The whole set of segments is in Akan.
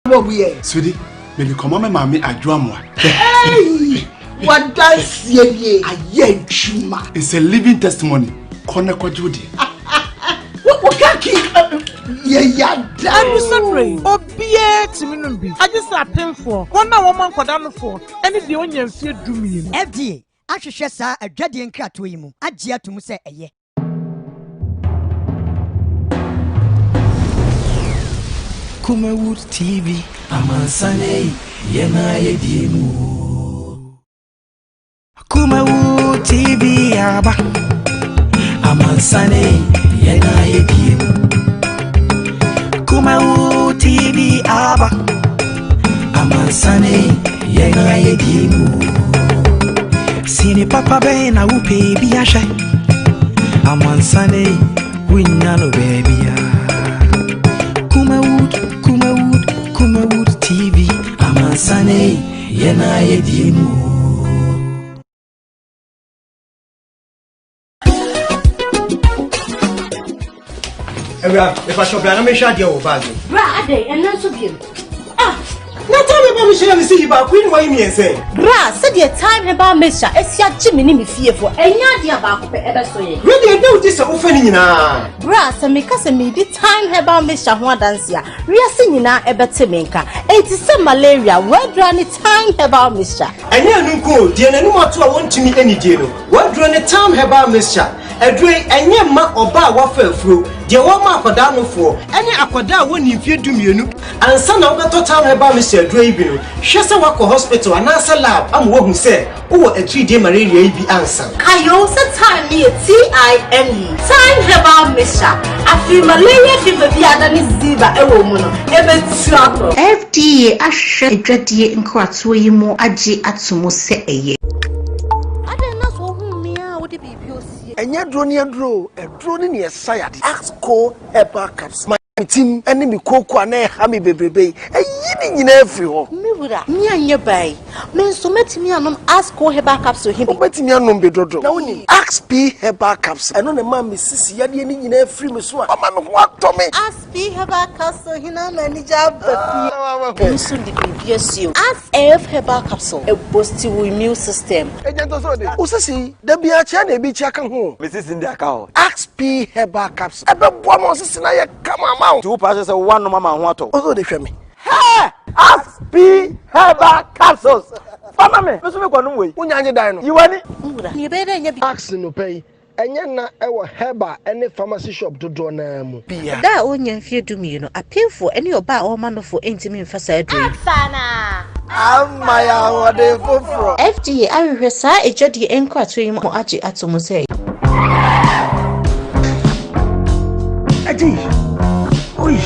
Bɔ yɛ. Sweetie, mede kɔma me maame Adwo Amoah. Hey! Wadanseɛ nie ayɛ adwuma. It's a living testimony. Kɔ na kɔgye wo deɛ. Wokaki yɛ yada. Adusaduro yi, obiara tumi nom bi, agye sɛ apemfoɔ, wɔn a wɔma nkwadaa nofoɔ, ne deɛ ɔnya mfeɛ 12. FDA ahwehwɛ saa adwadie nkratoɔ yi mu agye ato mu sɛ ɛyɛ. Kumawood TV, amansane yɛn a yɛdie mu. Kumawood TV aba, amansane yɛn a yɛdie mu. Kumawood TV aba, amansane yɛn a yɛdie mu. Sini papa bɛn na wopɛ bi ahwɛ? Amansane wonya no baabia. Kumawood, Kumawood, Kumawood TV, amansane yɛn a yɛdie mu. Awura, mepa bra na mehwɛ adeɛ wɔ bag mu. Bra adɛn ɛnɛ nso bio? Ah! Na time herbal mixture na mesi yi baako yi na wayi mmiɛnsa yi. Bra, sɛdeɛ Time Herbal Mixture asi agye me ne me fiefoɔ, ɛnyɛ adeɛ a baako pɛ ɛbɛso yɛn. Wei deɛ ɛda wo ti sɛ wofa ne nyinaa. Bra, sɛ meka sɛ meredi Time Herbal Mixture ho adanse a, wiase nyinaa ɛbɛte me nka. Enti sɛ malaria, w'aduro ne Time Herbal Mixture. Ɛnyɛ ɛno nko o, deɛ n'anum ato a wɔntumi nnidie no, w'aduro ne Time Herbal Mixture. Aduro yi, ɛnyɛ mma ɔbaa a wafa afuro, deɛ wɔma akwadaa nofoɔ, ɛne akwadaa a wɔnni mfeɛ 12. Ansa na wobɛtɔ Time Herbal Mixture aduro yi bi no, hwɛ sɛ woakɔ hospital anaasɛ lab ama woahu sɛ wowɔ atiridie malaria yi bi ansa. Kae o sɛ Time no yɛ TIME, Time Herbal Mixture. Afei malaria fever bi a adane zeba wɔ mu no, ɛbɛtu akɔ. FDA ahwehwɛ adwadie nkratoɔ yi mu agye ato mu sɛ ɛyɛ. Adɛn na sɛ wohu me a wode biribi osie? Ɛnyɛ aduro ne aduro o, aduro ne nea ɛsa yadeɛ. Axco Herbal Capsule. Me tim ne me kooko a na ɛha me bebrebe yi, ayi ne nyinaa afiri hɔ. Me wura, me anyɛ baa yi, me nso mɛtumi anom Axco Herbal Capsule he bi? Wobɛtumi anom bi dodo. Na wonim Ax P Herbal Capsule? Ɛno na ɛmaa me sisi yadeɛ no nyinaa firi me so a ama me ho atɔ me. Ax P Herbal Capsule he na ama anigye aba fie. Me nso de biribi asie o. Ax F Herbal Capsule, ɛboosti wo immune system. Agya ntɔ sɛ ɔde. Wo sisi yi, da biara kyea na ebi kyea ka ho o. Me sisi no de aka hɔ. Ax P Herbal Capsule, ɛbɛboa ma wo sisi no ayɛ kama ama wo. Nti wo paa kyerɛ sɛ woanom ama wo ho atɔ wo? Wo sɛ wode hwɛ me. Hɛɛ! Ax P Herbal Capsules! Fa ma me! Me nso mekɔnom wei. Wonya nye dan no. Yi w'ani. Me wura, nea ɛbɛyɛ dɛ anya bi. Ax nnɔpa yi, ɛnyɛ nna wɔ herbal ne pharmacy shop dodoɔ no ara mu. Bia. Da a ɔnnya mfeɛ 12, apemfoɔ ne ɔbaa a ɔrema nofoɔ ntumi mfa saa aduro yi. Ama yɛn ahoɔden foforɔ. FDA ahwehwɛ saa adwadie nkratoɔ yi mu agye ato mu sɛ. Agye, oi.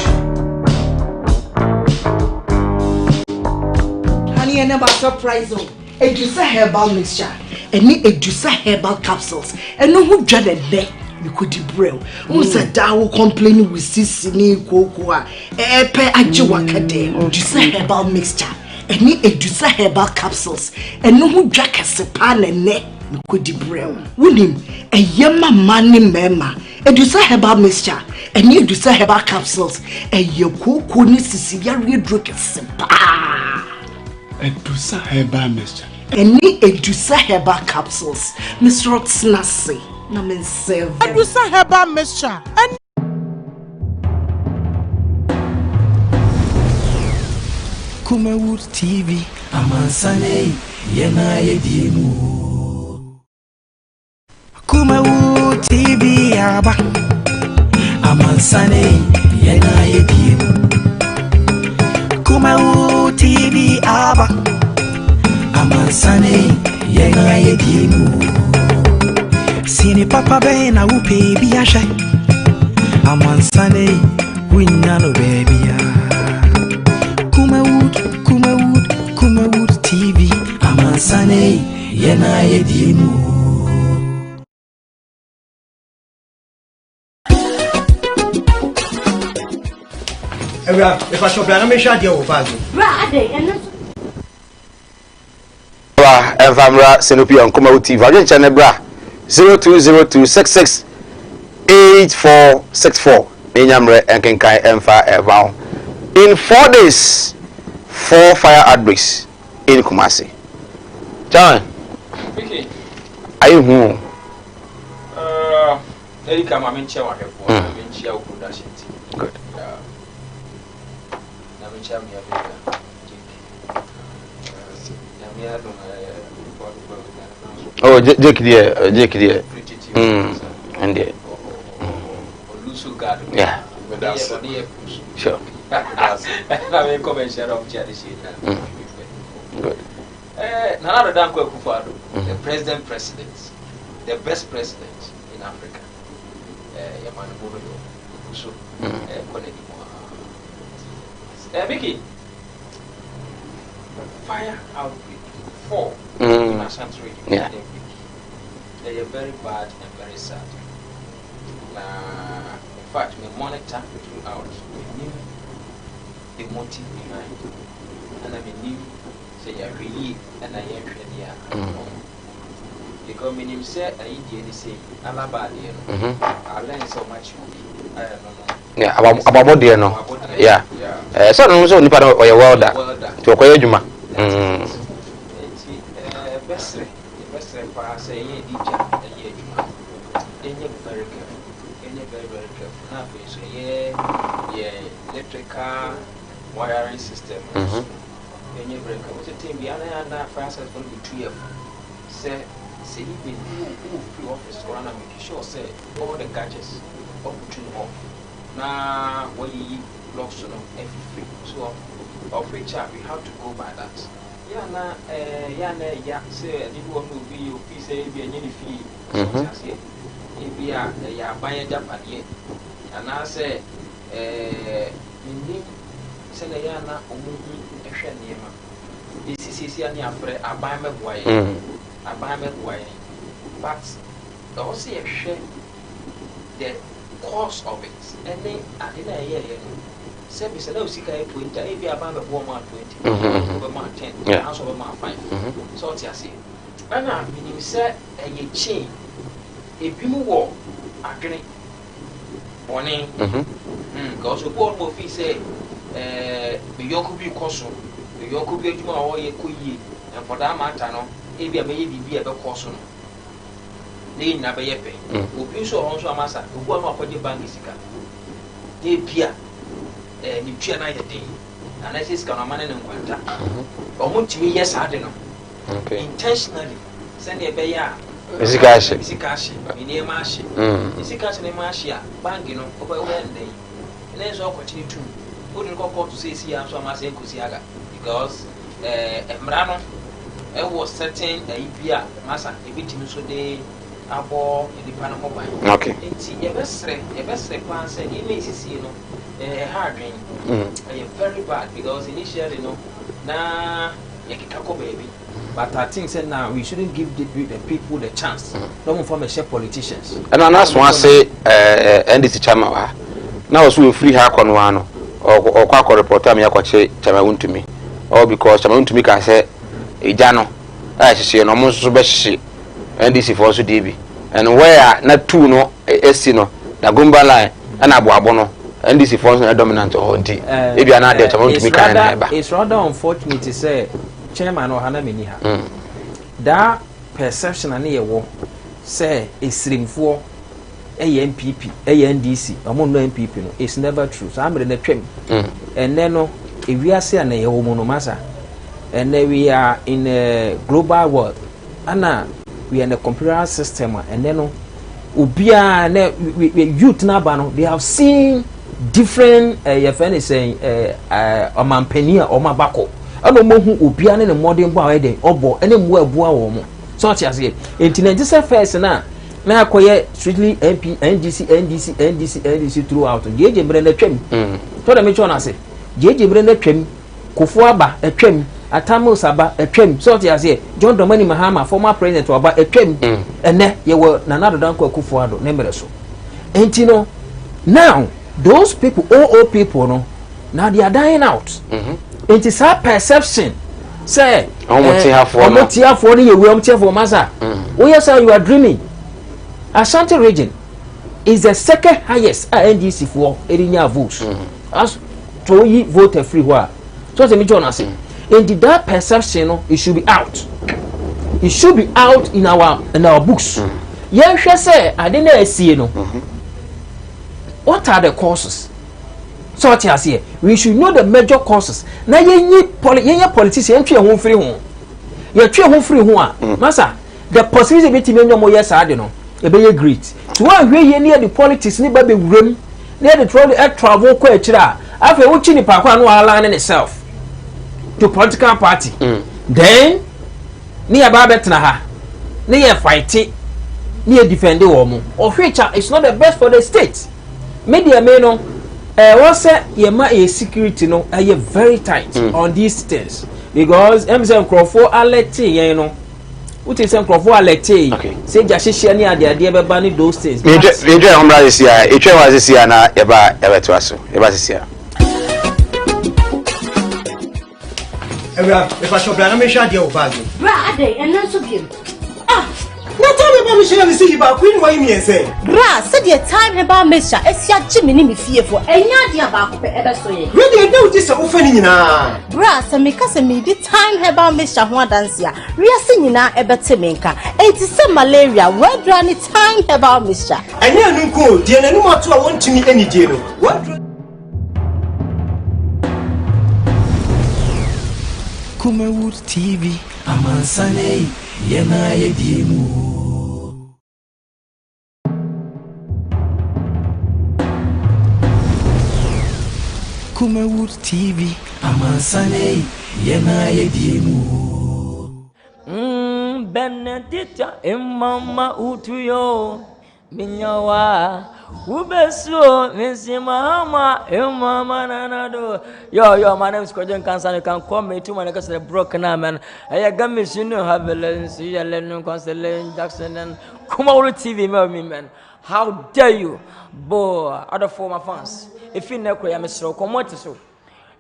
Honey, ɛnɛ ma surprise o. Edusa herbal mixture ɛne Edusa herbal capsules ɛno ho dwa na ɛnɛ mekɔdi brɛ wo. Wohu sɛ daa wo complain wo sisi ne kooko a ɛɛpɛ agye waka dɛ. Edusa herbal mixture ɛne Edusa herbal capsules ɛno ho dwa kɛse paa na ɛnɛ mekɔdi brɛ wo. Wonim ɛyɛ ma mmaa ne mmarima. Edusa herbal mixture ɛne Edusa herbal capsules ɛyɛ kooko ne sisi yareɛ duro kɛse paa. Edusa herbal mixture. Ɛne Edusa herbal capsules. Mesrɛ tena ase na mensɛve. Edusa herbal mixture ɛne. Kumawood TV, amansane yɛn a yɛdie mu. Kumawood TV aba, amansane yɛn a yɛdie mu. Kumawood TV aba, amansane yɛn a yɛdie mu. Sini papa bɛn na wopɛ bi ahwɛ? Amansane wonya no baabia. Kumawood, Kumawood, Kumawood TV, amansane yɛn a yɛdie mu. Awura, mepa bra na mehwɛ adeɛ wɔ bag mu. Bra adɛn ɛnɛ nso. Bra ɛmfa mmra Sinopia Nkumawu TV adwenkyɛ ne bra 0202 668464 ne nya mmerɛ nkenkan ɛmfa ɛma wo in 4 days. Four fire outbreaks in Kumasi. John, ayɛ hu o. Erika, ma menkyia wahwɛfoɔ na menkyia wo production team. Good. Na menkyia me abɛdwa Jake. Nyame adom. Oh, Jake deɛ, Jake deɛ. Ɛndeɛ. Olusu guard. Yeah. Sure. Na me kɔ bɛnhyia na ɔmkyia de hyɛ nyina. Good. Nana Addo Dankwa Akufo-Addo, the president, the best president in Africa. Yɛma no bo no yɛ ɔgu so kɔ n'anim a. Mickey, fire outbreak four in Ashanti Region in a week. They are very bad and very sad. Na in fact, me monitor throughout. Me knew the motive behind. And I mean, sɛ yɛahwɛ yie ɛna yɛnhwɛ deɛ a, because menim sɛ ayi deɛ ne sɛ alaba adeɛ no alɛn sɛ ɔmakye obi ayɛ no. Yeah, ababɔ deɛ no. Yeah. Sɛ ɔno nso nipa no ɔyɛ welder. Nti ɔkɔyɛ adwuma. Nti bɛsrɛ, yɛbɛsrɛ paa sɛ ɛyɛ di gya ɛyɛ adwuma, yɛnyɛ very careful, yɛnyɛ very very careful. Na afei nso ɛyɛ yɛ electrical wiring system no so, yɛnyɛ very careful. Sɛ tem bia na yɛana fire service no bɛtu yɛ fo sɛ even wo firi office koraa na make sure sɛ all the gadgets ɔbutu no off na wɔyiyi blocks no afifiri so of which we have to go by that. Yɛana yɛana ɛya sɛ ɛde bi wɔ no, obi yɛ ofi sɛ ebi ɛnyɛ ne fie sɛ ɔte aseɛ, ebi a ɛyɛ aban agyapadeɛ anaasɛ menim sɛnea ɛyɛ ana ɔmo hu ɛhwɛ nneɛma esi siesie a ne afrɛ aban mɛboa yɛn, aban mɛboa yɛn, but ɛwɔ sɛ yɛhwɛ the cause of it ɛne ade na ɛyɛɛyɛ no. Sɛbi, sɛ na o sika yɛ 20 a, ebi aban bɛboa ɔmo a 20, ɔbɛma a 10 anaasɛ ɔbɛma a 5 sɛ ɔte aseɛ. Ɛna menim sɛ ɛyɛ chain, ebi mu wɔ adwene bɔne because obi wɔ no ma ofi sɛ me yɔnko bi kɔ so, me yɔnko bi adwuma a ɔyɛ kɔ yie, and for that matter no, ebi a mɛyɛ biribi a ɛbɛkɔ so no na yɛn nyinaa bɛyɛ pɛ. Obi nso wɔ hɔ nso ama sa obi wɔ no akɔgye bank sika na ebi a ne tua no ayɛ den anaasɛ sika no ama ne ne nkwanta, ɔmo ntumi yɛ saa de no intentionally sɛnea ɛbɛyɛ a Sika ahye. Sika ahye, ne nneɛma ahye. Ne sika ahye, nneɛma ahye a, bank no ɔbɛ ɔbɛyɛ ne dɛn? Ɛnɛ nso ɔkɔkye ne tum wode no kɔ kɔɔto sɛ esi ya nso ama sɛ nkosi aga because mmara no ɛwɔ certain ɛyi bi a masa ebitumi nso de abɔ nipa no ho ban. Nti yɛbɛsrɛ paa sɛ nneɛma esisi no ɛha adwen. Ɛyɛ very bad because initially no na yɛkeka kɔ baabi, but I think say now we shouldn't give the people the chance na wɔn fa mɛhyɛ politicians. Ɛna n'aso ase NDC chairman wɔ ha na ɔso efiri ha akɔ no ano ɔkɔ akɔ report a mi akɔkye Chairman Wontumi, all because Chairman Wontumi ka sɛ egya no a ɛhyehyɛ no, ɔmo nso so bɛhyehye NDC foɔ nso deɛ bi, and where a na two no esi no na Gomba line ɛna aboabo no, NDC foɔ nso na dominant wɔ hɔ, nti ebi ana adeɛ Chairman Wontumi kan na ɛba. It's rather unfortunate sɛ chairman ɔha na meni ha. That perception a ne yɛ wɔ sɛ esirimfoɔ ɛyɛ NPP, ɛyɛ NDC, ɔmo nnɔ NPP no, it's never true. Saa mmerɛ na twam. Ɛnɛ no, ewiase a na yɛwɔ mu no, masa, ɛnɛ we are in a global world ana we are in a computer system a ɛnɛ no obiara ne we youth n'aba no, they have seen different yɛfɛ ne sɛn ɛɛ ɔmampanin a ɔmo abakɔ ɛna ɔmo hu obiara ne ne mmɔden bɔ a ɔyɛ den ɔbɔ ɛne mmoa ɛboa wɔn mo so ɔte aseɛ. Nti na nti sɛ first na akɔyɛ strictly MP, NDC, NDC, NDC, NDC throughout. Gyegye mmerɛ na twam tɔ dɛm etwa ɔno ase, gyegye mmerɛ na twam, Kufuor aba atwam, Atta Mills aba atwam, sɛ ɔte aseɛ, John Dramani Mahama, former president, ɔba atwam. Ɛnɛ yɛwɔ Nana Addo Dankwa Akufo-Addo ne mmerɛ so. Nti no now those people, old people no, now they are dying out. Nti saa perception sɛ ɔmo te hafoɔ no, ɔmo te hafoɔ no yɛ wei, ɔmo te hafoɔ, masa woyɛ sɛ you are dreaming. Ashanti Region is the second highest a NDC foɔ ɛde nya votes. As to yi voter firi hɔ a So ɔsɛ mi jɔ n'ase nti that perception no, it should be out, it should be out in our books. Yɛnhwɛ sɛ ade na esie no, what are the causes? So ɔte aseɛ, we should know the major causes na yɛnyi poli yɛnyɛ politician, yɛntwe yɛn ho mfiri ho. Yɛtwe yɛn ho firi ho a, masa, the possibility bi tumi enyo mo yɛ saa de no ebɛyɛ great. So wɔn ahwɛ yie ne yɛde politics ne ba bɛ wuram ne yɛde trolley ɛtravel kɔ akyire a, afei wokyi nipa kɔ a no align ne self to political party, then ne yɛ ba abɛtena ha ne yɛ fight ne yɛ defend wɔn mo, of which it's not the best for the state. Me deɛ, me no, ɛwɔ sɛ yɛ ma yɛ security no ɛyɛ very tight on these things, because sɛ nkurɔfoɔ alert yɛn no, wote sɛ nkurɔfoɔ alert sɛ gya hyehyɛ ne adeadeɛ bɛba ne those things. Metwa ɛho mmra sisi a ɛtwa ɛho asisi a na yɛba yɛbɛtoa so, yɛba sisi a. Awura, mepahyɛ bra na mehwɛ adeɛ wɔ bag mu. Bra, adɛn, ɛno nso biom? Ah. Na ta meba mehyɛ me sɛ yi baako yi ne wayi mmiɛnsa yi. Bra, sɛdeɛ Time Herbal Mixture asi agye me ne me fiefoɔ, ɛnyɛ adeɛ a baako pɛ ɛbɛso yɛ. Wei deɛ, ɛda wo gye sɛ wofa ne nyinaa. Bra, sɛ meka sɛ medi Time Herbal Mixture ho adanse a, wiase nyinaa ɛbɛte me nka. Enti sɛ malaria wɔadura ne Time Herbal Mixture. Ɛnyɛ ɛno nko o, deɛ n'anim ato a wɔntumi anidie no, wɔaduro. Kumawood TV, amansane yɛn a yɛdie mu. Kumawood TV, amansane yɛn a yɛdie mu. Benedicta imama utuyo minyawa ubesuo misimama imama nanado. Yo yo, my name is Kojo Nkansa. You can call me to my niggas the broken man. I got me sunu have see Ellen Constellation Jackson and Kumawood TV me man. How dare you, boy? Other former fans. If you know I'm so come what so.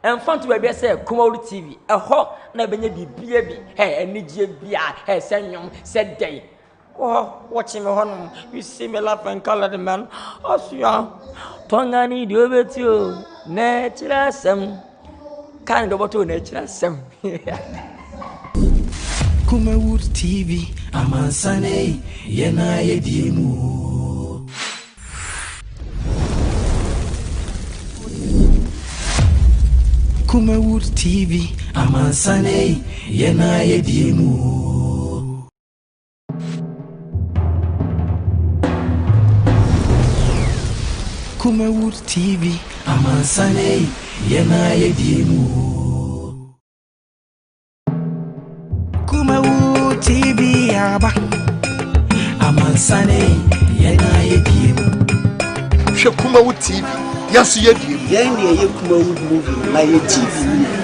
Ɛmfa nto baabi sɛ Kumawood TV ɛhɔ na ɛbɛnya biribia bi ɛ anigye bia ɛ sɛ nnwom sɛ dɛn wɔ hɔ wɔkye me hɔnom. You see me laugh and colour the man ɔsoa tɔngani deɛ ɔbɛti o na ɛkyerɛ asɛm kaa ne deɛ ɔbɛtɔ na ɛkyerɛ asɛm. Kumawood TV, amansane yɛn a yɛdie mu. Kumawood TV, amansane yɛn a yɛdie mu. Kumawood TV, amansane yɛn a yɛdie mu. Kumawood TV aba, amansane yɛn a yɛdie mu. Hwɛ Kumawood TV, yɛn nso yɛdie mu. Yɛn deɛ, yɛ Kumawood movie na yɛ TV.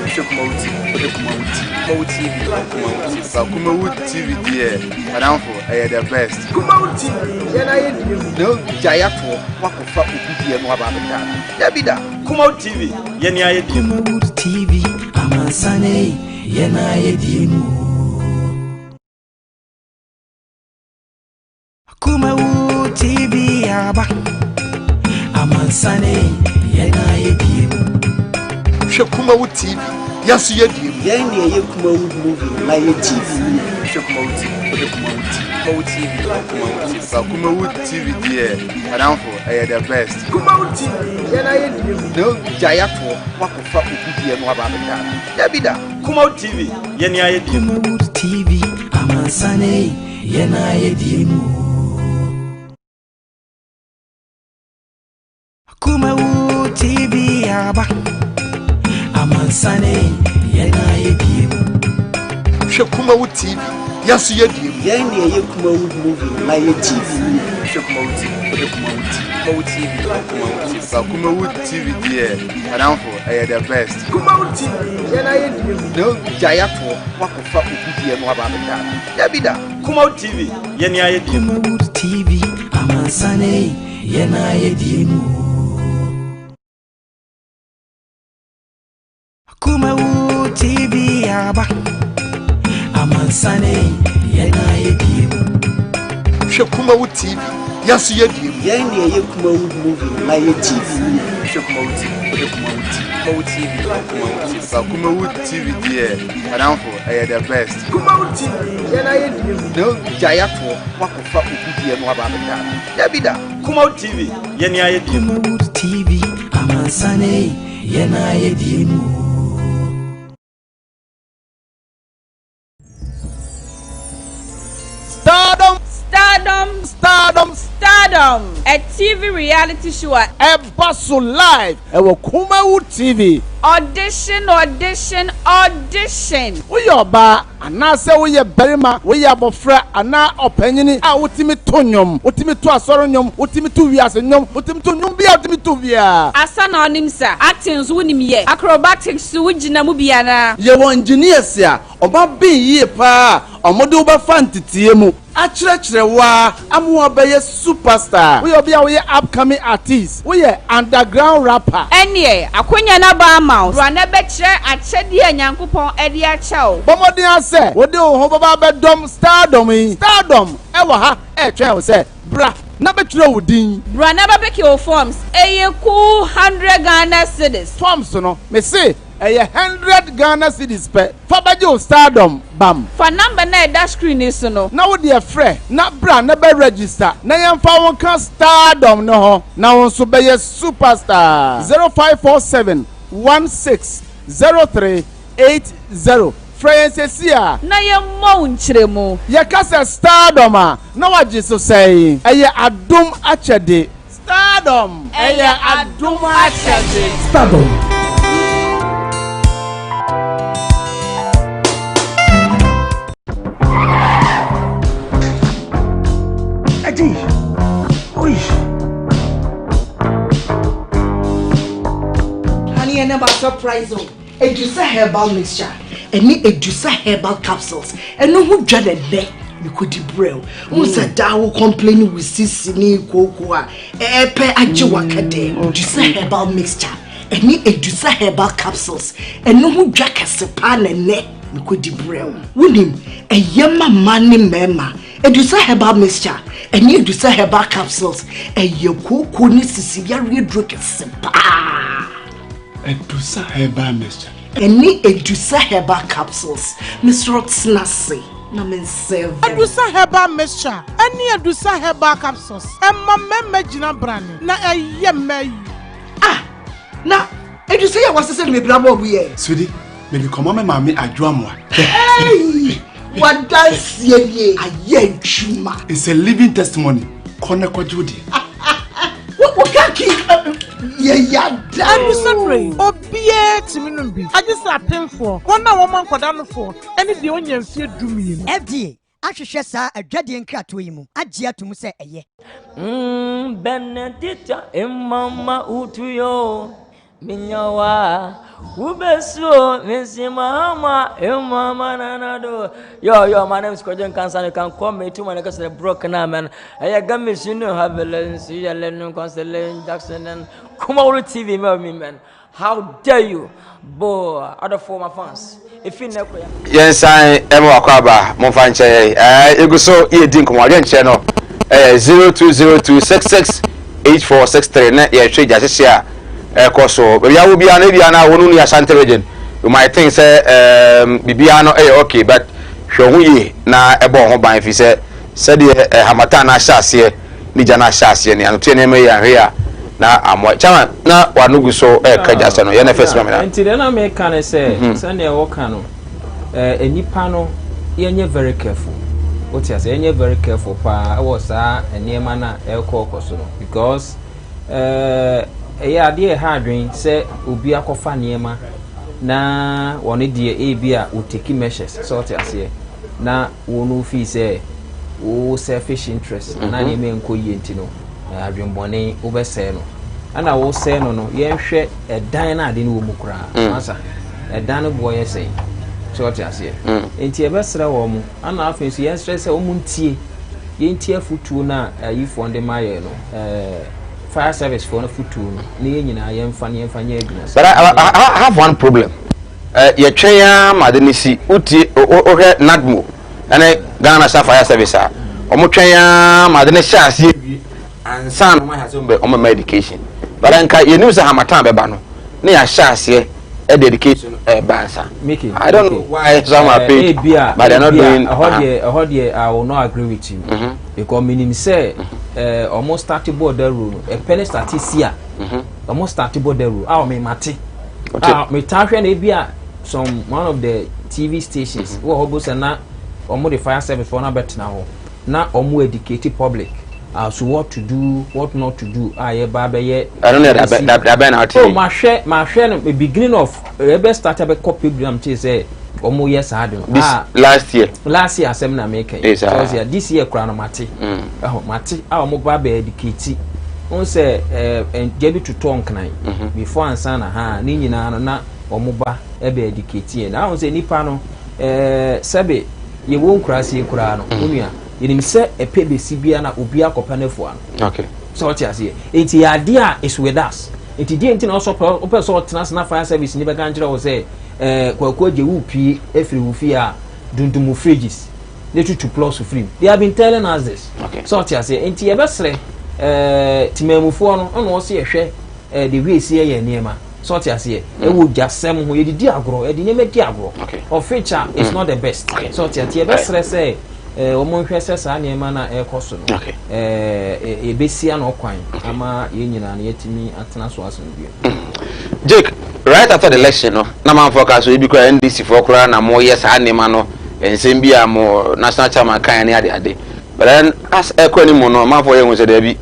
Hwɛ Kumawood TV, hwɛ Kumawood TV, Kumawood TV, Kumawood TV. Kumawood TV deɛ, madamfo, ɛyɛ the best. Kumawood TV, yɛn na yɛdie mu. Na gyae atoɔ wakɔfa obi deɛ no aba abɛda dabi da. Kumawood TV, yɛne ayɛ die mu. Kumawood TV, amansane yɛn a yɛdie mu. Kumawood TV aba, amansane yɛn a yɛdie mu. Hwɛ Kumawood TV, yɛn nso yɛdie mu. Yɛn deɛ, yɛ Kumawood movie na yɛ TV. Hwɛ Kumawood TV, hwɛ Kumawood TV, Kumawood TV, Kumawood TV. Kumawood TV deɛ, madamfo, ɛyɛ the best. Kumawood TV, yɛn na yɛdie mu. Na gyae atoɔ wakɔfa obi deɛ no aba abɛda dabi da. Kumawood TV, yɛne ayɛ die mu. Kumawood TV, amansane yɛn a yɛdie mu. Kumawood TV aba, amansane yɛn a yɛdie mu. Hwɛ Kumawood TV, yɛn nso yɛdie mu. Yɛn deɛ, yɛ Kumawood movie na yɛ TV. Hwɛ Kumawood TV, hwɛ Kumawood TV, Kumawood TV, Kumawood TV. Kumawood TV deɛ, madamfo, ɛyɛ the best. Kumawood TV, yɛn na yɛdie mu. Na gyae atoɔ wakɔfa obi deɛ no aba abɛda dabi da. Kumawood TV, yɛne ayɛ die mu. Kumawood TV, amansane yɛn a yɛdie mu. Kumawood TV aba, amansane yɛn a yɛdie mu. Hwɛ Kumawood TV, Yɛn nso yɛ deɛ mu. Yɛn deɛ yɛ Kumawood movie na yɛ TV. Hwɛ Kumawood TV. Hwɛ Kumawood TV. Kumawood TV. Kumawood TV. Kumawood TV deɛ adamfo ɛyɛ the best. Kumawood TV yɛn ayɛ deɛ mu. Na gya yɛatoɔ wakɔfa obi deɛ no aba abɛda. Dabi da. Kumawood TV yɛn ayɛ deɛ mu. Kumawood TV amansane yɛn ayɛ deɛ mu. Stardom. Stardom. Stardom. Stardom. A TV reality show a. Ɛba so live ɛwɔ Kumawu TV. Audition, audition, audition. Woyɛ ɔbaa anaasɛ woyɛ barima, woyɛ abɔfra anaa ɔpanyini a wotumi to nnwom, wotumi to asɔre nnwom, wotumi to wiase nnwom, wotumi to nnwom biara a wotumi to biara. Asa na ɔnim sa, acting nso wonim yɛ, acrobatics nso wogyina mu bi anaa? Yɛwɔ engineers a wɔaben yie paa a wɔde wo bɛfa nteteeɛ mu akyerɛkyerɛ wo ara ama woabɛyɛ superstar. Woyɛ obi a woyɛ upcoming artiste, woyɛ underground rapper. Ɛnneɛ, akwanya no aba ama wo. Bra na bɛkyerɛ akyɛdeɛ a Nyankopɔn de akyɛ wo. Bɔ mmɔden ara sɛ wode wo ho bɛba abɛdɔm stardom yi. Stardom wɔ ha retwɛn wo sɛ bra na bɛtwerɛ wo din. Bra na bɛpeke wo forms, ɛyɛ cool hundred Ghana cedis. Forms no, mese Ɛyɛ hundred Ghana cedis pɛ, fa bɛgye wo stardom bam. Fa number no a ɛda screen yi so no. Na wo deɛ frɛ na bra na bɛ register na yɛmfa wo nka stardom no ho na wo nso bɛyɛ superstar. 0547 16 03 80 Frɛ yɛn sesie a. Na yɛmmɔ wo nkyerɛmu. Yɛka sɛ stardom a, na wagye so sɛn? Ɛyɛ adom akyɛde. Stardom ɛyɛ adom akyɛde. Stardom. Eddie, oi. Honey, ɛnɛ ba surprise o. Edusa herbal mixture ɛne Edusa herbal capsules ɛno ho dwa na ɛnɛ mekɔdi brɛ o. Wohu sɛ daa wo complain wo sisi ne kooko a ɛɛpɛ agye waka dɛ. Edusa herbal mixture ɛne Edusa herbal capsules ɛno ho dwa kɛse paa na ɛnɛ mekɔdi brɛ o. Wonim ɛyɛ ma mmaa ne mmarima. Edusa herbal mixture ɛne Edusa herbal capsules ɛyɛ kooko ne sisi yareɛ duro kɛse paa. Edusa herbal mixture. Ɛne Edusa herbal capsules. Mesrɛ tena ase na me nsɛve. Edusa herbal mixture ɛne Edusa herbal capsules ɛma mmarima gyina brane na ɛyɛ mmaa yie. Ah! Na Edusa yi a wasesa no mebira bɔɔbo yɛ. Sweetie, mede kɔma me maame Adwoa Amoah. Hey! Wadanseɛ nie ayɛ adwuma. It's a living testimony. Kɔ na kɔgye wo deɛ. Wo kaki yɛ yada. Adusɛdurɛ yi, obiara tumi nom bi, agye sɛ apemfoɔ, wɔn a wɔma nkwadaa nofoɔ, ne deɛ ɔnya mfeɛ dumienu. FDA ahwehwɛ saa adwadie nkratoɔ yi mu agye ato mu sɛ ɛyɛ. Benedicta mama utuyo minyawa ubesuo misimama mama nanado. Yo yo, my name is Kojo Nkansah. You can call me to my name is broken man. I got me sunu have see Jackson Jackson Kumawood TV me man. How dare you boo adɔfoɔ my fans efi nnɛ kɔ ya. Yɛnsan ɛma wakɔ aba momfa nkyɛ yɛn ɛɛ egu so yɛdi nkɔmɔ adwenkyerɛ no ɛyɛ 0202668463 na yɛhwɛ gya hyehye a ɛkɔ so baabi awo biara no ebia na wɔn ni Ashanti region you might think sɛ ɛɛm biribiara no ɛyɛ okay but hwɛ ho yie na ɛbɔ ho ban fi sɛ sɛdeɛ ɛɛ hamatan no ahyɛ aseɛ ne gya no ahyɛ aseɛ ne anotoyɛ nneɛma yi ahwɛ a na amoa chairman na wano gu so ɛka gya sɛ no yɛn na fɛs ma na. Nti deɛ na meka ne sɛ mhm. sɛdeɛ wɔka no eh, nnipa no yɛnyɛ very careful wote ase yɛnyɛ very careful paa ɛwɔ saa nneɛma no a ɛrekɔ ɔkɔ so no because eh, ɛyɛ adeɛ ɛha adwen sɛ obi akɔfa nneɛma na wɔn deɛ ebi a wɔteki measures sɛ ɔte aseɛ na wo no fii sɛ wo selfish interest anaa mhm. nneɛma nkɔ yie nti no eh, adwenbɔne wobɛsɛe no ɛna wosɛe no no yɛnhwɛ ɛdan no ade no wɔ mu koraa mm. masa ɛdan no boɔ yɛ sɛn sɛ ɔte aseɛ mm. nti yɛbɛsrɛ wɔ mo ana afei nso yɛnsrɛ sɛ wɔn ntie yɛntie afotuo no a ayifoɔ de ma yɛ no ɛɛ fire service foɔ no afotuo no ne yɛn nyinaa yɛmfa ne yɛmfa nyɛ adwuma. But I, I, I have one problem. Eh, yɛtwɛn ara ma ade no si. Wotie, wohwɛ NADMO ne Ghana National Fire Service a, wɔtwɛn ara ma ade no hyɛ aseɛ wie. Ansa na wɔahyɛ aseɛ wɔn bɛma education. But nka yɛnim sɛ harmattan bɛba no na yɛahyɛ aseɛ ɛde education no ɛreba ansa. Mickey, I don't know why some are paid but they are not doing. Ɛhɔ deɛ ɛhɔ deɛ I will not agree with you. Because minim sɛ ɛɛ ɔmo start bɔ dawuro no ɛpɛ ne start si a ɔmo start bɔ dawuro a ɔmo mate a metaa hwɛ na ebi a some one of the TV stations wɔ hɔ bó sɛ na ɔmo de fire service foɔ no abɛtena hɔ na ɔmo educate public as to what to do, what not to do a yɛba abɛyɛ. Ɛno ne dabɛn na ɔte. Oh, mahwɛ mahwɛ no beginning of ɛbɛ start abɛkɔ program te sɛ ɔmo yɛ saa de no. This ah, last year. Last year asɛm na meka yi. Sɛ this year kora no mate. Ɛhɔ mate a ɔmo ba abɛ educate n sɛ ɛɛ gya bi totɔ nkran before ansa na ha ne nyinaa no na ɔmo ba ɛbɛ educate yɛn na ahun sɛ nipa no ɛɛ sɛbe yɛwɔ nkuraase koraa no onua yɛnim sɛ ɛpɛ besi bia na obi akɔpɛ no afua no. Sɛ ɔte aseɛ, nti yɛ adeɛ a is with us, nti deɛ nti na ɔsɔ pɛ ɔpɛ sɛ ɔtena ase na fire service ni bɛka nkyerɛ wɔ sɛ ɛɛ Kwaku Agye wo pie efiri wo fie a duntum fridges ne tutu plus firi mu. They have been telling us this. Sɛ ɔte aseɛ, nti yɛbɛsrɛ ɛɛ temamufoɔ no ɛna ɔsɛ yɛhwɛ ɛɛ the way esi yɛ nneɛma. Sɛ ɔte aseɛ, ɛwɔ gyasɛm ho yɛde di agorɔ, yɛde nneɛma di agorɔ of which is not the best. Sɛ ɔte aseɛ, yɛbɛsrɛ sɛ ɛɛ wɔn nhwɛ sɛ saa nneɛma na ɛrekɔ so no ɛɛ yɛbɛsi ano kwan ama yɛn nyinaa no yɛtumi atena so asomdue. Jake, right after the election no na manfoɔ ka so ebi kora NDC foɔ koraa na moyɛ saa nneɛma no, nsɛm bi a mo national chairman kan ne ade ade. But then as ɛkɔ anim no, manfoɔ yɛ hu sɛ daabi,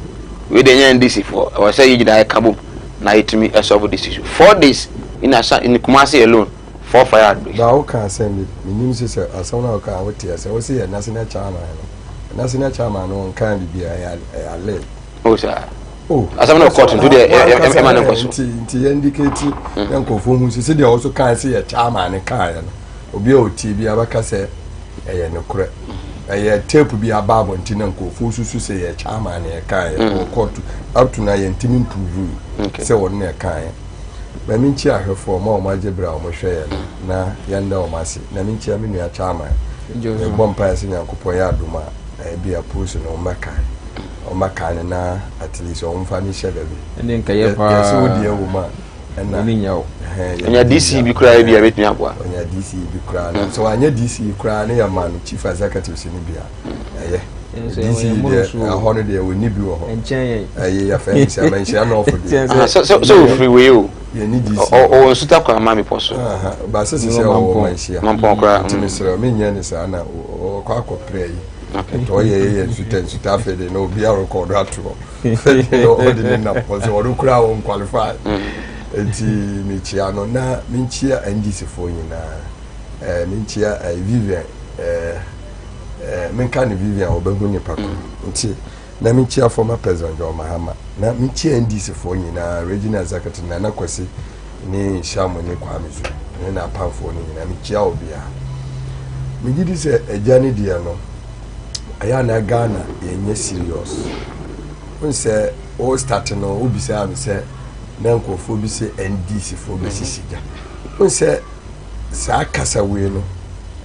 wei de nyɛ NDC foɔ, ɛwɔ sɛ yɛ nyinaa ɛka bom na yɛtumi ɛsolve this issue. 4 days in Asa in Kumasi alone, four fire outbreaks. Ba woka asɛm bi, menim sɛ asɛm no a woka a wote asɛ wo sɛ yɛ national chairman no, national chairman no ɔnkaa biribi a ɛyɛ alɛ. Oh saa. Oh, asɛm no court nto deɛ ɛma ne nkɔ so. Nti yɛ indicate na nkurɔfoɔ hu sɛ sɛdeɛ ɔso kaa sɛ yɛ chairman no kaeɛ no, obi a ɔtie bi abɛka sɛ ɛyɛ nokorɛ, ɛyɛ tape bi aba abɔnten na nkurɔfoɔ susu sɛ yɛ chairman no yɛkaeɛ wɔ court. Up to now yɛntumi mprove sɛ wɔno na yɛkaeɛ. Ma menkyia ahwɛfoɔ ma wɔn agye berɛ a wɔhwɛ yɛ no na yɛnda wɔn ase, na menkyia me nua chairman. Mebɔ mpaeɛ sɛ Nyankopɔn yɛ adom a ɛbi a post no wɔmmɛkae wɔmmɛkae no na at least wɔmfa no hyɛ baabi. Ɛne nkɛyɛ paa. Yɛsɛ wo deɛ wɔ mu a ɛna Ɛne nya wo. Ɔnya DC bi koraa bi a bɛtumi aboa. Ɔnya DC bi koraa na sɛ wanyɛ DC koraa ne yɛ ma no chief executive si no bi a ɛyɛ. DC deɛ ɛhɔ no deɛ wɔnni bi wɔ hɔ. Nkyɛn yɛn. Ɛyɛ yɛfɛ no sɛ amanhyia nɔɔfo deɛ. Ah, sɛ ofiri wei o. Yɛni DC. Ɔwɔ nsuta kwan ma mepɔ so. Baasa sisi a ɔwɔ manhyia. Mampɔn koraa. Nti mesrɛ menyɛ ne saa na ɔkɔ akɔprɛ yi. Nti ɔyɛ yɛ nsuta nsuta afei de na obi arekɔdo ato hɔ. Ɔde ne nam ɔsɛ ɔno koraa wɔn qualify. Nti mekyia no na menkyia NDC foɔ nyinaa. Ɛɛ menkyia ɛɛ Vivian ɛɛ ɛɛ menka ne Vivian ɔbɛhu nipa ko. Nti na menkyia former president John Mahama na menkyia NDC foɔ nyinaa, regional executive Nana Kwasi ne Nhyamo ne Kwame Zu ne n'apamfoɔ no nyinaa, mekyia obiara. Megye di sɛ agya ne deɛ no ɛyɛ ana Ghana yɛnyɛ serious n sɛ o start no wobisaa me sɛ na nkurɔfoɔ bi sɛ NDC foɔ bɛsisi gya n sɛ saa kasa wei no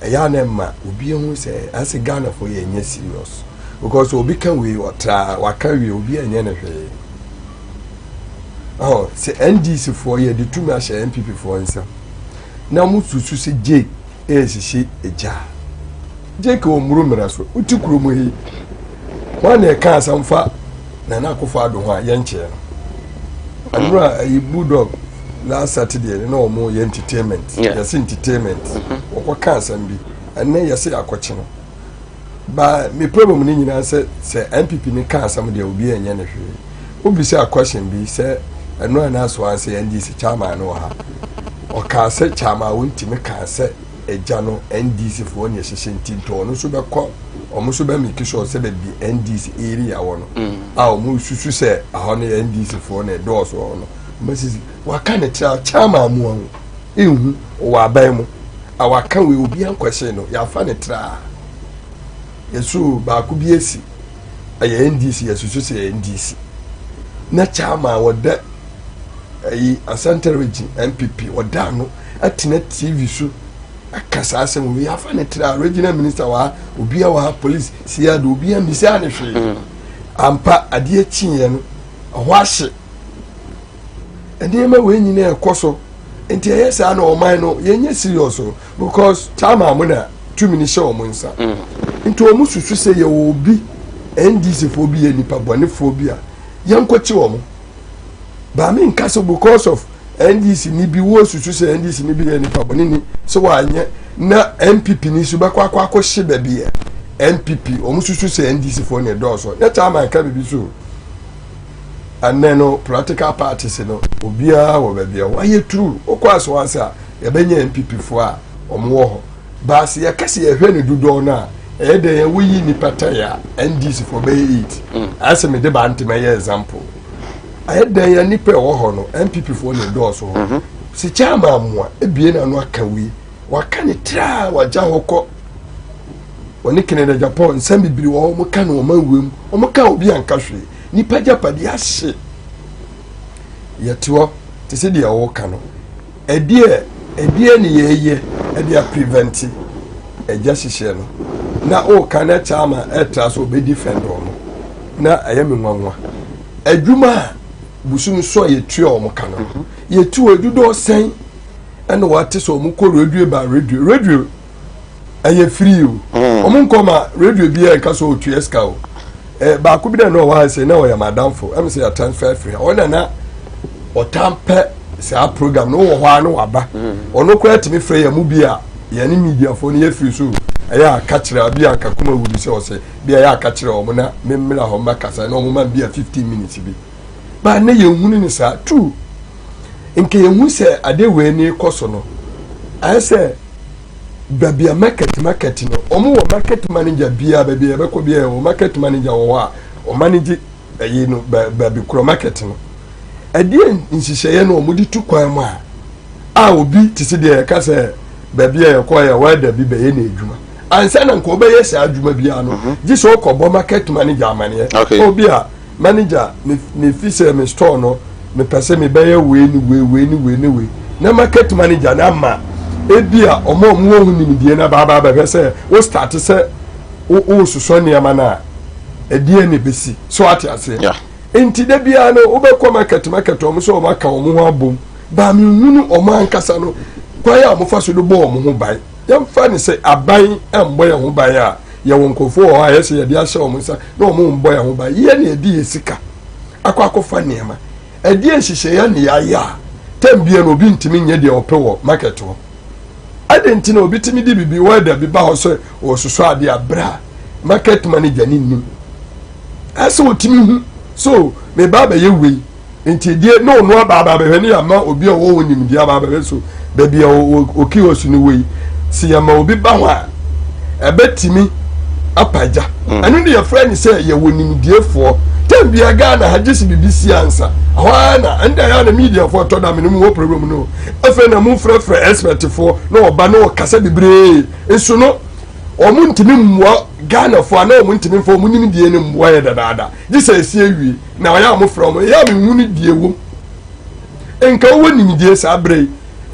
ɛyɛ ana ma obi ehu sɛ asɛ Ghana foɔ yɛnyɛ serious because obi ka wei ɔtra waka wie obi ɛnyɛ ne hwee. Ɔhɔ sɛ NDC foɔ yɛde tumi ahyɛ NPP foɔ nsa na mo susu sɛ Jake ɛresisi egya, Jake wɔ mmuru mmara so wote kurom yi wɔn na ɛka asɛm fa Nana Akufo Addo ho a yɛnkyɛɛ no ɛnura ɛyi Bulldog last Saturday na wɔn yɛ entertainment yɛsi entertainment wɔkɔ ka asɛm bi ɛnɛ yɛsi akɔkye no. Ba me problem ne nyinaa sɛ sɛ NPP ne ka asɛm deɛ obi ɛnyɛ ne hwee. Wobisa question bi sɛ ɛno a n'aso ase NDC chairman no wɔ ha. Ɔkaa sɛ chairman wontumi kaa sɛ agya no NDC foɔ ne ɛhyehyɛ nti nti ɔno nso bɛkɔ ɔmo nso bɛ make sure sɛ baabi NDC area wɔ no a ɔmo susu sɛ ɛhɔ no yɛ NDC foɔ na ɛdɔɔso hɔ no. Ɔmo sisi waka ne kyerɛ chairman mu ɔho ehu ɔwɔ aban mu a waka wei obi ankɔhyɛ no yɛafa ne tra yɛso baako bi esi ɛyɛ NDC yɛsusu sɛ ɛyɛ NDC na chairman wɔda ɛyi Asante region NPP wɔda ano atena TV so aka saa asɛm wei yɛafa ne tra regional minister wɔ ha obi a wɔ ha police CID obi a mbisa ne hwee. Ampa adeɛ kyiiɛ no ɛhɔ ahye. Nneɛma wei nyinaa ɛkɔ so nti ɛyɛ saa na ɔman no yɛnyɛ serious o because chairman mo na tumi no hyɛ wɔn nsa mm. nti wɔn susu sɛ yɛwɔ obi NDC foɔ bi yɛ nipa bɔnefoɔ bi a yɛnkɔkye wɔn. Baame nka sɛ because of NDC ni bi wo susu sɛ NDC ni bi yɛ nipa bɔne ni sɛ wanyɛ na NPP ni so bɛkɔ akɔ akɔhye baabi yɛ NPP wɔn susu sɛ NDC foɔ na ɛdɔɔso nyɛ taa man ka biribi so ɛnɛ no political parties no obiara wɔ baabi a wɔayɛ turu wokɔ asoase a yɛbɛnya NPP foɔ a wɔn wɔ hɔ baasi yɛka sɛ yɛhwɛ ne dodoɔ no a ɛyɛ dɛ yɛn woyi nipa tɛn a NDC foɔ bɛyɛ 8 ayɛ sɛ mede ba ntoma yɛ example ayɛ dɛn ya nipa ɛwɔ hɔ no npp foɔ na ɛdɔɔso hɔ mhm. sɛ chairman mmoa ebie na ano aka wie waka ne traa wagya hɔ kɔ wɔne Canada Japan nsɛm bebree wɔ hɔ wɔn ka no wɔn awuam wɔn ka obi anka hwee nipa gyapadeɛ ahye yɛte hɔ te sɛ deɛ wɔka no ɛdeɛ ɛdeɛ ne yɛyɛ ɛde aprevente ɛgya hyehyɛ no na ɔka na chairman ɛtra so ɔbɛdi fɛndɔn no na ɛyɛ me nwanwa adwuma a bosom so a yɛtua wɔn ka no mhm. yɛtu wɔn dodoɔ sɛn ɛna wɔate sɛ wɔn kɔ radio ba radio radio ɛyɛ free o mm. wɔn nkɔ ma radio bi yɛ nka sɛ ɔtua sika o ɛɛ baako bi dɛ na ɔwɔ ha sɛ na ɔyɛ madamfo ɛmu sɛ yɛ transfer free ɔna na ɔtan pɛ saa program no wɔ hɔ a na waba mm. ɔno koraa tumi frɛ yɛn mu bi a yɛne mediafoɔ no yɛ firi so ɛyɛ aka kyerɛ bi a nka kuma wuli sɛ ɔsɛ bi a yɛ aka kyerɛ wɔn na memmra hɔ mmɛkasa na wɔn ma bi a 15 minutes bi ba ne yɛn hunu ne saa two nka yɛn hu sɛ ade wei ne kɔ so no ayɛ sɛ baabi a market market no wɔn wɔ market manager biara baabi a yɛbɛkɔ biara wɔ market manager wɔ hɔ a wɔn manage ɛyi no baabi korɔ market no ɛdeɛ nhyehyɛeɛ no wɔn de tu kwan mu a a obi te sɛ deɛ yɛka sɛ baabi a yɛkɔ yɛ wɛda bi bɛyɛ ne adwuma ansa na nka ɔbɛyɛ saa adwuma biara no mhm. gye sɛ ɔkɔbɔ market manager amaneɛ obi a manager mefi sɛ me store no mepɛ sɛ mebɛyɛ wei ne wei wei ne wei ne wei na market manager no ama ebi a ɔmo a ɔmo wɔ ho nimdeɛ no abaaba abɛhwɛ sɛ wo start sɛ wososɔ nneɛma no a ɛdeɛ na ɛbɛsi so ate aseɛ nti da biara no wobɛkɔ market market ɔmo sɛ ɔmo aka ɔmo ho abom baa menhunu ɔmo ankasa no kwan a ɔmo fa so de bɔ ɔmo ho ban yɛmfa ne sɛ aban mmɔ yɛn ho ban a yɛwɔ nkurɔfoɔ wɔ hɔ a yɛsɛ yɛde ahyɛ wɔn nsa na wɔn mbɔ yɛn ho ban yɛ na yɛde yɛ sika akɔ akɔfa nneɛma ɛdeɛ nhyehyɛeɛ ne yɛayɛ a tɛm bia no obi ntumi nyɛ deɛ ɔpɛ wɔ market hɔ ɛde nti na obi tumi de bibi wɔda bi ba hɔ sɛ ɔsoso adeɛ abrɛ a market manager ne nim ɛsɛ ɔtumi hu so meba abɛyɛ wei nti deɛ na ɔno aba aba abɛhwɛ ne yɛama obi a ɔwɔ nimdeɛ aba abɛhwɛ so baabi a ɔkiosk no wɔ yi sɛ yɛma obi ba hɔ a ɛbɛtumi apagya mm. ɛno ne yɛfrɛ ne sɛ yɛwɔ nimdiefoɔ tɛm bia Ghana ha gye sɛ biribi si ansa ɛhɔ ara na ɛnda yɛ na mediafoɔ tɔ da me no mu wɔ program no afei na mu frɛfrɛ expertfoɔ na ɔba na ɔkasa bebree nso no wɔn ntumi mmoa Ghanafoɔ anaa wɔn ntumi mfa wɔn nimdeɛ no mmoa yɛ dadaada gye sɛ ɛsi awie na ɔyɛ a wɔfrɛ wɔn ɛyɛ a mehu no deɛ wom nka wowɔ nimdeɛ saa berɛ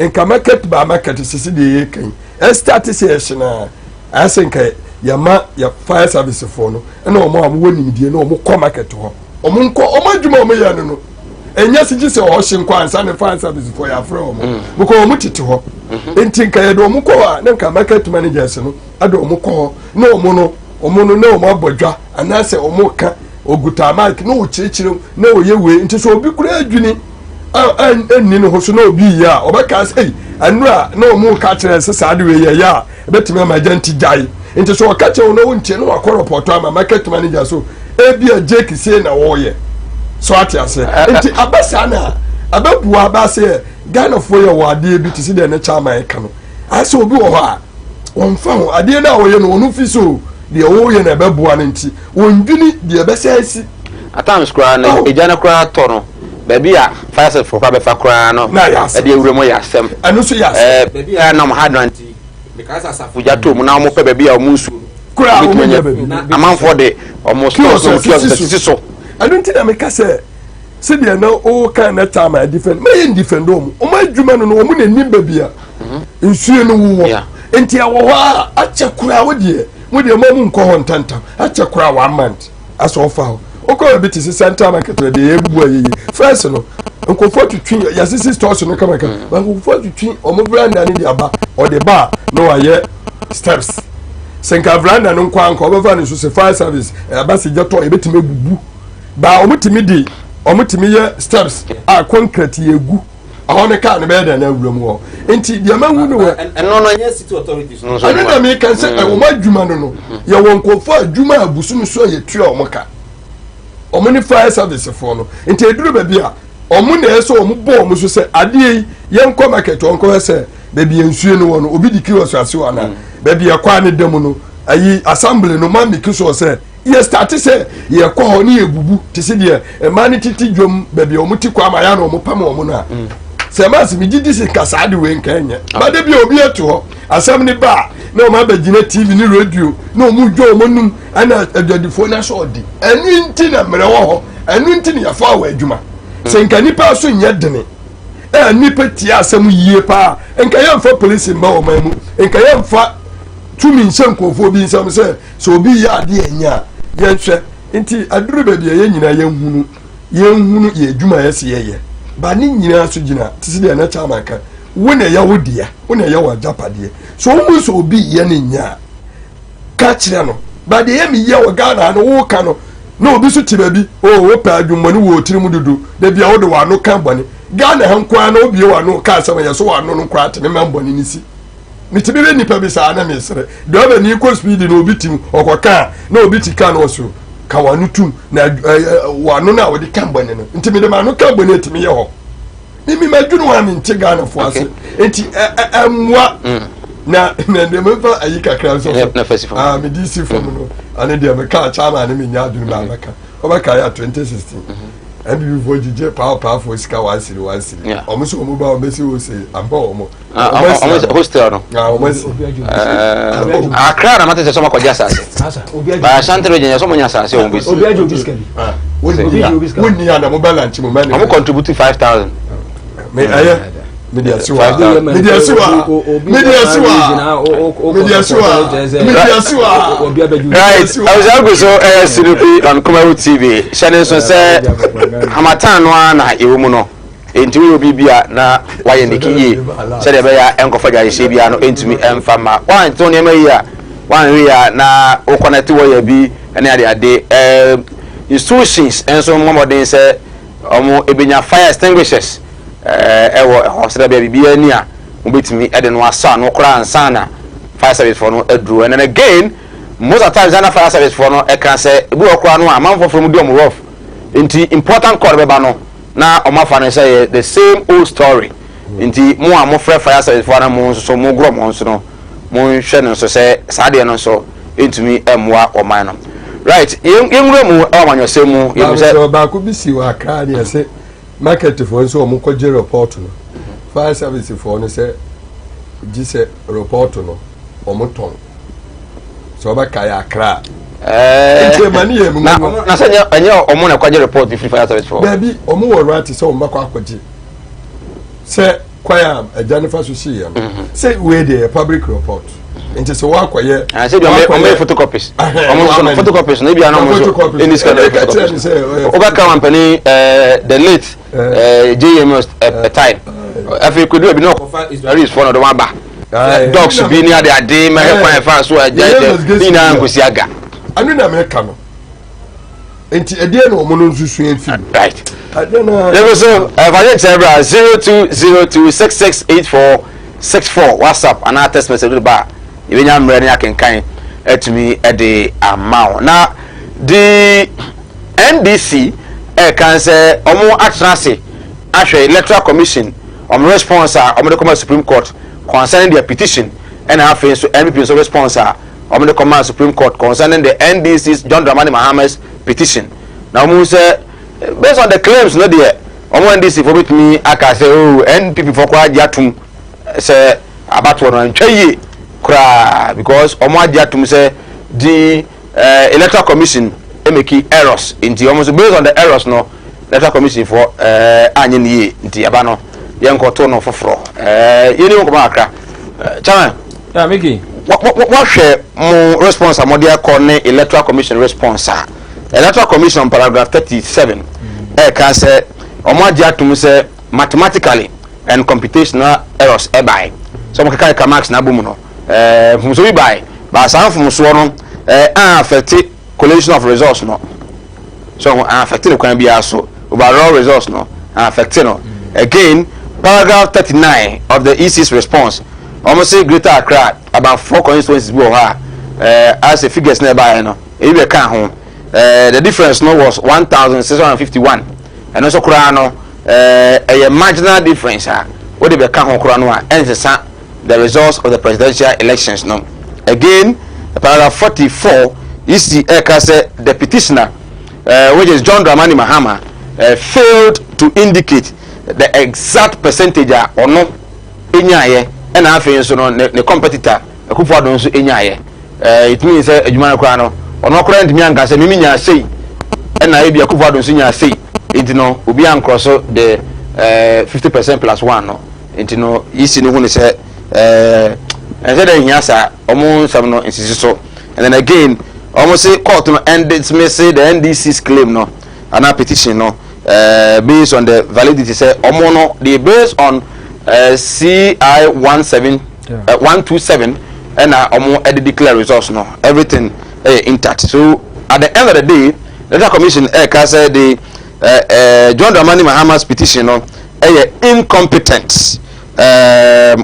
yi nka market by market sisi deɛ yɛka yi ɛstarte sɛ yɛhye no a ayɛ sɛ nka yɛma yɛ fire service foɔ no ɛna wɔn a wɔwɔ nimdeɛ no wɔn kɔ market hɔ wɔn nkɔ wɔn adwuma wɔn yɛ no no ɛnyɛ sɛ gye sɛ ɔhye nkɔ ansa ne fire service foɔ yɛafrɛ wɔn mm. because wɔn tete hɔ mm-hmm. nti nka yɛde wɔn kɔ hɔ a na nka market managers no ɛde wɔn kɔ hɔ na wɔn no wɔn no na wɔn abɔ dwa anaasɛ wɔn ka oguta mic na ɔkyerɛkyerɛ mu na ɔyɛ wei nti sɛ obi kura adwini ɛnni ne ho so na obi yɛ a ɔbɛka sɛ ei ɛno a na wɔn ka kyerɛ sɛ saa de wei yɛ yɛ a ɛbɛtumi ama agya nti gyae nti sɛ ɔka kyerɛ wɔn na wɔntie na wakɔ rɔpɔtɔ ama market manager so ebi a jake sei na wɔyɛ so ate ase nti aba saa na abɛbua aba sɛ ghanafoɔ yɛ wɔ adeɛ bi te sɛ deɛ ne chairman ka no ayɛ sɛ obi wɔ hɔ a wɔmfa ho adeɛ no a wɔyɛ no wɔn fi so deɛ wɔyɛ no ɛbɛboa no nti wɔndwini deɛ ɛbɛsɛ asi. At times koraa no egya no koraa tɔ no baabi a fire service koraa bɛfa koraa no ɛde awura mu yɛ asɛm. Ɛno nso yɛ asɛm. Ɛɛ baabi a nam hydrant yi mekae sɛ asafo gya tɔ mu na wɔpɛ baabi a wɔn nsuo koraa wɔn nyɛ baabi na amanfoɔ de wɔn stores wɔn kiosks sisi so. Ɛno nti na meka sɛ sɛdeɛ na ɔka na time a defend ma yɛ ndefend wɔn wɔn adwuma no no wɔn na nim baabi a nsuo no wowɔ nti ɛwɔ hɔ a akyɛ koraa wo deɛ mo deɛ mo mu nkɔ hɔ ntantam akyɛ koraa one month asɛ ɔfa hɔ. Wokɔ baabi te sɛ Central Market baabi a yɛbubu ayɛ yi. First no, nkurɔfoɔ twitwi yɛasisi stores no kamakama. Ba nkurɔfoɔ twitwi wɔn veranda no de aba. Ɔde ba a na wayɛ steps. Sɛ nka veranda no nko anka ɔbɛfa ne so sɛ fire service ɛba sɛ gya tɔ yɛbɛtumi abubu. Ba wɔtumi de wɔtumi yɛ steps a concrete yɛgu. Ɛhɔ no kaa no bɛyɛ dɛn na awura mu hɔ. Nti deɛ mahu no wɔ. Ɛno no ɛnyɛ city authorities no nso. Ɛno na meka sɛ ɛwɔ adwuma no no. Yɛwɔ nkurɔfoɔ adwuma a abosom so a yɛtua wɔn ka. Wɔn ne fire service foɔ no. Nti eduru baabi a wɔn na ɛsɛ wɔn bɔ wɔn so sɛ adeɛ yi yɛnkɔ market wɔn kɔhɛ sɛ baabi yɛn nsuo no wɔ no obi di kiosk ase wɔ anaa baabi yɛkɔ a ne da mu no ayi assembly no ma make sure sɛ yɛ start sɛ yɛkɔ hɔ ne yɛbubu te sɛ deɛ mmaa no tete dwom baabi a wɔn ti kɔ ama yɛ na wɔn pam wɔn no a sɛ mmaa sɛ megye di sɛ nka saa de wei nka ɛnyɛ bade bi a obi ato hɔ asɛm ne ba a na wɔn abɛgyina tv ne radio na wɔn dwa wɔn anum ɛna adwadifoɔ no asɔ ɔdi ɛnu nti na mmerɛ wɔ hɔ ɛnu nti na yɛfa wɔ adwuma sɛ nka nipa so nyɛ dene ɛna nipa tie asɛm yie paa nka yɛmfa polisi mma wɔn man mu nka yɛmfa tumi nhyɛ nkurɔfoɔ bi nsɛm sɛ sɛ obi yɛ adeɛ ɛnyɛ a yɛnhwɛ nti aduru baabi a yɛn nyinaa yɛnhunu yɛnhunu yɛ adwuma a yɛsi yɛyɛ ba ne nyinaa so gyina te sɛ deɛ na chairman ka wo na ɛyɛ wo dea wo na ɛyɛ wo agyapadeɛ so wɔn sɛ obi yɛ ne nyɛ a ka kyerɛ no ba deɛ yɛ mi yɛ wɔ Ghana no wo ka no na obi so te baabi o wo pɛ adwummɔne wɔ tiri mu dodo dabi a wode w'ano ka bɔne Ghana ha nkoa na obie w'ano ka asɛm yɛ so w'ano no koraa te ne ma bɔne ne si metumi bɛ nipa bi saa na mesere driver ni kɔ speed na obi tim ɔkɔ kaa na obi ti kaa na ɔso ka w'ano tum na w'ano no a wɔde ka bɔne no nti mede m'ano ka bɔne atumi yɛ hɔ mimi madwene hɔ a mente Ghanafoɔ ase nti ɛmmoa na na deɛ memfa ayi kakra nso so ah mede si fam no ane deɛ meka kyama ne menya adwene baa mɛka wɔbɛka yɛ 2016 NPP foɔ gyigye paapaafoɔ sika one cedi one cedi wɔn nso wɔn ba wɔn bɛsi wɔ se ampa wɔn ɔmo hostel no Accra na mate sɛ sɔmɔ akɔgye asase ba Ashanti region yɛ sɔmɔ nya asase wɔn bɛsi wonni a na mo bɛ lanche mo mɛni ɔmo contribute 5,000 me ɛyɛ mede asi wa mede asi wa mede asi wa mede asi wa mede asi wa. Right, ɛwɔsɛ agu so ɛyɛ Sinopi on Kumawu TV hyɛ ne nso sɛ hamatan no ara na ɛwɔ mu no. Enti woyɛ obi bi a na wayɛ ne ki yie sɛdeɛ ɛbɛyɛ a ɛnkɔfa gyahyehyeɛ biara no ɛntumi ɛmfa mma. Woanto nneɛma yie a, woanhwɛ yie a na wo connect wire bi ne adeade. Ɛɛ institutions nso mmɔ mmɔden sɛ wɔn ɛbɛnya fire extinguishers ɛwɔ ɛhɔ sɛdeɛ ɛbɛyɛ a biribiara ni a wɔbɛtumi ɛde no asɔ ano koraa ansa na fire service foɔ no aduru. And then again, most of the times na fire service foɔ no ɛka sɛ ebi wɔ koraa no a amanfoɔ frɛ wɔn di wɔn rough nti important call bɛba no na ɔmo afa no sɛ yɛ the same old story nti mo a mo frɛ fire service foɔ na mo nso so mo gorɔ mo nso no mo nhwɛ no nso sɛ saa deɛ no nso ntumi mmoa ɔman no right yɛn yɛn wura mu ɛwɔ amanyɔsɛm mu yɛn sɛ. Baako bi si wɔ Accra ne ɛsɛ market foɔ nso wɔn kɔ gye report no fire service foɔ no sɛ gye sɛ report no wɔn tɔn. Sɛ ɔbɛka yɛ akra. Nti ɛma ne yɛ mu. Na na sɛ ɛnyɛ ɛnyɛ ɔmo na ɛkɔgye report firi fire service fɔ. Dabi ɔmo wɔ right sɛ ɔmo bɛkɔ akɔgye sɛ kwan a agya no fa so si yɛ no sɛ wei deɛ yɛ public report nti sɛ wakɔyɛ. Sɛ bi ɔmo yɛ photocopies ɔmo nso no photocopies no ebi anam nso ɛni sika na yɛ photocopies wobɛka wampani the late JMS time afei kodu ebi na ɔkɔfa Israelis fɔ na ɔde wɔn aba. Dogs bi ne ade ade mɛhwɛ kwan ɛfa so agya agya ne nyinaa nkosi aga. Ɛno na mɛka no nti ɛdeɛ na wɔn no nso sua fi. Right. Yɛbɛ so ɛfagye nkyɛn bra 0202668464 WhatsApp anaa text message de ba a yɛbɛnya mmerɛ ne akenkan atumi de ama wo na the NDC ɛka sɛ wɔn atena ase ahwɛ Electoral Commission wɔn response a wɔde kɔma Supreme Court concerning their petition ɛna afei nso NPP nso response a wɔde kɔma Supreme Court concerning the NDC's John Dramani Mahama's petition na wɔn sɛ based on the claims no deɛ wɔn NDC fo betumi aka sɛ oh NPP fo koraa agye atum sɛ abatoɔ no antwa yie koraa because wɔn agye atum sɛ the Electoral Commission emeki errors nti wɔn nso based on the errors no Electoral Commission foɔ ɛɛ anyɛ ne yie nti ɛba no yɛnkɔto no foforɔ ɛɛ yɛni ho nkɔmɔ kakra ɛɛ chairman. Yeah, Mickey. Wɔhwɛ mo response a mode akɔ ne Electoral Commission response a. Electoral Commission paragraph 37 ɛka sɛ ɔmo agye atom sɛ mathematically and computational errors ɛbae sɛ ɔmo keka keka marks na abɔ mu no, mfomsoɔ bi bae, ba saa mfomsoɔ no a affect collation of results no, so ɔmo affect no kwan biara so, overall results no affect no. Again, paragraph 39 of the EC's response, ɔmo say Greater Accra, about four constituencies bi wɔ hɔ a as a figures na ɛbaeɛ no, ebi bɛ ka ho, the difference no was 1,651. Ɛno nso koraa no, ɛyɛ marginal difference a wode bɛka ho koraa no a ɛnsesa the results of the presidential elections no. Again, paragraph 44, EC ɛka sɛ the petitioner, which is John Dramani Mahama, failed to indicate the exact percentage a ɔno enyaayɛ, ɛna afei nso no ne competitor Akufo-Addo nso enyaayɛ. It means sɛ adwuma no koraa no, ɔno koraa ntumi anka sɛ mimi nyaa sei ɛna ebi Akufo-Addo nso nyaa sei, nti no obi ankorɔ so the 50% plus one no. Nti no EC no hu ne sɛ ɛnsɛ dɛ nhia saa ɔmo nsɛm no nsisi so. And then again, ɔmo se court no and dismiss the NDC's claim no ana petition no based on the validity sɛ ɔmo no they based on CI 17 127 ɛna ɔmo ɛde declare results no, everything ɛyɛ intact. So at the end of the day, the Electoral Commission ɛɛka sɛ the John Dramani Mahama's petition no ɛyɛ incompetent,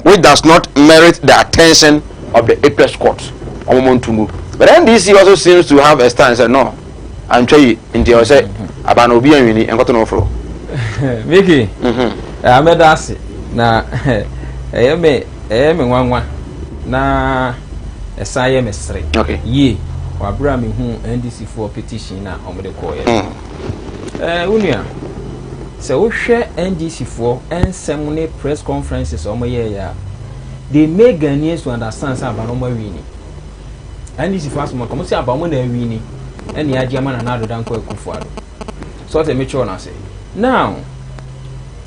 which does not merit the attention of the apex court. Ɔmo mo ntumu, but NDC also seems to have a stand sɛ no antwa yi nti ɛwɔ sɛ aba na obi anwini nkɔtɔ na ɔforo. Miki, amɛda ase na ɛyɛ me nwanwa na ɛsan yɛ me sere yie wabere a mehu NDC foɔ petition na wɔde kɔɔyɛ. Wo nua, sɛ wohwɛ NDC foɔ nsɛm ne press conferences a wɔyɛɛyɛ a, they make Ghanaians to understand sɛ aba no wɔn awini. NDC foɔ asɛm ɔka mo sɛ aba wɔn na awini, ɛna agye ama Nana Addo Dankwa Akufo-Addo so ɔtɛ metwerɛ no ase. Now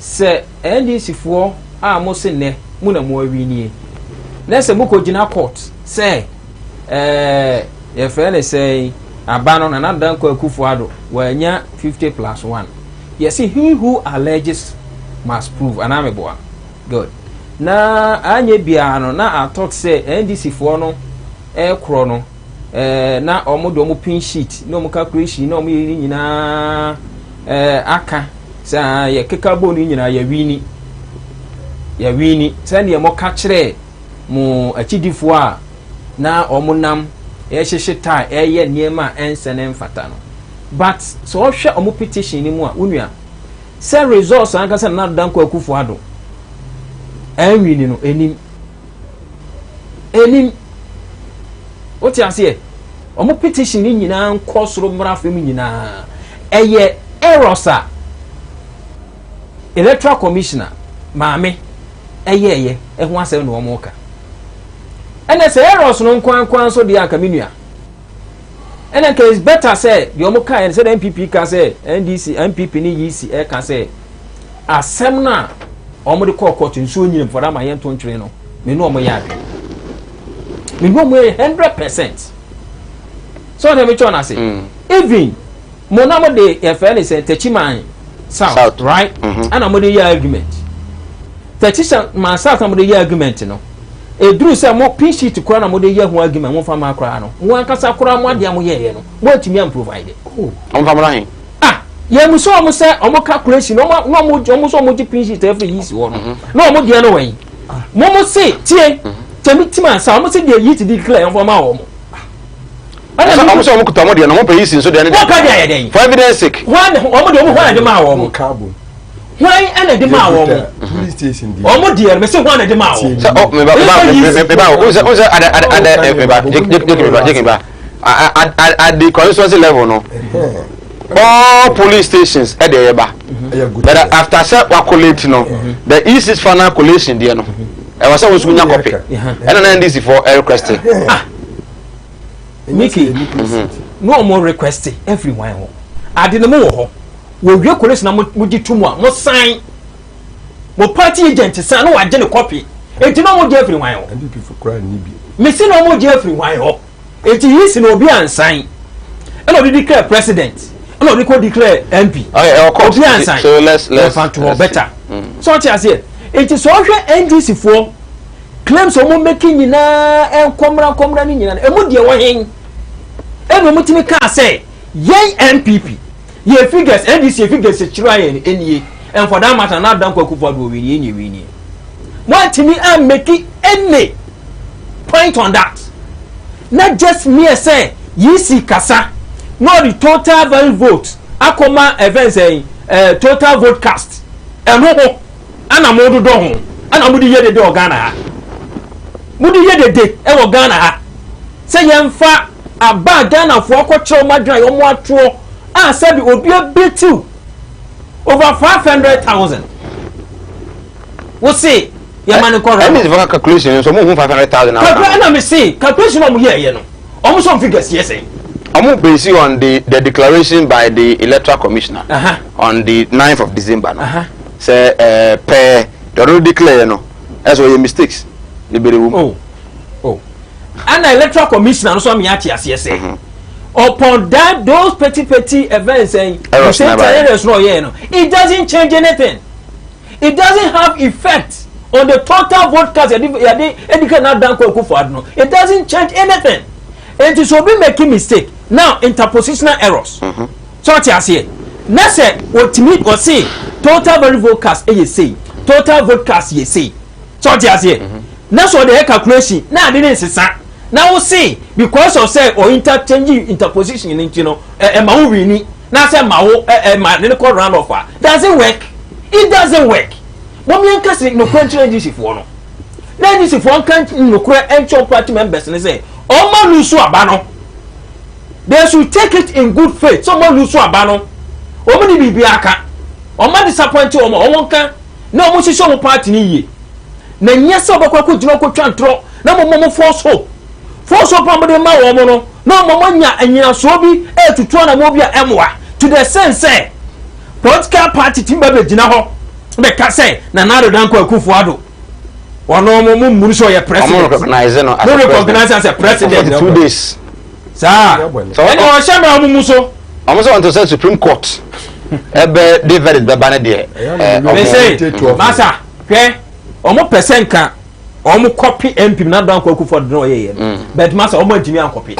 sɛ NDC foɔ a mo se nnɛ mo na mo awinie na sɛ mokɔ gyina court sɛ yɛfrɛ ne sɛ aba no Nana Dankwa Akufo-Addo wanya 50 plus 1, yɛsi he who alleges must prove, anaa meboa? Good. Na anyɛ biara no na atɔ sɛ NDC foɔ no ɛɛkorɔ no, na wɔn de wɔn pink sheet na wɔn calculation na wɔn yɛ ne nyinaa aka sɛ yɛ keka bɔ no nyinaa yɛwini, yɛwini sɛdeɛ mo ka kyerɛ mo akyidifoɔ a na wɔn nam ɛhyehyɛ tie ɛyɛ nneɛma a ɛnsɛ ne mfata no. But sɛ ɔhwɛ wɔn petition no mu a, wonua, sɛ results ankasa Nana Dankwa Akufo-Addo ɛnwini no anim anim, wote aseɛ? Wɔn petition no nyinaa nkɔ soro mmara fam nyinaa ɛyɛ errors a Electoral Commissioner maame ɛyɛɛyɛ ɛho asɛm na wɔn ka. Ɛna sɛ errors no nkwankwan nso deɛ anka me nua, ɛna nka it's better sɛ deɛ wɔn ka yɛ sɛ NPP ka sɛ NDC, NPP ne EC ɛka sɛ asɛm no a wɔn de kɔɔ court nsuo nyina fɔdɔ ama yɛn to ntwere no, me ne wɔn yɛ adwene, me ne wɔn yɛ 100%. So ɔna mi twɛ ɔna ase, even mo na mo de yɛfɛ ne sɛ Techiman South, South. Right, ɛna mo de yɛ argument Techiman South na mo de yɛ argument no, eduru sɛ mo pink sheet koraa na mo de yɛ ho argument, mo fa ma koraa no, mo ankasa koraa mo adeɛ a mo yɛɛyɛ no, mo atumi am provide. Ɔmo fa mo na he? Ah, yɛn mu sɛ ɔmo sɛ ɔmo calculation ɔmo na ɔmo sɛ ɔmo gye pink sheet ɛfiri yi si hɔ no na ɔmo deɛ no wɔ yi mo se tie tɛmi tim ansa ɔmo se deɛ yi ti di clear yɛn fɔ ma wɔn. Ɔmo sɛ ɔmo kuta ɔmo deɛ no, ɔmo pɛ yi si nso deɛ ne deɛ. Wɔn ka deɛ ayɛ dɛ. For evidence sake. Wɔn ɔmo deɛ ɔmo hɔn na de maa wɔn. Hɔn ɛna de maa wɔn. Ɔmo deɛ no mɛ sɛ hɔn na de maa wɔn. Sɛ ɔ meba meba meba o sɛ o sɛ ada ada ada meba jeki meba jeki meba at the constituency level no, all police stations ɛde ɛyɛ ba, but after sɛ wa collate no, the EC's final collation deɛ no, ɛwɔ sɛ wɔn nso nya copy, ɛna na NDC for ɛ request. Miki na ɔmo request every one hɔ ade no mo wɔ hɔ wɔwie collation na mo gye tum a mo sign, mo party agent sign na wagye ne copy, eti na ɔmo gye afiri hwan hɔ? Mesi na ɔmo gye afiri hwan hɔ? Eti yi si na obi ansan. Ɛna ɔde declare president. Ɛna ɔde kɔ declare MP. Okay, ɛwɔ court. Obi ansan. So let's let's. Yɛfa to hɔ better. So ɔte aseɛ. Nti sɛ ɔhwɛ NDC foɔ claims ɔmo make nyinaa nkɔmra nkɔmra ne nyinaa emu deɛ wɔ hen ɛna ɔmo tumi kaa sɛ yɛn NPP yɛ figures NDC yɛ figures kyerɛ ayɛ no nie and for that matter na Dankwa Akufo-Addo wɔ winie nie winie wɔntumi ammeki any point on that na just mere sɛ yisi kasa na ɔde total valid vote akɔma ɛfɛn sɛn ɛɛ total vote cast ɛno ho ɛna mo dodɔ ho ɛna mo de yɛ dede wɔ Ghana ha mo de yɛ dede ɛwɔ Ghana ha sɛ yɛnfa aba Ghanafoɔ akɔkyerɛ wɔn adwene a wɔn atoɔ a sɛbi obi abetiw over 500,000 wosi yɛma ne kɔ ɛne nfa calculation nso ɔmo hu 500,000. Calculation ɛna mi se calculation a ɔmo yɛ yɛ no ɔmo sɔ figures yɛ sɛn. Ɔmo base on the declaration by the electoral commissioner uh -huh. on the 9th of December no sɛ ɛɛ pɛɛ deɛ ɔno declare no ɛsɛ ɔyɛ mistakes bebree wɔ mu. Oh oh, ɛna electoral commissioner no so mi ate aseɛ sɛ upon that those petty petty events ɛn Errors na ba yɛ. errors na ɔyɛ no, it doesn't change anything, it doesn't have effect on the total vote cast yɛde yɛde edika na Dankwa Akufo-Addo no. It doesn't change anything. Nti so obi make mistake now, interpositional errors so ɔte aseɛ na sɛ otimi ɔse total valid vote cast ɛyɛ sei, total vote cast yɛ sei, so ɔte aseɛ na sɛ ɔde yɛ calculation na ade ne nsesa na wo se because of sɛ o interchange interposition ne nti no ɛ ɛma wo wini na sɛ ma wo ɛ ɛ ma ne kɔ round off a, does it work? It doesn't work. Wɔn yɛn kasi nokorɛ nkyerɛ NDC foɔ no na NDC foɔ nka nokorɛ nkyɛn party members ne sɛ ɔmo lose aba no, they should take it in good faith sɛ ɔmo lose aba no, wɔn de biribi aka ɔmo disappoint wɔn, ɔmo nka na ɔmo hyehyɛ ɔmo party ne yie na nyɛ sɛ ɔbɛkɔ akɔ gyina ɔkɔtwa ntorɔ na mo mo force hope a mo de ma wɔn no na ɔmo mo nya anyinasoɔ bi ɛɛtutu anamɔ bi a ɛmoa to the sense sɛ political party tí ba bɛ gyina hɔ bɛka sɛ Nana Addo Dankwa Akufo-Addo ɔno mo mo mmuru sɛ ɔyɛ president. Ɔmo recognize no as mo a recognize as a president. 42 days. Saa ɛna ɔhyɛ mɛ ɔmo mu so. Ɔmo sɛ ɔnto sɛ Supreme Court ɛbɛ de verdict bɛba ne deɛ ɛɛ Me se masa hwɛ, ɔmo pɛ sɛ nka ɔmo copy NPP na Dankwa Akufo-Addo na ɔyɛ yɛ no, but masa ɔmo ntumi ancopy.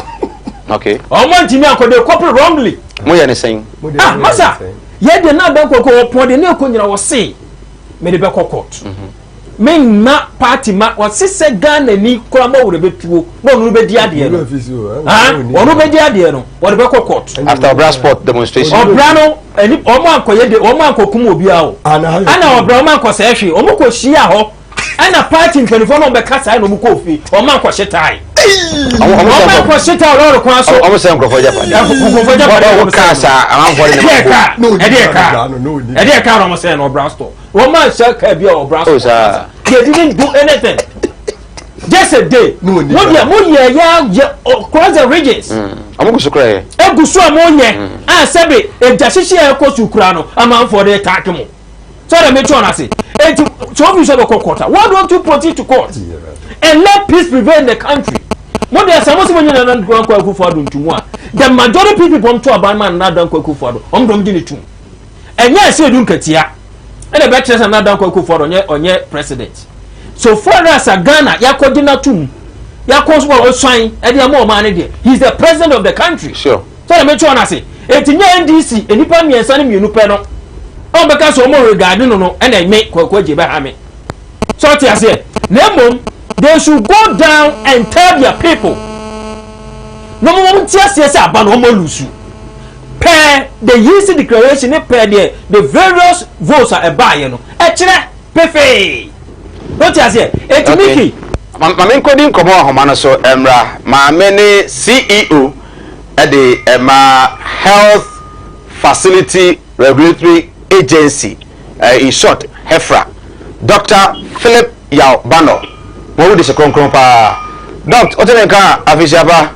Ɔmo ntumi ancopy, they copy wrongly. Mo yɛ ne sɛn? Ah, masa yɛ de na Dankwa Akufo ɔpɔn de ne ekɔ nyina wɔ se mɛ de bɛ kɔ court me mma party ma wɔsi sɛ Ghana ni kura ma wòle bɛ tuo na ɔno bɛ di adeɛ no, ah, ɔno bɛ di adeɛ no, wɔde bɛ kɔ court. After Obra Spot demonstration. Ɔbra no ɛni ɔmo ankɔyɛ de ɔmo ankɔkum obiara o, ɛna ɔbra ɔmo ankɔsɛɛ hwee, ɔmo kɔ hyia hɔ ɛna party mpanimfoɔ na ɔmo bɛka saa na ɔmo kɔ ofie, ɔmo ankɔhyɛ tae, ɔmo ankɔhyɛ tae lɔɔre kwan so. Ɔmo sɛ nkurɔfoɔ gya pade. Nkurɔfoɔ gya pade. Wɔn kaa saa amanfoɔ de ne ɛdeɛ kaa ɛdeɛ kaa ɛdeɛ kaa na ɔmo sɛ no ɔbra store, wɔn anhyɛ kaa bi a ɔbra Oh, store. saa. They didn't do anything, just a day mo deɛ mo yɛ yɛ yɛ across the regions. Ɔmo gu so kora yɛ. Egu so a mo yɛ a sɛbi egya hyehyɛ a ɛkɔ so kura no amanfoɔ de taaki mo sɔrɔ mi twɛn ase. Eti sɛ ofi sɛ bɛkɔ court a, why don't you proceed to court and let peace prevail in the country? Mo deɛ sɛ mo sɛ mo nyɛ Nana Dankwa Akufo-Addo ntumu a, the majority people mo to aban ma Nana Dankwa Akufo-Addo, ɔmo dɔm gye ne tum. Ɛnyɛ ɛsɛ edu nkatia ɛna ɛbɛkyerɛ sɛ Nana Dankwa Akufo-Addo ɔnyɛ president. So far as a Ghana yakɔ gyina tum yakɔ so ɔsan ɛde ama ɔman ne deɛ, he is the president of the country. Sɛ ɛmɛ twɛn ase eti nye NDC nipa mmiɛnsa ne mmienu pɛ no ɔn bɛka sɛ ɔmo regard no ɛna ɛmɛ Kwaku Agye bɛha mi sɛ ɔte aseɛ. Na emom they should go down and tell their people na ɔmo wɔn ti aseɛ sɛ aba na ɔmo lose pɛɛ the EC declaration ne pɛɛ deɛ the various votes a ɛbaayɛ no ɛkyerɛ pefee o ti aseɛ eti miki. Maame nkɔdi nkɔmɔ ahoma no so mmra. Maame ne CEO ɛde ɛma Health Facility Regulatory Agency, in short HeFRA, Dr Philip Yaw Bano. Wɔn wodi se kronkron paa. Doc, ɔte ne nka afisiaba.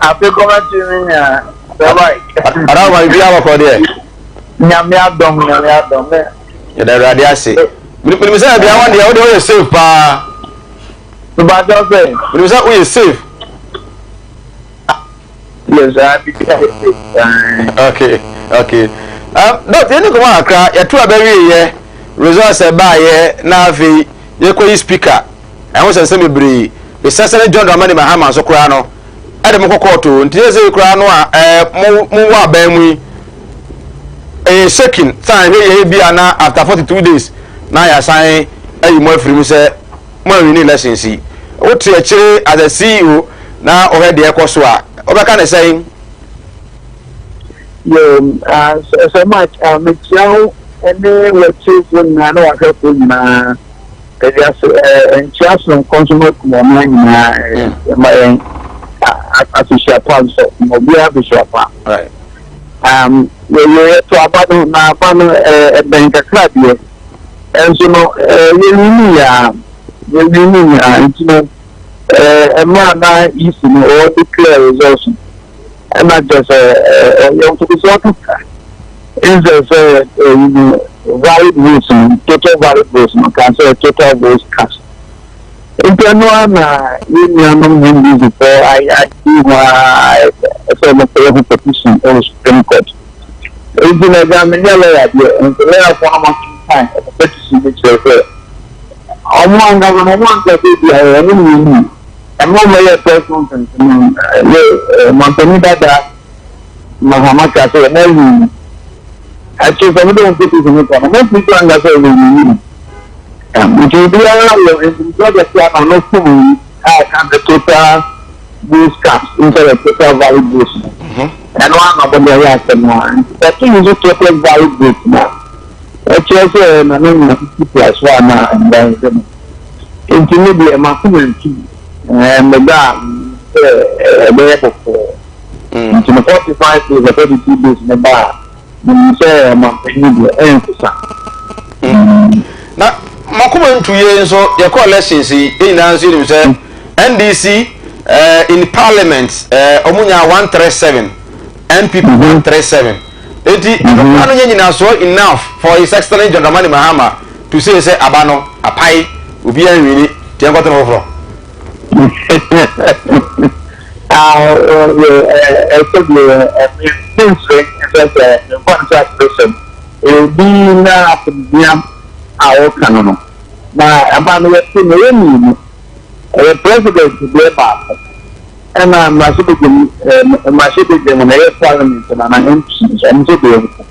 Afe kɔmɛnti mi nya sɛbai. Ɔdawoma bibi abɔkɔ deɛ. Nyame adɔm, Nyame adɔm. Yɛda Awurade ase. Menim sɛ bia wɔn deɛ wode woyɛ safe paa. Mebakyɛw sɛ. Menim sɛ woyɛ safe. Yes, ah, biribi ayɛ safe. Okay, okay. Dɔt, yɛn ni nkɔmɔ kakra, yɛto abɛwie yɛ, results ɛbaayɛ, na afei yɛkɔyi speaker. Ɛho nsɛnsɛm bebree. Mesɛ ne John Dramani Mahama nso koraa no, ɛde mo kɔ kɔɔto. Nti yɛ sɛ koraa no a, ɛɛ mo mo wɔ aban mu yi, ɛyɛ shaking. San hwɛ yɛ bi a na after 42 days na yɛasan ayi mo afiri mu sɛ mo anwini elections yi. Wote akyire as a CEO na wohwɛ deɛ ɛkɔ so a, wobɛka ne sɛn? Yo, uh, so much. Mekyia wo ne w'atiefoɔ nyinaa ne w'ahwɛfoɔ nyinaa. Ɛde ase ɛɛ nkyia sononko nso ma kum ɔman nyinaa ɛɛ ɛma yɛn afehyia pa nso ma obiara afehyia pa. Um, yɛyɛ yɛto aba no na aba no ɛɛ ɛbɛn kakra deɛ ɛnso no ɛɛ yɛwini yɛ a yɛwini yɛ a nti no ɛɛ ɛmɛ a na isi no ɔwɔ declare results no ɛna kyerɛ sɛ ɛɛ ɔyɛ nkotosoɔ kakra instead sɛ ɛyi no valid votes no, total valid votes no, kan sɛ total votes cast. Nti ɛno ara na yɛn nuanom NDC foɔ ayɛ adi ho ara sɛ wɔkɔyɛ ho petition wɔ Supreme Court. Nti na agya menyɛ lawyer deɛ, nti lawyer foɔ no makenkan wɔn petition no kyerɛ sɛ wɔn ankasa no wɔn ankasa bi a wɔn mmienu ɛno wɔn yɛ press conference no yɛ ɔmampanin dada Mahama ka sɛ wɔn ayi no. Akyire sɛ wɔde wɔn petition no kɔ no, wɔn ntumi anka sɛ wɔn ayi no. Nti obiara wɔ mfomsoɔ kɛseɛ a na ɔno fom yi a ɛka the total votes cast instead of total valid votes no. Ɛno ara na wɔde ayɛ asɛm no ara. Nti sɛ to use total valid votes no a, ɛkyerɛ sɛ na ne nya 50 plus 1 a mmara nsɛ no. Nti me deɛ m'akoma ntu. Ɛɛ meda a sɛ ɛbɛyɛ bɔkɔɔ. Nti no 45 days or 42 days no ba a, menim sɛ ɔmanpanyin deɛ ɛnsesa. Na makoma ntu yei nso yɛkɔ elections yi yɛn nyinaa nso yɛnim sɛ NDC eh, in parliament eh, ɔmo nyaa 137 NPP 137 eti ɛno koraa no nyɛ nyinasoɔ enough for his excellency John Dramani Mahama to say sɛ aba no apae obiara nwini nti yɛnkɔto no foforɔ. Ɛsɛ deɛ mensrɛ sɛ sɛ memfa no sɛ aseresɛm obi na asɛmhia a ɔka no no na ɛma no yɛte no ɛyɛ mmienu ɛyɛ president deɛ baako ɛna mmarahyɛbadwam mmarahyɛbadwam na ɛyɛ parliament na na MP nso ɔmo nso deɛ nko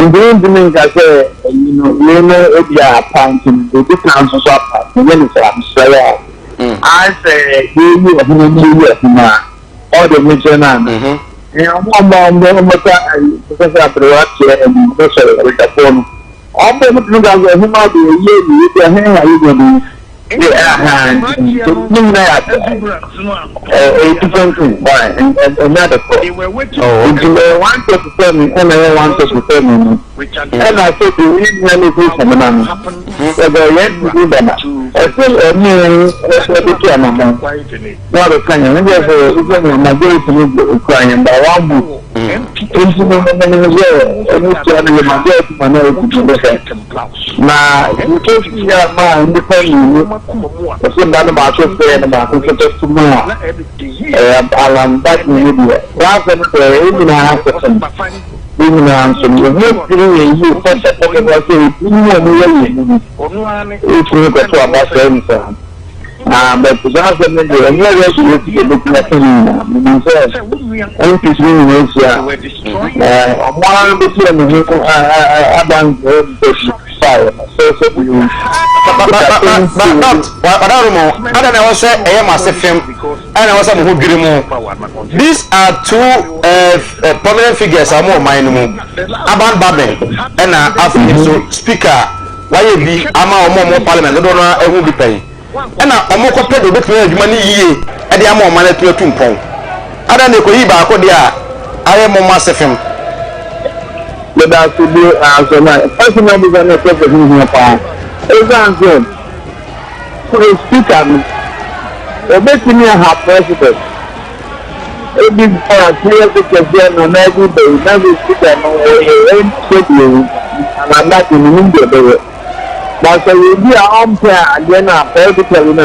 Nti wontumi nka sɛ ayi no wei no ebi a apa nti no deɛ edi kan nso so apa menyɛ no saa mesrɛ wo a ayɛ sɛ yɛyi ɔhene ne yɛyi ɔhemaa ɔde me kyerɛ no ana ɛɛ ɔmo a ɔmo ɔmo ɔmo ta ayi sɛ sɛ aberewa teɛ ɛmu ɔmo sɔre ɔretwafoɔ no ɔmo ɔmo tumi ka sɛ ɔhemaa deɛ ɛyi ayi ebi ɔhene na yɛ nyɛ bi ne nyinaa yɛ ɛyɛ different thing why ɛnyɛ ade korɔ nti ɛyɛ 137 ɛna ɛyɛ 137 no ɛna sɛ de yɛ nyina no ɛfiri samina no ɛbɛ yɛ ntumi dada ɛsɛ ɛne ɛsɛ de to anamɔ na ɔbɛka yɛn ne deɛ sɛ ɛsɛ ne majority no de okura yɛn ba one vote nti no no no sɛ ɛne tia no yɛ majority ma na ɛkutu bɛsɛ Na nketesia maa nnipa mmienu, ɔsɛ mma no baako sɛɛ na baako nso bɛto mu a, ɛyɛ Alan Batten no deɛ. Saa asɛm no deɛ, yɛn nyinaa ase fam. Yɛn nyinaa nso no, yɛn ho dwiri yɛn yie pɔtɔpɔtɔ sɛ ebinom a wɔyɛ yɛn mu no, wɔtumi kɔto aba sɛe no saa. Ah, but saa asɛm no deɛ, ɛnyɛ ready yɛ sɛ yɛbɛtumi aka ne nyinaa. Menim sɛ MPs no nyinaa ahyia a, ɔmo ara bɛsi wɔn ho adanseɛ sɛ faeɛ no sɛ sɛ bi Ɔdaworo mo, ada na ɛwɔ sɛ ɛyɛ mo ase fem, ɛna ɛwɔ sɛ mo ho dwiri mo. These are two prominent figures a wɔn wɔ ɔman no mu. Aban Baben ɛna afei nso speaker Wɔayɛ bi ama wɔn a wɔwɔ parliament dodoɔ no ara ahu bi pɛn. Ɛna wɔkɔpɛ deɛ ɔbɛtumi ayɛ adwuma no yie de ama ɔman no atumi atu mpɔn. Adɛn na ɛkɔyii baako deɛ a ayɛ moma ase fem? Yɛda ase bio asɛm a ɛfa so na bisa no ɛsɛ sɛ ho hia paa. Esiane sɛ sɛ speaker no obetumi aha president ebi a sɛ yɛde kɛseɛ no na ɛde bɛyi na sɛ speaker no wɔyɛ ɛnkyɛ deɛ anaa de menim deɛ ɛbɛyɛ. Na sɛ yɛ obi a ɔmpɛ adeɛ no a politically no a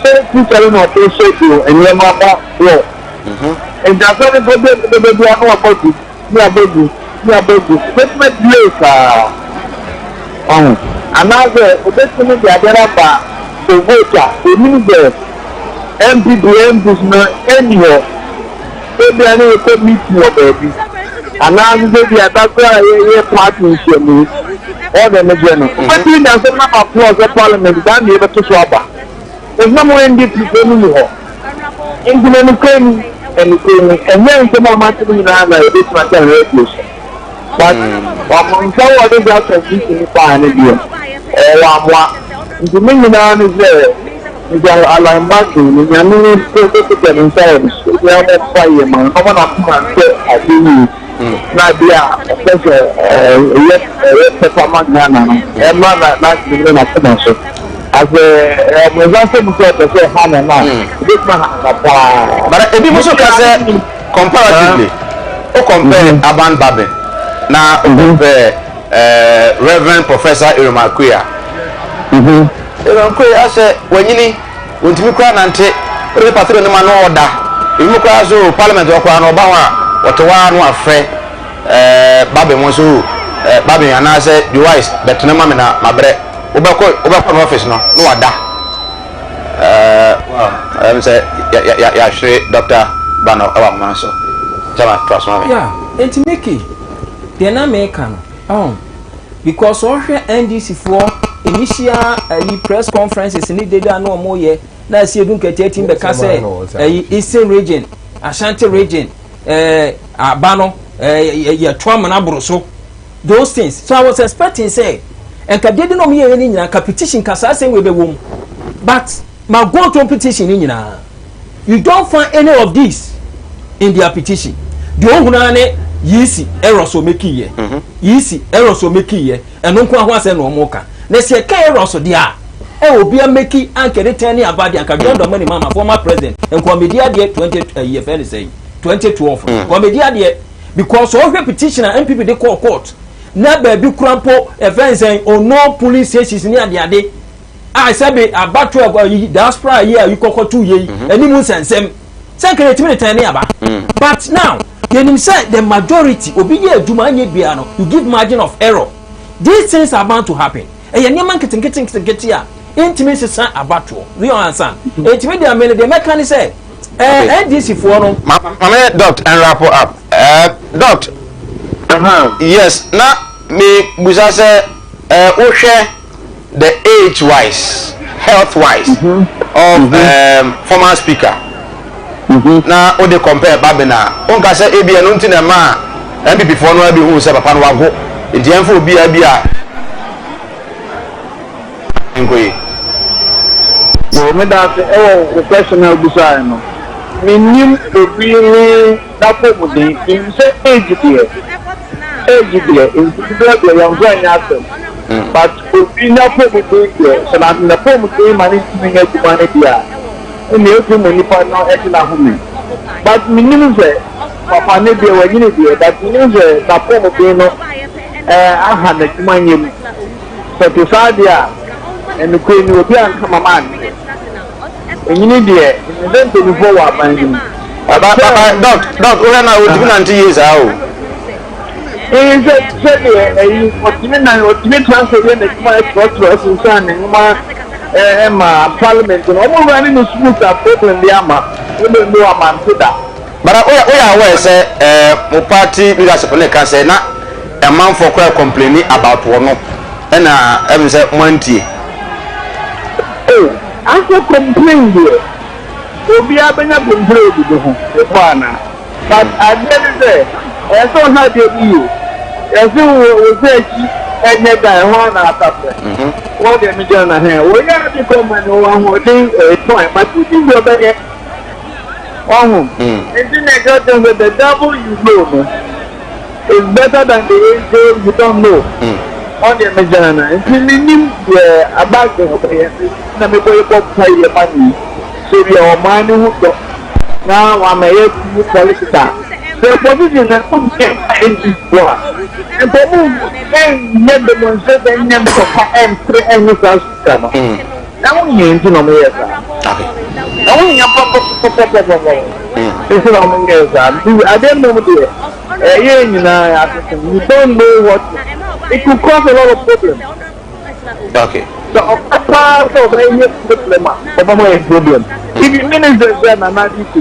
sɛ speaker no na ɔde schedule nneɛma ba wɔ. Nti asɛm no bɛ bɛ bɛ bia na wabɔ gu ne abɔ gu ne abɔ gu obetumi delay saa ɔho anaasɛ obetumi de adeɛ no aba for vote a onim sɛ NPP MPs no ɛnni hɔ ebia ne yɛkɔ meeting wɔ baabi anaasɛ sɛ bi ada koraa a yɛyɛ party nhyiamu ɔde ne deɛ no obetumi de asɛm no aba floor sɛ parliament daa ne yɛbɛto so aba. Ɛsɛ mo NDP foɔ no nni hɔ. Nti no nokorɛ ni, nokorɛ ni, ɛnyɛ nsɛm a moate no nyinaa na yɛbɛtumi aka no radio so. But wɔn nsa wɔ ɔde saa confusion no baa no deɛ, ɛɛ wɔamoa. Nti ne nyinaa ne sɛ, Mr. Allan Bagbin no, Nyame bɛpagya ne nsa wɔ ne so, obiara mmɔ mpaeɛ ma no, na ɔma n'akoma ntɔ adeɛ yie. Na adeɛ a ɔpɛ sɛ ɛyɛ ɛyɛ pɛpa ma Ghana no, ɛmmra n'adwene ne n'akoma so. Asɛ ɔbonsam sɛ mu sɛ ɔpɛ sɛ ɔha no no a, ebetumi aha no paa. But ebi mo nso ka sɛ comparatively, o compare Aban Babin na o compare Reverend Professor Aaron Akoe a, Aaron Akoe asɛ wanyini, ontumi koraa nante, wode paper to n'anim a na ɔda, ebi mo koraa so parliament hɔ koraa no ɔba hɔ a, ɔte hɔ ara na wafrɛ Babin mo nso, Babin anaasɛ Joyce bɛtena ma me na mabrɛ. Wobɛkɔ wobɛkɔ no office no na wada. Ɛɛ well ɛm sɛ ya ya yɛahwere Doctor Bano ɛwɔ ahoma no so. Chairman to aso ma me. Yeah, enti Mickey, deɛ na meka no, ɔn, because ɔhwɛ NDC foɔ initial ayi press conferences ne dede a na wɔn yɛ na asi edu nketewa tim bɛka sɛ ɛyi Eastern region, Ashanti region, ɛɛ aba no ɛɛ yɛto amena boro so. Those things so I was expecting sɛ nka dede na ɔmo yɛyɛ ne nyinaa nka petition ka saa asɛm wei bɛ wɔ mu but ma go to petition ne nyinaa you don't find any of these in their petition deɛ ohun ara ne yisi errors ɔmɛki yɛ mhm. yisi errors ɔmɛki yɛ ɛno nko aho asɛm na ɔmo ka na sɛ ɛka errors deɛ a ɛ obi amɛki ankɛde tɛn ne aba deɛ anka John Dramani Mahama former president nkɔmɛdi adeɛ 20 ɛyɛ fɛn ne sɛn 2012 nkɔmɛdi adeɛ. Because sɛ ɔhwɛ petition a NPP de kɔɔ court na baabi kura mpo ɛfɛn sɛn unknown polling stations ne adeade a sɛbe abatoɔ ayi diaspora yi a yi kɔkɔ to yie yi mhm. anim nsɛnsɛm sɛ nka yɛtumi de tɛn ne aba mm. but now yɛnim sɛ the majority obi yɛ adwuma anyɛ bia no you give margin of error these things are bound to happen ɛyɛ nneɛma nketenkete nketenkete a ntumi nsesa abatoɔ we understand ntumi deɛ mene deɛ mɛka ne sɛ ɛɛ ndc foɔ no. Maame dot and wrap up ɛɛ dot. Yes na me busa sɛ ɛɛ wohwɛ the age wise health wise mm -hmm. of mm -hmm. um, former speaker mm -hmm. na o de compare Babin a o nka sɛ ebi ɛno nti na ɛma NPP foɔ no abi hu sɛ papa no wago nti yɛn fo obi a bi a. Nkɔ yi. Yoo meda ase ɛwɔ wo question a wobisaeɛ no. Mennim obi ne n'apɔmuden, menim sɛ age deɛ, age deɛ nti dodoɔ deɛ yɛmfa nyɛ asɛm but obi n'apɔmuden deɛ sɛ n'apɔmuden ma no ntumi nyɛ adwuma no deɛ a ɛnneɛ ɛtumi ma nipa no gye n'ahome but menim sɛ papa no deɛ wanyini deɛ but menim sɛ n'apɔmuden no aha n'adwuma nyɛ mu. Sɛ ɛte saa deɛ a, nokorɛ ni, obi anka ma mante. Enyini deɛ, menim sɛ mpanimfoɔ wɔ aban no mu. Papa, papa, dɔk, dɔk, wohwɛ no a, ɔtumi nante yie saa o. Ee, sɛ, sɛdeɛ ɛyi, ɔtumi nan, ɔtumi tra ase yɛ n'adwuma, ɛtwerɛtwerɛ, asunsuan ne nwoma ɛma parliament no. Wɔn wura ne no smooth a problem bi ama, problem bi wɔ amante da. But woyɛ, woyɛ aware sɛ ɛɛ mo party leadership no ka sɛ na ɛmanfoɔ koraa complaini about wɔno ɛna ɛm sɛ moantie. Oh asɛ complain deɛ obiara bɛnya complain wɔ bibi ho mebɔ anaa but adeɛ ne sɛ ɛyɛ sɛ wohwɛ adeɛ bi yie yɛse wo wo sɛ akyi ɛnyɛ da ɛhɔ ara na asafrɛ wɔ deɛ megyina na hɛn wɔyɛ ade kɔ ma ne wɔ ahoɔden ɛyɛ fine but wodi deɛ ɔbɛyɛ ɔho nti na ɛka kyerɛ sɛ the devil you know no It's better than the angel you don't know. Ɔn deɛ megyina no nti menim deɛ abagye ɔbɛyɛ na mebɔ yɛbɔ mpa yɛ ma no yi sɛ bia ɔman no ho dɔ na wamɛyɛ tumi politics a sɛ opposition na ɔnyɛ NDC foɔ a nka ɔmo ɛnyɛ demonstration ɛnyɛ ntɔkwa ɛmpere ɛnyɛ saa sika no na ho hia nti na ɔmo yɛ saa. Okay. Ɛho hia papapapapapa. Nti na wɔn yɛ saa. Nti adeɛ nom deɛ ɛyɛ nyinaa asese. You don't know what it could cause a lot of problems. Okay. Sɛ ɔka paa sɛ ɔbɛyɛ problem a ɔbɛma yɛ problem. Even ministers sɛ nana adi si.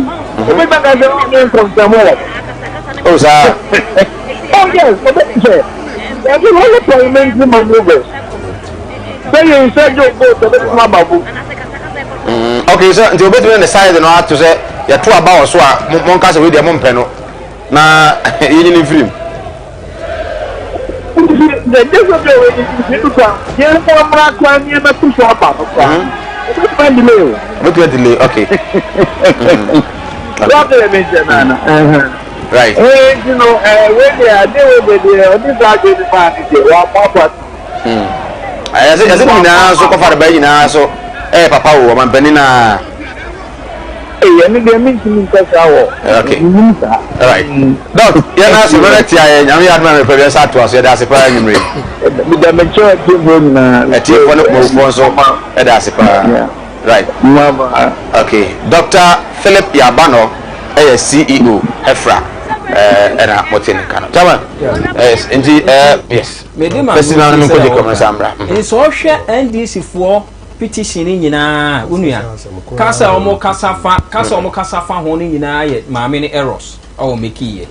Obi bɛka sɛ ɔne nkɔnsɛm wɔ. Oh saa. Oh yes, ɔbɛ sɛ yɛde wɔn parliamentary maneuvers. Sɛ yɛn nsa gye vote ɔbɛtumi aba bo. Okay, so nti obetumi ne side no ato sɛ yɛto aba wɔ so a mo nka sɛ wei deɛ mo mpɛ no na yɛnyi ne mfirim. Nti sɛ gye sɛ bɛ wɔ nti no kora yɛn nsa mmra kora nneɛma to so aba no kora. Obetumi adelay o. Obetumi adelay, okay. Wọ́n yẹ mi nkyɛn nana. Right. Nti no wei deɛ ade wei deɛ deɛ ɔde saa ade no maa ne deɛ wɔabɔ aba. Yɛsɛ yɛsɛ ne nyinaa nso kɔfa de ba nyinaa so ɛyɛ papa o ɔmampanin naa. Ee ɛno deɛ mentumi nka saa wɔ. Okay. Menim saa. Alright. Doc yɛn na ase mɛrɛ tia yɛ nyame yɛ adoma mɛpɛ bi ɛsɛ atoa so yɛda ase paa anwummere. Meda mekyerɛ atiefoɔ nyinaa. Atiefoɔ ne kumawufoɔ nso ɛda ase paa. Right. Okay. Doctor Philip Yabano ɛyɛ CEO HEFRA ɛna mo te ne nka no. Chairman. Yes. Nti yes. Mede ma Bɛsi na no nkɔ Jacob no sa mbra. Nso ɔhwɛ NDC foɔ petition no nyinaa wo nua kasa a wɔn kasa fa kasa a wɔn kasa fa ho no nyinaa yɛ maame no errors a wɔn meki yɛ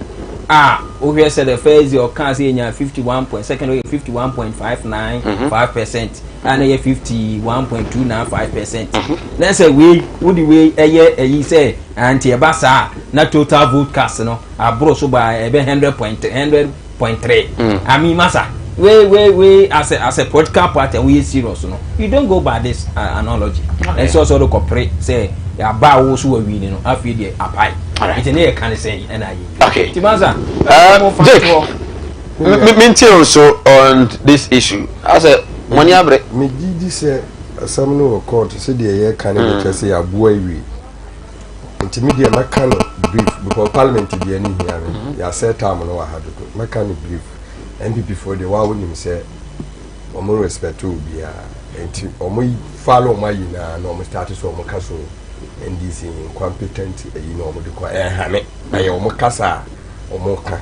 a wohwɛ sɛ the first day ɔka sɛ yɛnya 51 point second ɔyɛ 51.595 percent a na yɛ 51.295 percent na sɛ wei wode wei ɛyɛ ɛyi sɛ nti ɛba saa na total vote cast no aboro so ba ɛbɛ hundred point 100.3. I mean, masa, wei wei wei as a political party we serious no, you don't go by this analogy. Ɛsɛ ɔsɛ ɔde kɔpere sɛ aba a wo so wɔ win no, afei deɛ apae nti ne yɛ ka ne sɛn ɛna ayɛ. Okay. Ti masa. Jake, me ntie nso on this issue asɛ mɔni abere. Megye di sɛ asɛm no wɔ court sɛdeɛ yɛka no bɛkyɛ sɛ yɛaboa awie, nti me deɛ mɛka no brief because parliament deɛ no hia me. Yɛasɛ time no wɔ ha dodo. Mɛka no brief. NPP foɔ deɛ waa wonim sɛ ɔmo respect obiara, nti ɔmo file ɔmo ayi naa na ɔmo start so ɔmo ka so NDC incompetent ayi na ɔmo de kɔ ɛhame ɛyɛ ɔmo kasa a ɔmo ka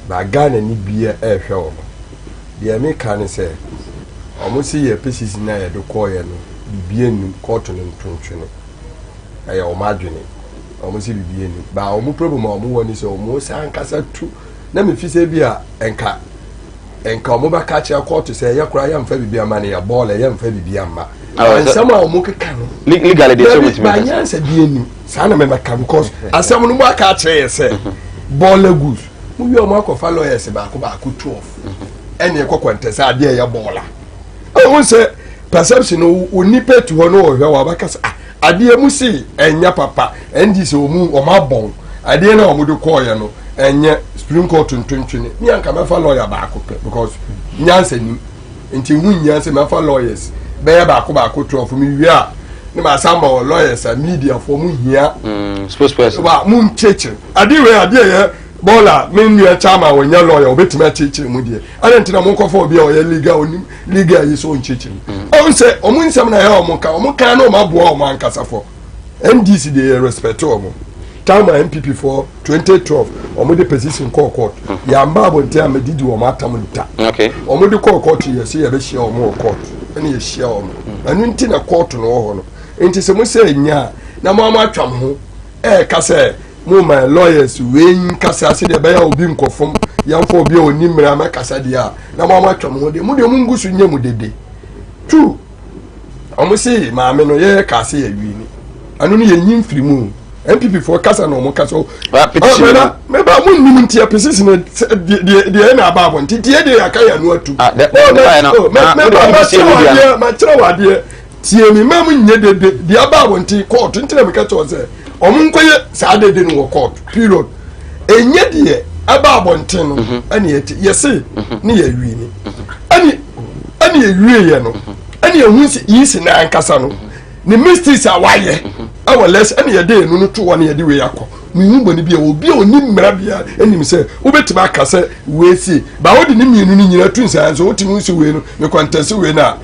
ba Ghana ni bia ɛɛhwɛ ɔmo. Deɛ meka ne sɛ ɔmo si yɛ petition na yɛde kɔɔyɛ no bibie num kɔɔto no ntontwene, ɛyɛ ɔmo adwene. Ɔmo si bibie num ba ɔmo problem a ɔmo wɔ ne sɛ ɔmo san kasa tu na mefi sɛ bi a nka nka ɔmo bɛka kyerɛ kɔɔto sɛ ɛyɛ koraa yɛmfa bibi ama no, yɛ bɔɔl yɛmfa bibi ama nsɛm a ɔmo keka no. Legally deɛ sɛ ɔmo tumi ba nyansa bi anim saa na mɛmɛka because asɛm no mo aka akyerɛ yɛ sɛ bɔɔla goods mo wi ɔmo akɔfa lawyers baako baako 12 ɛne ɛkɔ kɔntɛ sɛ adeɛ yɛ bɔɔla. Ɛho sɛ perception no onipa tu hɔ no ɔhwɛ wɔ abɛka sɛ ah, adeɛ mu si ɛnyɛ papa. NDC ɔmu ɔmo abɔn adeɛ na ɔmo de kɔɔyɛ no ɛnyɛ Supreme Court ntontwene mi anka mɛfa lawyer baako pɛ because nyansa nim nti hu nyansa mɛfa lawyers bɛyɛ baako baako 12 mi wie a ne ma san ma wɔ lawyers a media foɔ mu hia. Spokesperson. Wa mu nkyekyeere adeɛ wei, adeɛ yɛ bɔɔla. Me nua chairman wɔnyɛ lawyer, obetumi akyerɛkyerɛ mu deɛ ɛna ntina mo nkɔfɔ obi a ɔyɛ legal, onim legal yi so ɔnkyerɛkyerɛ mu. Ɔn sɛ ɔmo nsɛm na ɛyɛ ɔmo ka ɔmo kan na ɔmo aboa ɔmo ankasafo. NDC deɛ yɛ respect ɔmo. Time a NPP for 2012 ɔmo de petition kɔɔ court, yɛamba abɔnten a mɛdidi ɔmo atam nta. Ɔmo de kɔɔ court, yɛ sɛ yɛbɛhyia ɔmo wɔ court ɛna yɛhyia ɔmo. Ɛno nti na court no wɔ hɔ no. Nti sɛ mo sɛ nya a na mo ama atwa mo ho ɛɛka sɛ mo ma lawyers wei nkasa sɛdeɛ ɛbɛyɛ a obi nkɔfom yɛmfa obi a ɔni mmerɛ mɛkasa deɛ a na mo ama atwa mo ho deɛ mo ngu so nyɛ mo dede two. Ɔmo se maame no yɛyɛ kaa sɛ yɛwie ni ɛno no yɛnyi mfiri mu. NPP foɔ kasa na ɔmo kasa o petition no. Mɛba mo nnim nti petition no deɛ deɛ ɛna aba abɔnten deɛ deɛ yɛaka yɛ ano atum. Mɛba makyerɛ wadeɛ, makyerɛ wadeɛ, tie mi mɛ mo nyɛ dede deɛ aba abɔnten court nti na meka kyerɛ sɛ ɔmo nkɔyɛ saa dede no wɔ court period. Ɛnyɛ deɛ aba abɔnten no ɛne yɛte yɛse ne yɛwie ni ɛne ɛne yɛwie yɛ no ɛne yɛhu si yi si na ankasa no ne mistakes a wayɛ ɛwɔ lɛs ɛne yɛde enu no to hɔ ne yɛde wei akɔ mihu bɔ ne bi a obi a oni mmara bia ɛnim sɛ wobɛtumi aka sɛ wei sie ba wode ne mmienu no nyinaa tu nsaa nso wotumi nsi wei no ne kɔntɛnsi wei no a.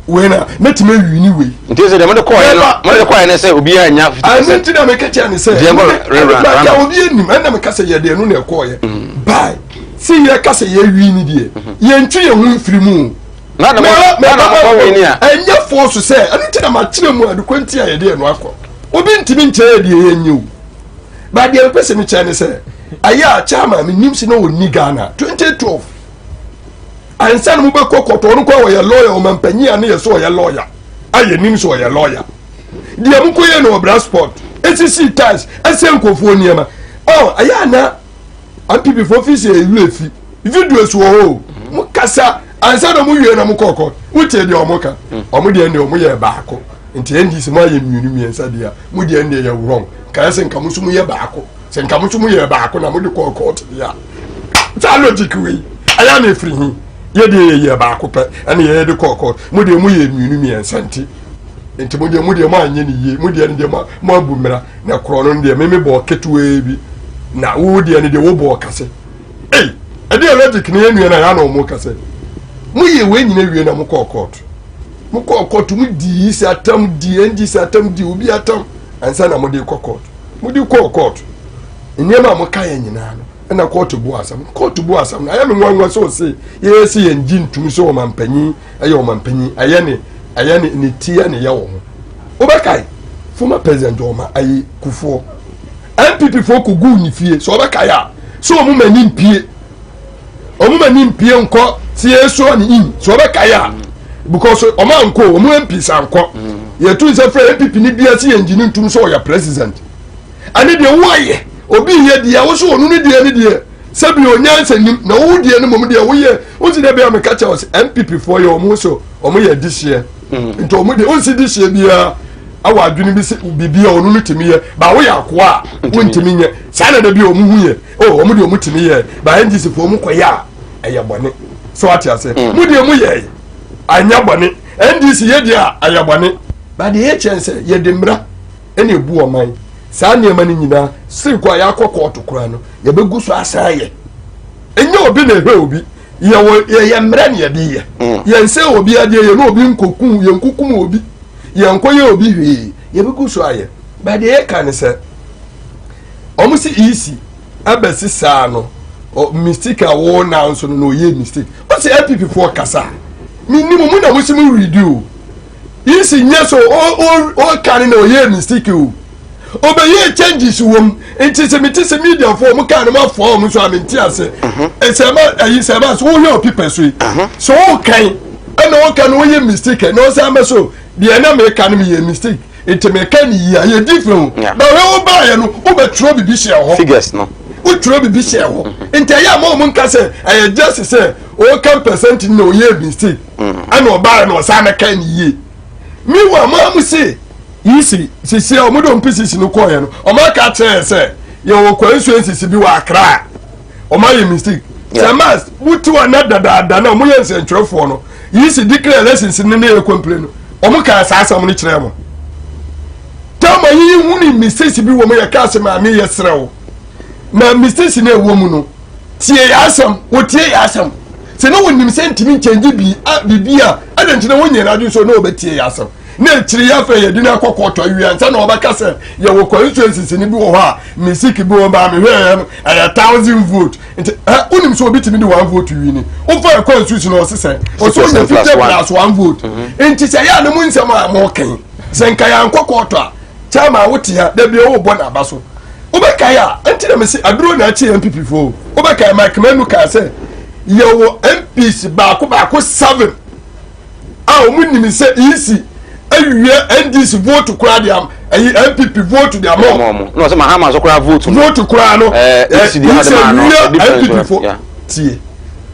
wei na mɛtumi awi ne wei. Nti sɛ deɛ mode kɔɔɛ no mode kɔɔɛ no sɛ obiara nya 50%. Ɛno nti na meka kyerɛ ne sɛ ɛna obi anim ɛna meka sɛ yɛde ɛno na ɛkɔɔyɛ by sɛ yɛka sɛ yɛwi ne deɛ yɛntwe yɛn ho mfiri mu. Ɛnyɛ fɔɔso sɛ ɛno nti na makyerɛ mu adekɔ nti a yɛde ɛno akɔ obi ntumi nkyerɛ yɛ deɛ yɛnyɛ o. Ba deɛ mepɛ sɛ mekyerɛ ne sɛ ɛyɛ a chairman menim sɛ na ɔnni Ghana 2012 ansa na mobɛkɔ kɔtɔ ɔno kɔ ɔyɛ lɔya ɔmampanyin a ne yɛ sɛ ɔyɛ lɔya a yɛnim sɛ ɔyɛ lɔya deɛ mokɔyɛ no ɔbra sport ɛsisi tiles ɛsɛ nkurɔfoɔ nneɛma ɔ ɛyɛ ana npp foɔ fi sɛ ɛwerɛ fi videos wɔ hɔ o mo kasa ansa na mo wie na mo kɔ kɔ wotie deɛ ɔmo ka ɔmo deɛ deɛ ɔmo yɛ baako nti ndc mo ayɛ mmienu mmiɛnsa deɛ mo deɛ deɛ yɛ wrong nka sɛ nka mo nso mo yɛ baako sɛ nka mo nso mo yɛ baako na mo de kɔɔ court deɛ a saa logic wei ɛyɛ na efiri hi yɛ deɛ yɛ yɛ baako pɛ ɛna yɛ de kɔɔ court mo deɛ mo yɛ mmienu mmiɛnsa nti nti mo deɛ mo deɛ mo anyɛ ne yie mo deɛ no deɛ mo mo abu mmira na korɔ no deɛ meme bɔɔ ketewaa bi na wo deɛ no deɛ wo bɔɔ kase ei ɛdeɛ logic ne yɛ nua na yɛ ana ɔmo kase mo yɛ wei nyina wie na mo kɔɔ court mo kɔɔ court mo di yi sɛ atam di ndc atam di obi atam ansa na mo de kɔ court mo de kɔɔ court nneɛma a mo ka yɛ nyinaa no ɛna court bu asɛm court bu asɛm no ayɛ me nwanwa sɛ ɔse yɛyɛ sɛ yɛn gye ntum sɛ ɔmampanyin ɛyɛ ɔmampanyin ɛyɛ ne ɛyɛ ne ne ti yɛ ne yɛ wɔ ho wobɛkae former president ɔma ayi kufuɔ npp foɔ kɔguu ne fie sɛ ɔbɛkae a sɛ ɔmo ma ni mpie ɔmo ma ni mpie nkɔ tie so ne in sɛ ɔbɛkae a because ɔmo ankɔ ɔmo mps ankɔ yɛtu nsɛ frɛ npp ne bia sɛ yɛn gye ne ntum sɛ ɔyɛ president ɛne deɛ woayɛ obi yɛ deɛ wo so ɔno ne deɛ ne deɛ sɛbi onyansa nim na wo deɛ no mmom deɛ woyɛ wosi dɛ bia meka kyerɛ wo sɛ npp foɔ yɛ ɔmo so ɔmo yɛ dehyeɛ nti ɔmo deɛ wonsi dehyeɛ biara awɔ adwene bi sɛ biribi a ɔno no tumi yɛ ba woyɛ akoa a wontumi nyɛ saa na da bi ɔmo hu yɛ o ɔmo deɛ ɔmo tumi yɛ ba ndc foɔ ɔmo kɔyɛ a ɛyɛ bɔne so ate ase mo deɛ mo yɛ anyɛ bɔne ndc yɛ deɛ a ɛyɛ bɔne ba deɛ yɛ kyɛn sɛ yɛde mmara ɛna ebu ɔman saa nneɛma no nyinaa siri kɔ a yɛakɔ kɔɔto koraa no yɛbɛgu so asan ayɛ ɛnyɛ obi na ɛhwɛ obi yɛwɔ yɛyɛ mmerɛ na yɛde yɛ yɛn sɛ obi adeɛ yɛn obi nkokum yɛn kukum obi yɛn nkɔ yɛ obi hwee yɛbɛgu so ayɛ bɛɛ deɛ yɛka ne sɛ wɔn si ec ɛbɛsi saa no mistake a wɔn nan so no na ɔyɛ mistake wɔn si npp foɔ kasa mi ni mo mu na mo si mo redi o ec nyɛ so o o o ka ne na ɔyɛ mistake o ɔbɛyɛ changes wɔ mu nti sɛ mete sɛ media foɔ ɔmo kaa no ma foɔ ɔmo so a mente ase sɛma ayi sɛma so wohwɛ ɔpipa so yi so wokan ɛna woka no woyɛ mistake ɛna ɔsɛ ama so deɛ ɛna meka no meyɛ mistake nti meka ne yie a yɛ different o na wɛ wo baayɛ no wobɛtwerɛ biribi hyɛ hɔ figures no wotwerɛ biribi hyɛ hɔ nti ɛyɛ ama ɔmo nka sɛ ɛyɛ just sɛ ɔka percent na ɔyɛ mistake ɛna ɔbaayɛ no ɔsan mɛka ne yie meanwhile mo a mo se yisi sisi a ɔmo de ɔmo pcc no kɔɔ yɛ no ɔmo aka kyerɛ yɛ sɛ yɛwɔ constituencies bi wɔ Accra ɔmo ayɛ mistake sɛ mas wotu a na dadaada na ɔmo yɛ nsɛntwerɛfoɔ no yisi declare elections ne ne yɛ complain no ɔmo kaa saa asɛm no kyerɛ mo tɛma yiyi hu ni mistakes bi wɔ mo yɛ kaa sɛ maame yɛ serɛ na mistakes na ɛwɔ mu no tie yɛ asɛm wɔtie yɛ asɛm sɛ ne wɔnim sɛ ntumi nkyɛngye bi a bibi a ɛna nkyɛn wɔn nyinaa adwene so na wɔbɛtie yɛ asɛm na akyiri yɛ afɛ yɛde no akɔ kɔɔtɔ awie ansa na wɔbɛka sɛ yɛwɔ constituencies ni bi wɔ hɔ a mistake bi wɔ maa mehwɛ yɛ no ɛyɛ 1,000 vote nti ɛ wonim sɛ obi tumi de one vote wi ni wofa yɛ constitution na ɔse sɛ ɔsɛ onya 50 plus one vote nti sɛ yɛ a ne mu nsɛm a mɔɔkɛn sɛ nka yɛ ankɔ kɔɔtɔ a chairman wote ha dabi ɔwɔ bɔ n'aba so wobɛkae a nti na mesi aduro na akyi npp fo wobɛkae Mike Manu kaa sɛ yɛwɔ MPs baako baako seven a wɔn nim sɛ ec awie ndc vote koraa de am ɛyi npp vote de ama ɔmo na ɔsɛ Mahama nso koraa vote no vote koraa no ɛɛ ec de ade ma no awie npp fo tie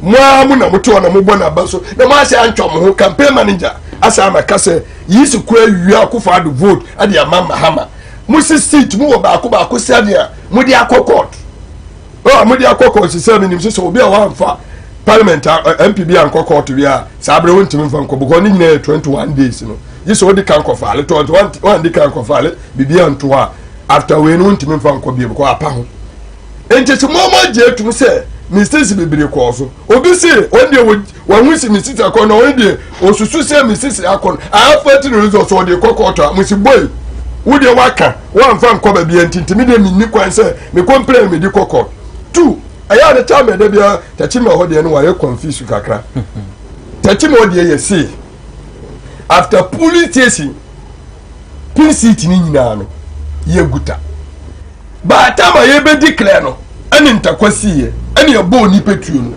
mo a mo na mo te hɔ na mo bɔ n'aba so na mo ahyɛ antwa mo ho campaign manager asa ama ka sɛ ec koraa awie akufo ado vote ɛde ama Mahama mo si seat mo wɔ baako baako sɛdeɛ mo de akɔ court ɔ mo de akɔ court sisɛ mi nim sɛ obi a wamfa parliament mp bi ankɔ court bi a saa abere wontumi nfa nkɔ because ne nyinaa yɛ 21 days no yi sɛ ɔdi kan kɔ file 21 di kan kɔ file bibi anto a after wei no wontumi nfa nkɔ bie because apa ho nti sɛ mo mo agye etum sɛ. Mistakes bebree kɔɔ so. Obi se wɔn deɛ wɔn ho si me sisi akɔ na wɔn deɛ osusu sɛ me sisi akɔ no afa ti no resɔ so ɔde kɔ kɔɔto a mo si boy wo deɛ waka wɔnfa nkɔ baabi a nti ntumi deɛ menni kwan sɛ me complain me de kɔ court. Two ɛyɛ ade kyɛ mɛ da bia takyi ma hɔ deɛ no wɔayɛ confuse kakra. Takyi ma hɔ deɛ yɛ see after police station pin seat ne nyinaa no yɛ guta. By time a yɛbɛ declare no ɛne ntakwa siiɛ ɛne ɛbɔɔ nipa tuo no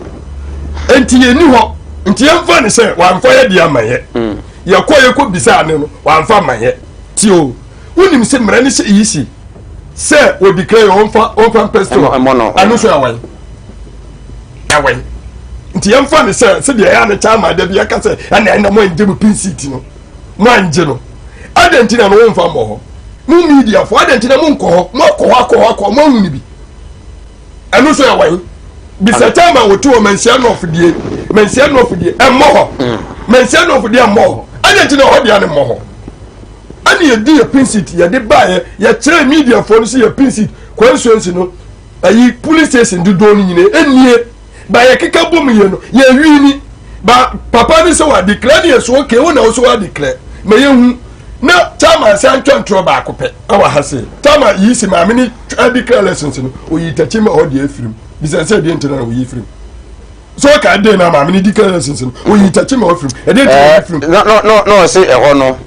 nti yɛni hɔ nti yɛmfa ne sɛ wamfa yɛ deɛ ama yɛ hmm. yɛkɔ yɛkɔ bisaa ne no wamfa ama yɛ ti o wonim sɛ mmara ne sɛ iyi si sɛ wɔ declare yɛ ɔmfa ɔmfa mpɛsɛ ɛno so ɛwɔn ɛwɔn nti yɛmfa ne sɛ sɛdeɛ ɛyɛ ane kyɛ ama da bi yɛka sɛ ɛna ɛna mo angye mo pin seat no mo angye no adɛn nti na no womfa mmɔ hɔ mo mediafoɔ adɛn nti na monkɔ hɔ moakɔ hɔ akɔ hɔ akɔ moahu no bi ɛno nso ɛwɔ he bisa kyɛ ma wote wɔ mansia nɔfo die mansia nɔfo die ɛmmɔ hɔ mm. mansia nɔfo die ɛmmɔ hɔ adɛn nti na ɛhɔ deɛ no mmɔ hɔ ɛne yɛdi yɛ pin seat yɛde baeɛ yɛkyerɛ mediafoɔ no sɛ yɛ pin seat kwansuansi no ayi police station dodoɔ no nyinaa ɛnnie ba yɛ keka bom yɛ no yɛ wi ni ba papa ni sɛ wa declare ni yɛ so okay wo na wo so wa declare ma yɛ hu na chairman sɛ ntwa ntorɔ baako pɛ ɛwɔ ha se chairman yi si maame ni declare lessons no oyi takyi ma ɔde afirim bisa sɛ ɛdeɛ ntina na oyi firim so ɔka ɛdeɛ na maame ni declare lessons no oyi takyi ma ɔfirim ɛdeɛ ntina na oyi firim. na na na na ɔse ɛhɔ no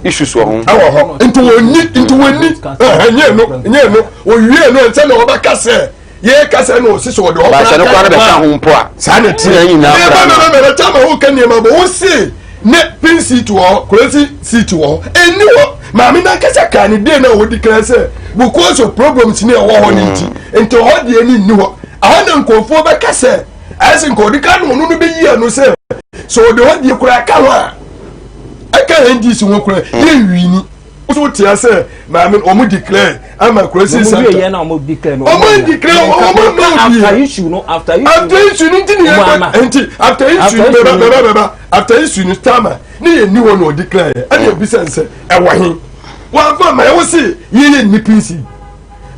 issues wɔ ho. ɛwɔ hɔ nti wɔn ni nti wɔn ni ɛhɛn nyɛ no nyɛ no owie no nsɛm na wɔbɛka sɛ. yɛ kasa na ɔsi sɛ ɔde ɔkora baasa no kora no bɛka ho mpo a saa na ɛteɛ nyinaa kora no mɛmɛ mɛmɛ kyɛ ma ho ka nneɛma bɔ wo se ne pin seat wɔ hɔ kurasi seat wɔ hɔ ɛni hɔ maame nankasa kaa ne den na ɔdi kan sɛ because of problems ne ɛwɔ hɔ ne nti mm. nti hɔ deɛ ne nni hɔ aha na nkurɔfoɔ bɛka sɛ ayɛ sɛ nka ɔde ka no ɔno no bɛyi ano sɛ sɛ ɔde hɔ deɛ kora ka ho a ɛka ndc ho kora mm. yɛnwini so tia sɛ maame wɔn declare ama kurasi center wɔn yɛ na wɔn declare no wɔn declare wɔn ma obi after issue no after issue after issue no nti ni yɛ kɔ nti after issue no bɛba bɛba bɛba after issue no tama ne yɛ ni hɔ na ɔ declare yɛ ɛna ebisa nsɛ ɛwɔ he wɔn afa ma ɛwɔ se yɛ yɛ ni pc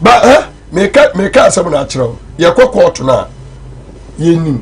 ba ɛ. Meka meka asɛm no akyerɛ wo. Yɛkɔ kɔɔto no a yɛnim.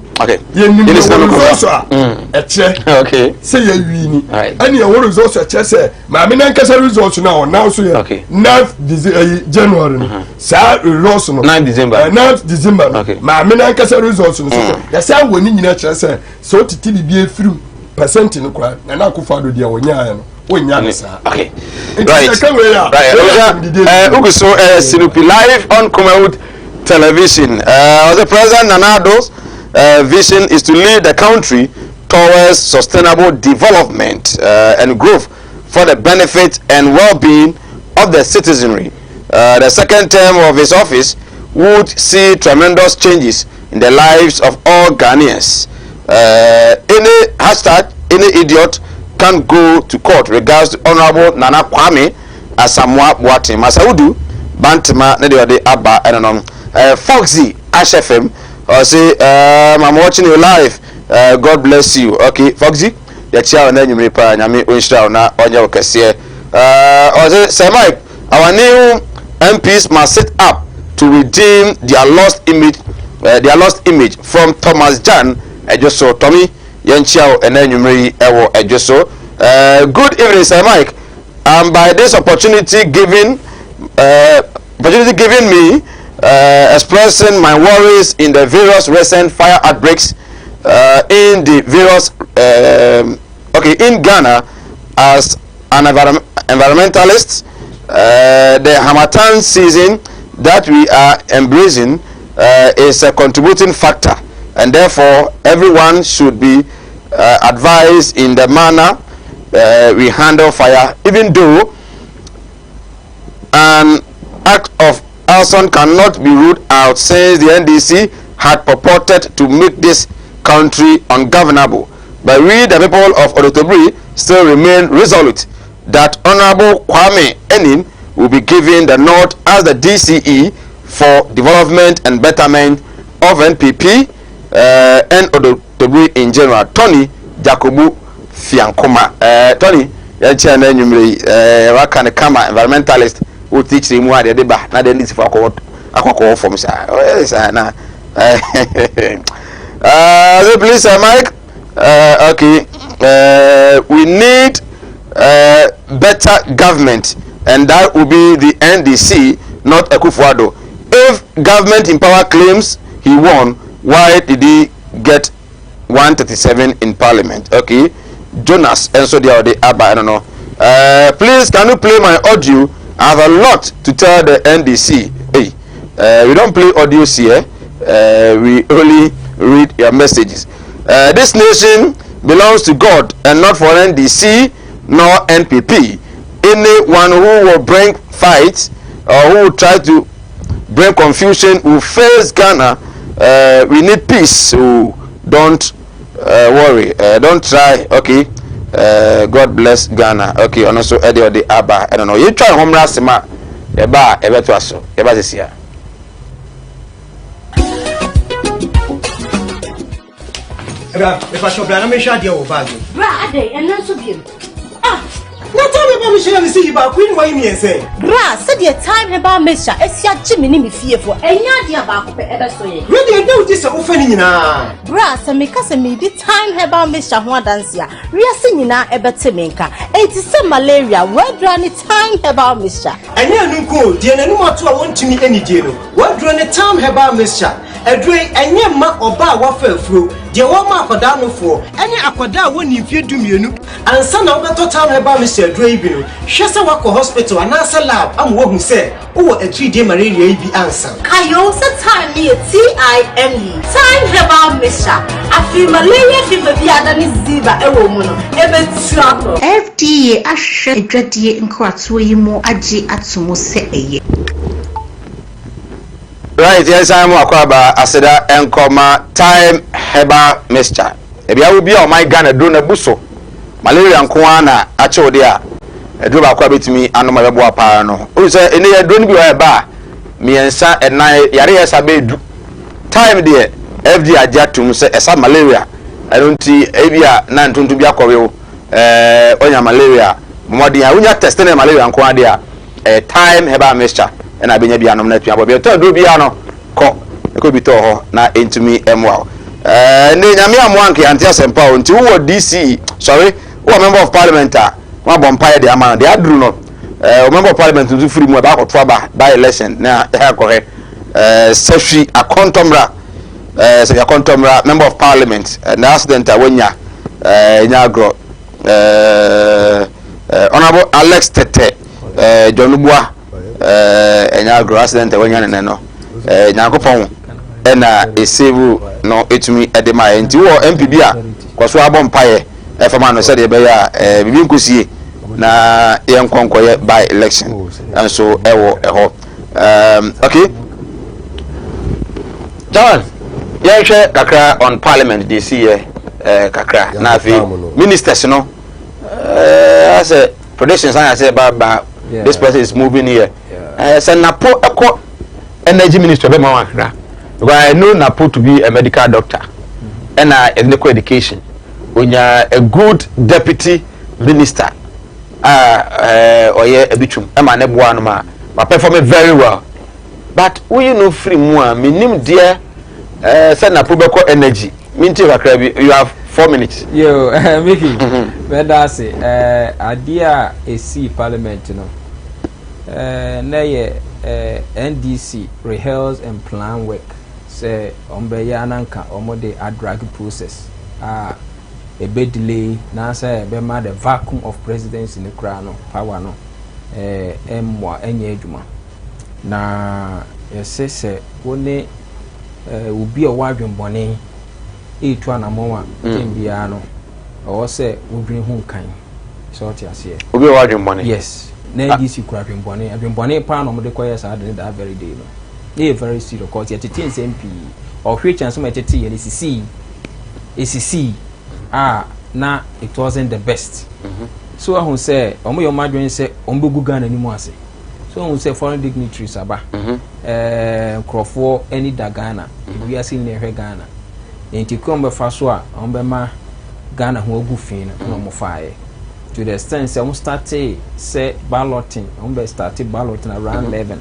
Yɛnim yɛwɔ results a mm. ɛkyerɛ sɛ yɛwi ni. Ɛne yɛwɔ results a ɛkyerɛ sɛ maame nankasa results no a ɔnan so yɛ ninth ɛyi January no uh-huh. saa results no. Ninth December. Eh, ninth December no maame nankasa results no so mm. yɛsɛ wɔ ne nyinaa kyerɛ sɛ sɛ ɔtete biribi efiri percent no koraa Nana Akufo-Addo deɛ wɔnyaeɛ no. wonya no saa okay nti right sɛ ka wei a right wei uh, ugu so uh, Sinupi live on Kumawood television uh, the president Nana Addo's uh, vision is to lead the country towards sustainable development uh, and growth for the benefit and well-being of the citizenry. Uh, the second term of his office would see tremendous changes in the lives of all Ghanaians. Uh, any hashtag, any idiot can go to court regards to Honorable Nana Kwame Asamoah Boateng. Masaudu Bantama ne deɛ ɔde aba ɛno no. Uh, Foxy Ahyɛfam ɔse um, I'm watching you live. Uh, God bless you. Okay, Foxy, yɛkyia wo na anwummere paa nyame ɔnhyira wo na ɔnyɛ wo kɛseɛ. Uh, ɔse Sir Mike, our new MPs must sit up to redeem their lost image, uh, their lost image from Thomas Jan Ejoso. Tommy, Yɛnkyia wo ɛnɛ anwummere yi ɛwɔ ɛdwo so. Uh, good evening Sir Mike. Um, by this opportunity given, uh, opportunity given me uh, expressing my worries in the various recent fire outbreaks uh, in the various um, okay in Ghana as an envirom environmentalist uh, the Hamatan season that we are embracing uh, is a contributing factor and therefore everyone should be uh, advised in the manner uh, we handle fire even though an act of arson cannot be ruled out since the NDC had purported to make this country ungovernable. But we, the people of Odotobri, still remain resolute that Honorable Kwame Enin will be given the nod as the DCE for development and betterment of NPP uh, and Odotobri in general. Tony Jacobu Fiankoma. Uh, Tony, yɛnkyɛn na anwummere yi uh, waka ne kama environmentalist wotikyiri mu a deɛ de ba na deɛ ndc fo akɔwɔ akɔkɔwɔ fam saa ɔyɛ saa na So please, Mike. Okay, we need better government, and that will be the NDC, not Akufo-Addo. If government in power claims he won, why did he get 137 in parliament? Okay, Jonas, and so the other, I don't know. Please, can you play my audio? I have a lot to tell the NDC. Hey, we don't play audios here. We only read your messages. This nation belongs to God and not for NDC nor NPP. Anyone who will bring fight or who will try to bring confusion will face Ghana. We need peace, so don't worry. Don't try. Okay. God bless Ghana. Okay, ɔno nso ɛde ɔde aba ɛno no yɛtwa nhomra asɛm a yɛba a yɛbɛto aso yɛba sisi a. Bra, mepa bra na mehwɛ adeɛ wɔ bag mu. Bra, adɛn ɛno nso biom? Ah! Na time bɛba mehyia me sɛ yi baako yi ne wayi mmiɛnsa yi. Bra, sɛdeɛ Time Herbal Mixture asi agye me ne me fiefoɔ, ɛnyɛ adeɛ a baako pɛ ɛbɛso yɛn. Wei deɛ ɛda wo ti sɛ wofa ne nyinaa. Bra, sɛ meka sɛ meredi Time Herbal Mixture ho adanse a, wiase nyinaa ɛbɛte me nka. Enti sɛ malaria, w'adura ne Time Herbal Mixture. Ɛnyɛ ɛno nko o, deɛ n'anum ato a wɔntumi nnidie no, w'aduro ne Time Herbal Mixture. Aduro yi, ɛnyɛ mma ɔbaa a wafa afuro, deɛ wɔma akwadaa nofoɔ, ɛne akwadaa a wɔnni mfeɛ dumienu. Ansa na wobɛtɔ Time Herbal Mixture aduro yi bi no, hwɛ sɛ woakɔ hospital anaasɛ lab ama wɔahu sɛ wowɔ atiridie malaria yi bi ansa. Kae o sɛ Thyme no yɛ TIME, Thyme Herbal Mixture. Afei malaria fever bi a adane ziva wɔ mu no, ɛbɛtu akɔ. FDA ahwehwɛ adwadie nkratoɔ yi mu agye ato mu sɛ ɛyɛ. Right, yɛn san mu akɔ aba aseda nkɔ ma Thyme Herbal Mixture. Ebi awo bi a ɔman Ghana duro na bu so. Malaria nko ara na akye wo de a, aduro baako a betumi anom a ɛbɛboa paa no. Wohu sɛ ɛnɛ yɛ aduro no bi wɔ hɔ a ɛba a, mmiɛnsa, ɛnan, yare yɛ ɛsa bɛyɛ du. Thyme deɛ, FDA agye atom sɛ ɛsa malaria. Ɛno nti, ebi a na ntontom bi akɔwe wo, ɛɛ, woanya malaria a, bɔ mmɔden a wonya test na ɛyɛ malaria nko ara deɛ a, Ɛyɛ thyme herbal mixture na abɛnya bi anom na atumi aboa. Baabi a ɛtɔ aduro biara no, kɔ na kɔ bi tɔ hɔ na ɛntumi mmoa wo. Ɛɛ ne nyame ammoa anka yɛante asɛmpa o. Nti wowɔ DC, sorry, wowɔ member of parliament a, wɔabɔ mpaeɛ de ama no. Deɛ aduru no, ɛɛ member of parliament nso firi mu a, ɛbɛakɔto aba by election na akɔhwɛ. Ɛɛ Sahwi Akɔntɔmmra, ɛɛ Sahwi Akɔntɔmmra, member of parliament, na accident a wanya, ɛɛ nya agorɔ. Eh, eh, Honorable Alex Tete, eh, John Bua, eh, ɛnyɛ agorɔ accident a wanya ne nɛ no. Eh, Nyankopɔn ɛna esevu no etumi ɛde ma yɛ. Nti wɔ MP bi a kɔ so abɔ mpaeɛ ɛfa ma no sɛdeɛ ɛbɛyɛ a eh, biribi nkɔsie na yɛnkɔ nkɔyɛ by election nso ɛwɔ ɛhɔ. Um, okay. John, yɛnhwɛ kakra on parliament de si yɛ eh, kakra na afei ministers no eh, asɛ predictions ayɛ sɛ ba ba this person is moving here eh, sɛ napo ɛkɔ energy ministry ɛbɛma wɔn akra because I know napo to be a medical doctor ɛna ɛde ne kɔ education onya a good deputy minister a ɔyɛ abitwum ɛma ne boa no ma ma perform very well but woyi no firi mu a menim deɛ ɛɛ sɛ napo bɛkɔ energy minti kakra bi you have 4 minutes. Yo, Mickey, mɛda ase. Adeɛ a ɛsii parliament no na yɛ NDC rehearse and plan work sɛ wɔn bɛyɛ ananka wɔn de adrag process a ɛbɛ delay na sɛ ɛbɛma the vacuum of presidency no koraa no power no ɛmmoa ɛnyɛ adwuma. Na yɛsɛ sɛ wo ne obi a ɔwɔ adwembɔne ɛretu anammɔn a tem biara no ɛwɔ sɛ wodwene ho nkan sɛ ɔte aseɛ. Obi a ɔwɔ adwembɔne? Yes, na NDC kura adwembɔne, adwembɔne paa na wɔde kɔyɛ saa de ne that very day no. Ne yɛ very serious cause yɛtete nsɛm pii. Ɔhwɛ kyɛn so ma yɛtete yɛ no esisii esisii a na it wasn't the best. So ahu sɛ wɔn yɛ wɔn adwene sɛ wɔn bɛgu Ghana anim ase. So ahu sɛ foreign dignitaries aba. Ɛɛ nkurɔfoɔ ani da Ghana. Ewiase nyinaa ɛhwɛ Ghana. Nti kwan bɛfa so a wɔn bɛma Ghana ho agu fi no na wɔn faeɛ. To the extent sɛ wɔn startee sɛ balloting, wɔn bɛ starte balloting around 11.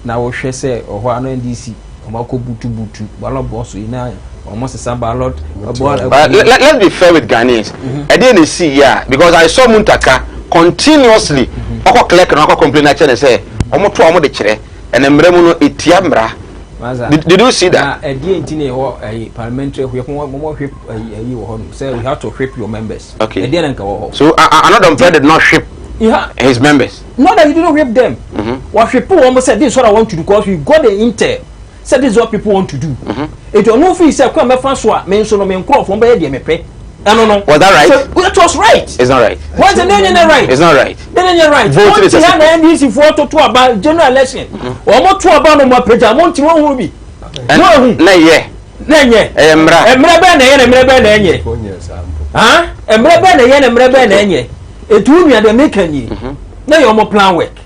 Na wɔhwɛ sɛ ɔhɔ ano NDC. Wɔn akɔ butubutu ballot box yi na wɔn sesa ballot. But let's be fair with Ghanaians. Ɛdeɛ na esi yie a because I saw Muntaka continuously ɔkɔ clerk na ɔkɔ complain akyerɛ ne sɛ wɔn to a wɔn de kyerɛ ɛna mmerɛ mu no etia mmara. Did you see that? Na ɛdeɛ nti na ɛwɔ ɛyi parliamentary whip wɔn wɔn whip ɛyi ɛyi wɔ hɔ nom sɛ we have to whip your members. Okay. Ɛdeɛ na nka wɔ hɔ. So Anodɔmpɛ did not whip his members. Not that he didn't whip them. Wɔ whip wɔn sɛ this is what I want to do because we got the intel sɛ this is what people want to do. Eti ɔno fi sɛ kwan mɛfa so a me nso no me nkorɔfoɔ bɛyɛ deɛ mepɛ. Ɛno no. Was that right? So it was right. It's not right. Wọ́n ti ne nye right. It's not right. Ne ne nye right. Vote Wọ́n ti ha na NDC foɔ toto aba general election. Wɔn to aba no mo apagya mo nti wɔn huru bi. Mo ehu. Na yɛ. Na nyɛ. Ɛyɛ mmra. Mmerɛ bɛn na ɛyɛ na mmerɛ bɛn na ɛnyɛ. Mmerɛ bɛn na ɛyɛ na mmerɛ bɛn na ɛnyɛ. Etu nua deɛ meka nie. Na yɛ wɔn plan work.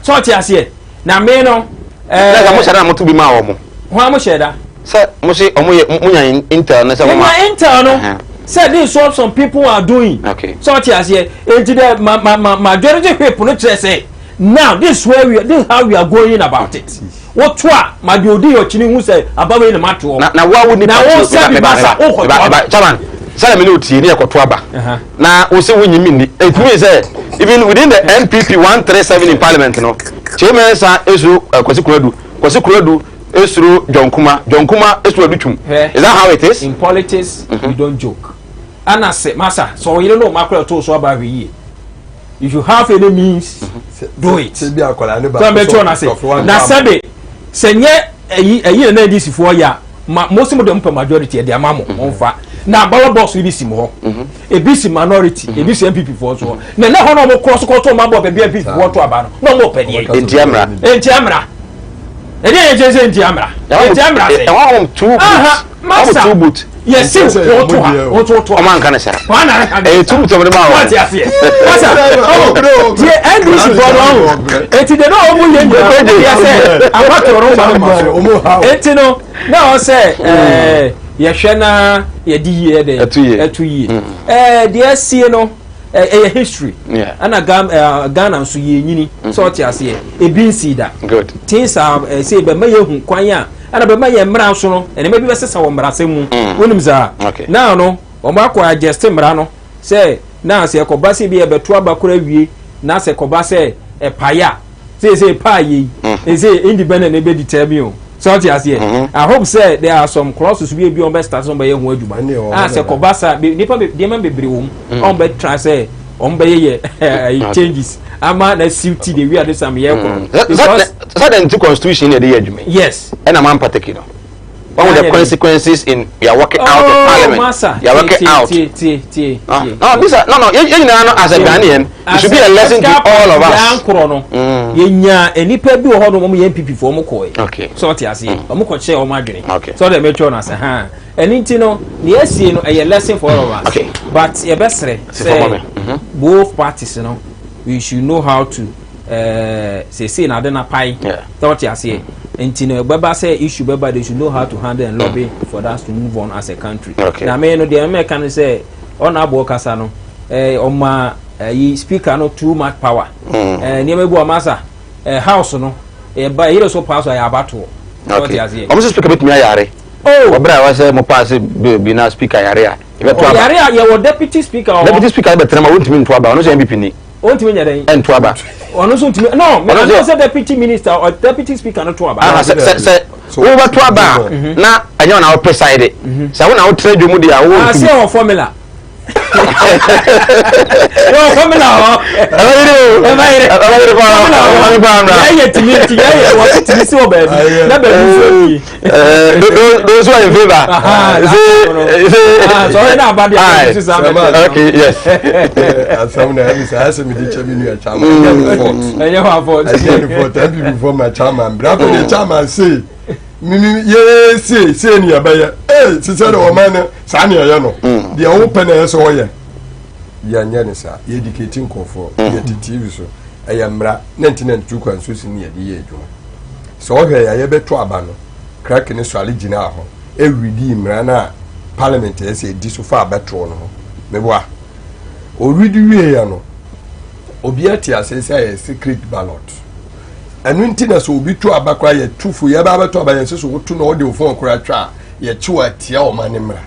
Sɛ ɔte aseɛ na me no. Na sɛ mo hyɛ da na mo to bi maa wɔn. Hɔn a mo hyɛ da. Sɛ mo se ɔmo yɛ mo nya intel no sɛ mo ma. Yɛnya intel no sɛ this is what some people are doing. Okay. Sɛ ɔte aseɛ eti dɛ ma ma ma majority whip no kyerɛ sɛ now this is where we this is how we are going about it. Woto a ma deɛ odi ɔkyini hu sɛ aba wei na ma toɔ. Na na wo a wo nipa Na wo sɛ bi ba sa wokɔto aba. Chairman sɛ mi ne o tie ne yɛ kɔto aba. Na wo se wo nyi mi ni. It means sɛ even within the NPP 137 in parliament no Chairman sa esuro Kwasi Kuradu Kwasi Kuradu esuro John Kuma John Kuma esuro Adutwum. Is that how it is? In politics mm -hmm. you don't joke. Ana sɛ masa sɛ ɔyere no ɔma akora to so aba ahwɛ yie. If you have any means mm -hmm. do it. Sɛ bi akwadaa ne ba so bɛ na se na sɛbe sɛ nyɛ ɛyi ɛyi na NDC foɔ yɛ a ma mo si mo de mo pɛ majority ɛde ama mo mo nfa na ballot box bi si mo hɔ ebi si minority ebi si NPP foɔ so na ne hɔ na ɔmo kɔ so kɔ to ɔmo abɔ baabi NPP foɔ to aba no na ɔmo pɛ deɛ. Nti amra. Nti amra. Ɛdeɛ yɛ kyerɛ sɛ nti amra. Nti amra sɛ. Ɛwɔ wɔn two boot. Masa two boot. Yɛsi wɔn to ha wɔn to to ha. Ɔmo anka ne sa. Wɔn ana aka ne sa. Ɛyɛ two boot ɔmo de ma wɔn. Wɔn ti aseɛ. Masa ɔmo tie NDC fɔ no ɔmo eti de na ɔmo yɛ nyina yɛ sɛ abatɔ no ma mo eti no na ɔsɛ ɛɛ yɛhwɛ na yɛde yie dɛ ɛto yie ɛɛ deɛ ɛsie no ɛyɛ history ɛna Ghana nso yɛ nyini sɛ ɔte aseɛ ebi nsi da things are ɛsɛ bɛma yɛ hu kwan a ɛna bɛma yɛ mmara nso no nneɛma bi bɛsesa wɔ mmarasɛm mu wonim saa now no wɔn akɔ adjust mmara no sɛ na sɛ ɛkɔba sɛ bi ɛbɛto aba kora wie na sɛ ɛkɔba sɛ ɛpae a sɛ sɛ ɛpaa yɛ yi sɛ independent na ɛbɛ determine o sɛ ɔte aseɛ I hope sɛ there are some clauses bi ebi wɔn bɛ start sɛ wɔn bɛyɛ ho adwuma a sɛ kɔba sa nipa nneɛma bebree wɔ mu wɔn bɛ try sɛ wɔn bɛyɛ yɛ changes ama na suit the way ade sam yɛ kɔ. Because sɛ de nti constitution na ɛde yɛ adwuma. Yes. Ɛna man partake no. One of the consequences in you are working out of parliament. Masa, you are working out. Tie, tie, tie. No, this no, no. You know, as a Ghanaian, it should be a lesson to all of us. Yankoro no. Yenya enipa bi wɔ hɔ no wɔn yɛ NPP fo wɔn kɔɛ. Okay. So ɔte aseɛ. Wɔn kɔ kyerɛ wɔn adwene. Okay. So ɔde mɛtwa wɔn ase ha. Ɛni ti no, nea esie no ɛyɛ lesson for all of us. Okay. But yɛbɛsrɛ sɛ both parties no, we should know how to sese na ade na pae. Sɛ ɔte aseɛ. Nti no ɛbɛba sɛ issue bɛba, they should know how to handle and lobby for us to move on as a country. Okay. Na me no deɛ mɛka no sɛ ɔna aboɔ kasa no ɔma ɛyi speaker no too much power. Nneɛma bi wɔ masa house no ɛba ɛyere so pass a yɛ abatoɔ. Okay. Ɔmo sɛ speaker betumi ayare. Oh. Ɔbɛrɛ a wɔsɛ mo pass bill bi na speaker yare a yɛbɛto aba. Ɔyare a yɛwɔ deputy speaker wɔ hɔ. Deputy speaker bɛtena ma wɔntumi nto aba ɔno sɛ NPP ni. Ɔntumi nyɛ dɛn. Ɛnto aba. Ɔno nso ntumi no mɛ ɔno sɛ deputy minister or deputy speaker no to aba. Sɛ sɛ sɛ wobɛto aba a na ɛnyɛ ɔna wo preside sɛ wo na wotra dwom deɛ a wowɔ ntumi. Ase wɔ formula. Wɔ formula hɔ. Ɛbɛyere o. Ɛbɛyere. Ɛbɛyere paa. Formula hɔ. Ɛbɛyere paa mra. Yɛyɛ tumi nti yɛyɛ wɔ tumi si wɔ baabi na baabi nso abie. Those who are in favor. Say say. Sɔrɔ na aba deɛ ɛbi sisan bɛ. Okay yes. Asɛm na ɛmi sɛ ayɛ mi de kyɛ mi nua chairman. Ɛnyɛ mi fault. Ɛnyɛ wa fault. Ɛnyɛ mi fault. NPP fɔ ma chairman. Bra fɛ de chairman se mimi yee se se ni ɛbɛyɛ ee sisɛ de ɔman no saa ni ɛyɛ no deɛ ɔwɔ pɛ na ɛyɛ sɛ ɔyɛ yɛnyɛ ne saa yɛ educate nkurɔfoɔ yɛ te TV so ɛyɛ mmara 1992 constitution ni yɛde yɛ adwuma sɛ ɔhwɛ yɛ a yɛbɛto aba no crack ne sɔre gyinaa hɔ ɛredi mmara no a parliament ɛyɛ sɛ ɛdi so fa abɛtoɔ no ho meboa ɔredi wieɛ no obi ate ase sɛ ɛyɛ secret ballot. Ɛno nti na sɛ obi to aba koraa yɛ tu fo yɛba abɛto aba yɛn sɛ woto na ɔde ofon koraa twa a yɛkye wɔ atia ɔman ne mmara.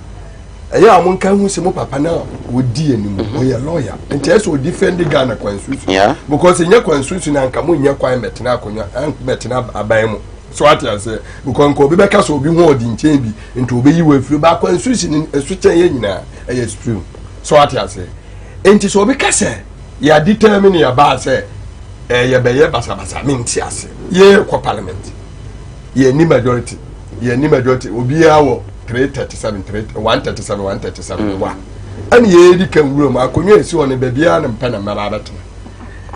Ɛyɛ a monka hu sɛ mo papa no a wɔdi anim ɔyɛ lawyer nti ɛsɛ ɔdi fɛndi Ghana constitution because ɛnyɛ constitution na anka monyɛ kwan mɛtena akonnwa mɛtena aban mu so ate aseɛ because nka obi bɛka sɛ obi ho ɔdi nkyɛn bi nti obeyi wɔ afiri ba constitution ɛso kyɛn yɛ nyinaa ɛyɛ supreme so ate aseɛ nti sɛ obi ka sɛ yɛ determine yɛ baa sɛ ɛyɛ bɛyɛ basabasa mente ase yɛ kɔ parliament yɛ ni majority yɛ ni majority obiara wɔ 337 3 137 137 wa ɛna yɛ di kan wura mu akonnwa esi hɔ no baabiara na mpɛ na mmɛba abɛtena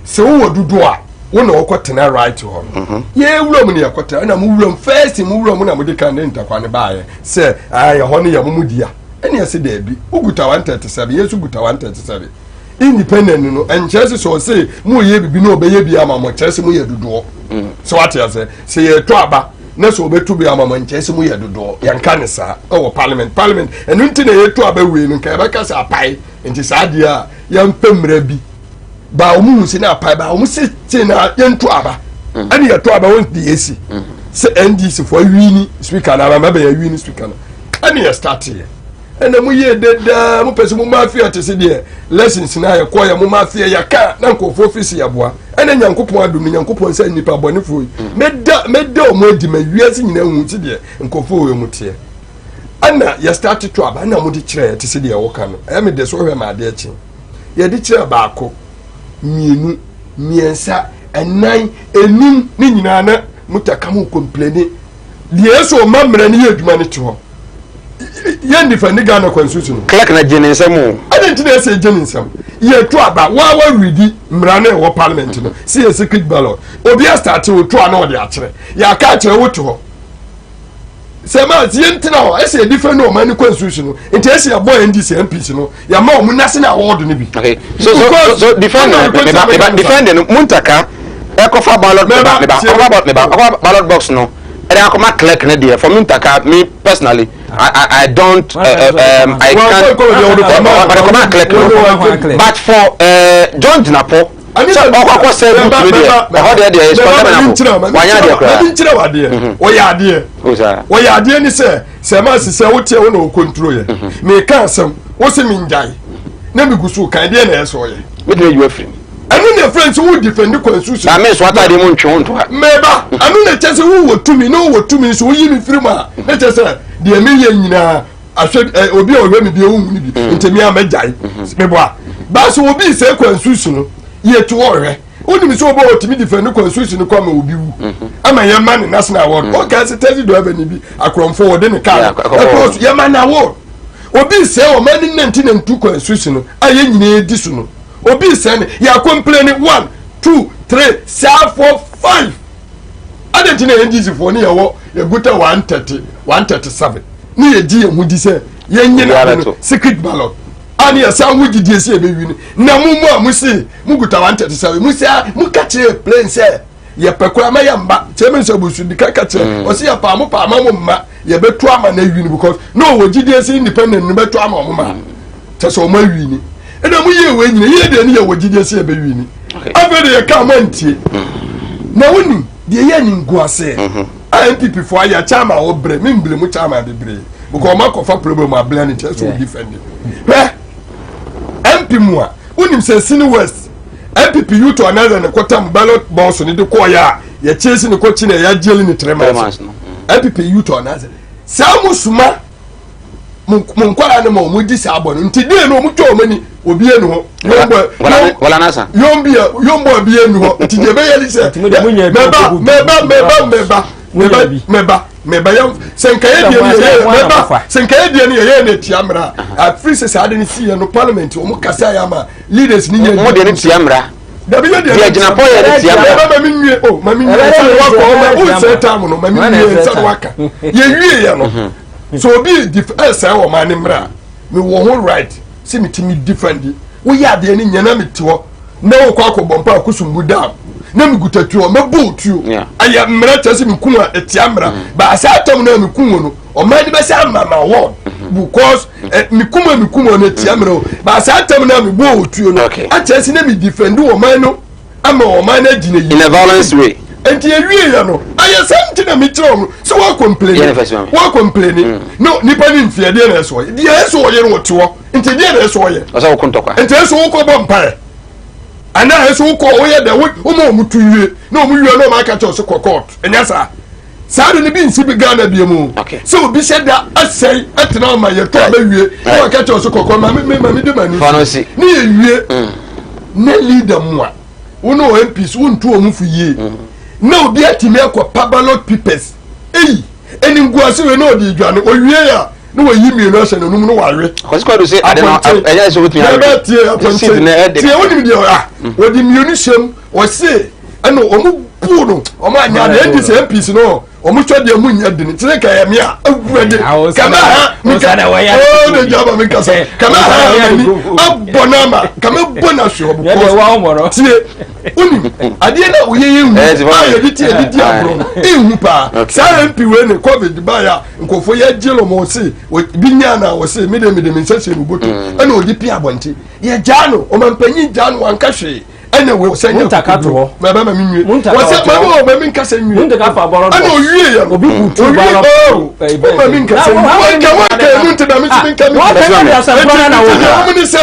sɛ wowɔ dodoɔ a wo na wɔkɔ tena right hɔ no yɛ wura mu no yɛkɔ tena ɛna mo wura mu first mo wura mu na mo de kan ne ntakwa ne baayɛ sɛ ɛyɛ hɔ no yɛ mo mo dia ɛna yɛsɛ daabi woguta 137 yɛ nso guta 137 independent no ɛnkyerɛ sɛ sɛ ɔse mo yɛ bibi na ɔbɛyɛ bi ama mo kyerɛ sɛ mo yɛ dodoɔ sɛ wate ase sɛ yɛtɔ aba na sɛ ɔbɛto bi ama mo nkyerɛ sɛ mo yɛ dodoɔ yɛnka ne saa ɛwɔ parliament parliament ɛno nti na yɛtɔ aba wei no nka yɛbɛka sɛ apae nti saa deɛ a yɛmpɛ mmerɛ bi ba wɔn hu sɛ na apae ba wɔn se te na yɛnto aba ɛne yɛtɔ aba wɔn de yɛsi sɛ NDC fo awi ni speaker na aba mɛbɛn awi ni speaker no ɛne yɛ start yɛ ɛna mo yie dedaa mo pɛ sɛ mo ma afia te sɛ deɛ lessons na yɛ kɔ yɛ mo ma afia yɛ ka na nkurɔfoɔ fi si yɛboa ɛna nyankopɔn adum no nyankopɔn sɛ nnipa bɔnefoɔ yi mɛda mɛda wɔn adi ma wiase nyinaa hu sɛ deɛ nkurɔfoɔ wɔ mu teɛ ɛna yɛ start to aba ɛna mo de kyerɛ yɛ te sɛ deɛ wɔka no ɛyɛ me de so hwɛ ma adeɛ kye yɛde kyerɛ baako mmienu mmiɛnsa ɛnan enum ne nyinaa na mo ta ka mo complaini deɛ ɛsɛ ɔma mmerɛ no yɛ adwuma no te hɔ yɛn nifa ne Ghana constitution no. Clerk na gye ne nsam o. Ɛna nti na ɛsɛ gye ne nsam yɛto aba waa wa redi mmara no ɛwɔ parliament no si yɛ secret ballot obi asate oto a na ɔde akyerɛ yɛaka akyerɛ wote hɔ sɛ maa ti yɛn tena hɔ ɛsɛ yɛde fɛ no ɔman ne constitution no nti ɛsɛ yɛbɔ NDC MPs no yɛma wɔn national award no bi. Okay so so so, so defend no meba meba defend no Muntaka ɛkɔfa ballot meba meba ɔkɔfa meba ɔkɔfa ballot box no ɛde akɔma clerk ne deɛ for Muntaka me personally I I, I don't I can't ɔde kɔma clerk no but for John Jinapo sɛ ɔkɔkɔ sɛ boot no deɛ ɛhɔ deɛ deɛ is condemnable wanyɛ adeɛ koraa. Mɛmi nkyerɛ wadeɛ ɔyɛ adeɛ ɔyɛ adeɛ ni sɛ sɛ maa sisɛ woteɛ wo na o control yɛ meka asɛm wo se mi ngyae na mi gu so kan deɛ na ɛsɛ ɔyɛ. Mi tumi yi wa firi mu. Ɛno na efirɛ nso wo defend constitution. Na mi nso ataade mu ntwe wo ntoa. Mɛba ɛno na kyɛ sɛ wo wɔ tumi na wo wɔ tumi nso woyi mi firi mu a na kyɛ sɛ deɛ mi yɛ nyinaa ahwɛ ɛ obi a ɔhwɛ mi bi ehu mi bi nti mi a mɛ gyae mi bɔ a baasi obi sɛ constitution no yɛ ti wɔ hwɛ wonim sɛ obi a ɔtumi defend constitution no kɔ ama obi wu ama yɛn ma ne national award ɔka sɛ taxi driver ni bi akorɔmfo wɔde ne kaa ɛkɔ so yɛn ma na award obi sɛ ɔma ne 1992 constitution no a yɛn nyinaa di so no obi sɛ ne yɛ complain 1 2 3 saa 4 5 adi nti na NDC foɔ ne yɛwɔ yɛguta 130 137 ne yɛgye yɛn ho di sɛ yɛnyɛ na no secret ballot a ne yɛsan ho gyidie sɛ yɛbɛwi no na mo mu a mo se mo guta 137 mo sɛ mo ka kyerɛ plane sɛ yɛpɛ koraa ma yɛmma kyerɛ me sɛ busu di ka ka kyerɛ ɔse yɛpaa mo paa ma mo mma yɛbɛto ama no awi no because na ɔwɔ gyidie sɛ independent no bɛto ama ɔmo ma kyɛ sɛ ɔmo awi ni ɛna mo yie wei nyina yie deɛ ne yɛwɔ gyidie sɛ yɛbɛwi ni afei de yɛka mo antie na wonim deɛ yɛ ne nguaseɛ a NPP foɔ ayɛ kyama a wɔbrɛ membrɛ mu kyama bebree because ɔmo akɔfa problem ablɛ no kyerɛ sɛ ɔdi fɛndi hwɛ MP mu a wonim sɛ Sini West NPP youth ɔnɛdɛ ne kɔtam ballot box ne de kɔɔyɛ a yɛkyɛ si ne kɔkyi na yɛagyeli ne 3 months NPP youth ɔnɛdɛ saa mo suma mo nkwadaa no ma ɔmo di saa bɔ no nti deɛ no ɔmo twa ɔmo ani obi enu hɔ yombo bi enu hɔ nti deɛ bɛyɛ ni sɛ mɛba mɛba mɛba mɛba mɛba mɛba mɛba yɛn sɛ nkɛyɛ deɛ no yɛyɛ mɛba sɛ nkɛyɛ deɛ no yɛyɛ no etia mmara afiri sɛ saa de no si yɛ no parliament ɔmo kasa yɛ ama leaders ni yɛ mo deɛ no tia mmara dabi yɛ deɛ deɛ gyina pɔ yɛ no tia mmara mɛba ma mi nwie o ma mi nwie nsa de wakɔ ɔma o nsɛ taamu no ma mi nwie nsa de waka yɛ wie yɛ no so obi di ɛsɛ wɔ maa ne mmara mi wɔ ho right sɛ mi ti mi defend woyɛ adeɛ ne nyɛ na mi ti hɔ na wokɔ akɔbɔ mpa akusumbu dam na mi kuta tuo mɛ bɔ tuo ɛyɛ mmara kyerɛ sɛ mi kun a ɛtia mmara baasa atam na mi kun wɔ no ɔman ni bɛ sɛ ama ma wɔ because mi kun a mi kun wɔ no ɛtia mmara o baasa atam na mi bɔ tuo no akyerɛ sɛ na mi defend ɔman no ama ɔman no agyina yie. In a violence way. Nti ewie yɛ no ayɛ sɛ nti na mekyerɛ wɔn sɛ wɔn complain wɔn complain mm. no nipa ni nfiɛ deɛ na ɛsɛ ɔyɛ deɛ ɛsɛ ɔyɛ no wɔte hɔ nti deɛ na ɛsɛ ɔyɛ ɔsɛ wɔkɔ ntɔkwa nti ɛsɛ wɔkɔ bɔ mpaeɛ anaa ɛsɛ wɔkɔ ɔyɛ dɛ wɔn a wɔn tu wie na wɔn wie na wɔn aka kyerɛ ɔsɛ kɔ court ɛnyɛ saa saa de ne bi nsi bi Ghana bie mu sɛ obi hyɛ da asɛe ɛtena ama yɛ tɔ abɛwie na wɔn aka kyerɛ ɔsɛ kɔkɔ maame maame de ma ni si ne yɛ wie mm. ne leader mu a. wo ne wɔn MPs wontu wɔn fo yie na obi atumi akɔ pa ballot papers eyi animguase wei na ɔde dwane owie a na wayi mmienu ahyɛ n'anum na wawe. Kwasi Kwadu sɛ ade no ɛnyɛ sɛ wotumi awe. Bɛɛ tie apɔnkye tie wonim deɛ a wɔde mmienu hyɛm wɔse ɛna wɔn buu no wɔn anya adeɛ ɛnti sɛ MPs no wɔn twɛ deɛ mu nyɛ dene kyerɛ ka yɛ mea awurade kama ha meka oo de gya ma mi kasa kama ha mani abɔ n'ama kama bɔ n'ahwɛ ɔbɔ tie onim adeɛ na oyɛ yɛ hu a yɛde tie yɛde di agorɔ no ehu paa saa mp wei ne covid ba ya nkɔfo yɛ gye lɔmɔ ɔse bi nya na ɔse mi de mi de mi nsa hyɛ mi bɔtɔ ɛna ɔde pia abɔnten yɛ gyaa no ɔmampanyin gyaa no wanka hwee ɛna wɔ sɛ nyɛ kokoduro mɛ bɛ ma mi nwie wɔ sɛ mɛ bɛ mɛ mi nkasa nwie ɛna owie yɛ no owie oo o ma mi nkasa nwie wɔn nka wɔn nka emu nti na mi nso mi nka mi nka eti eti wɔn ni sɛ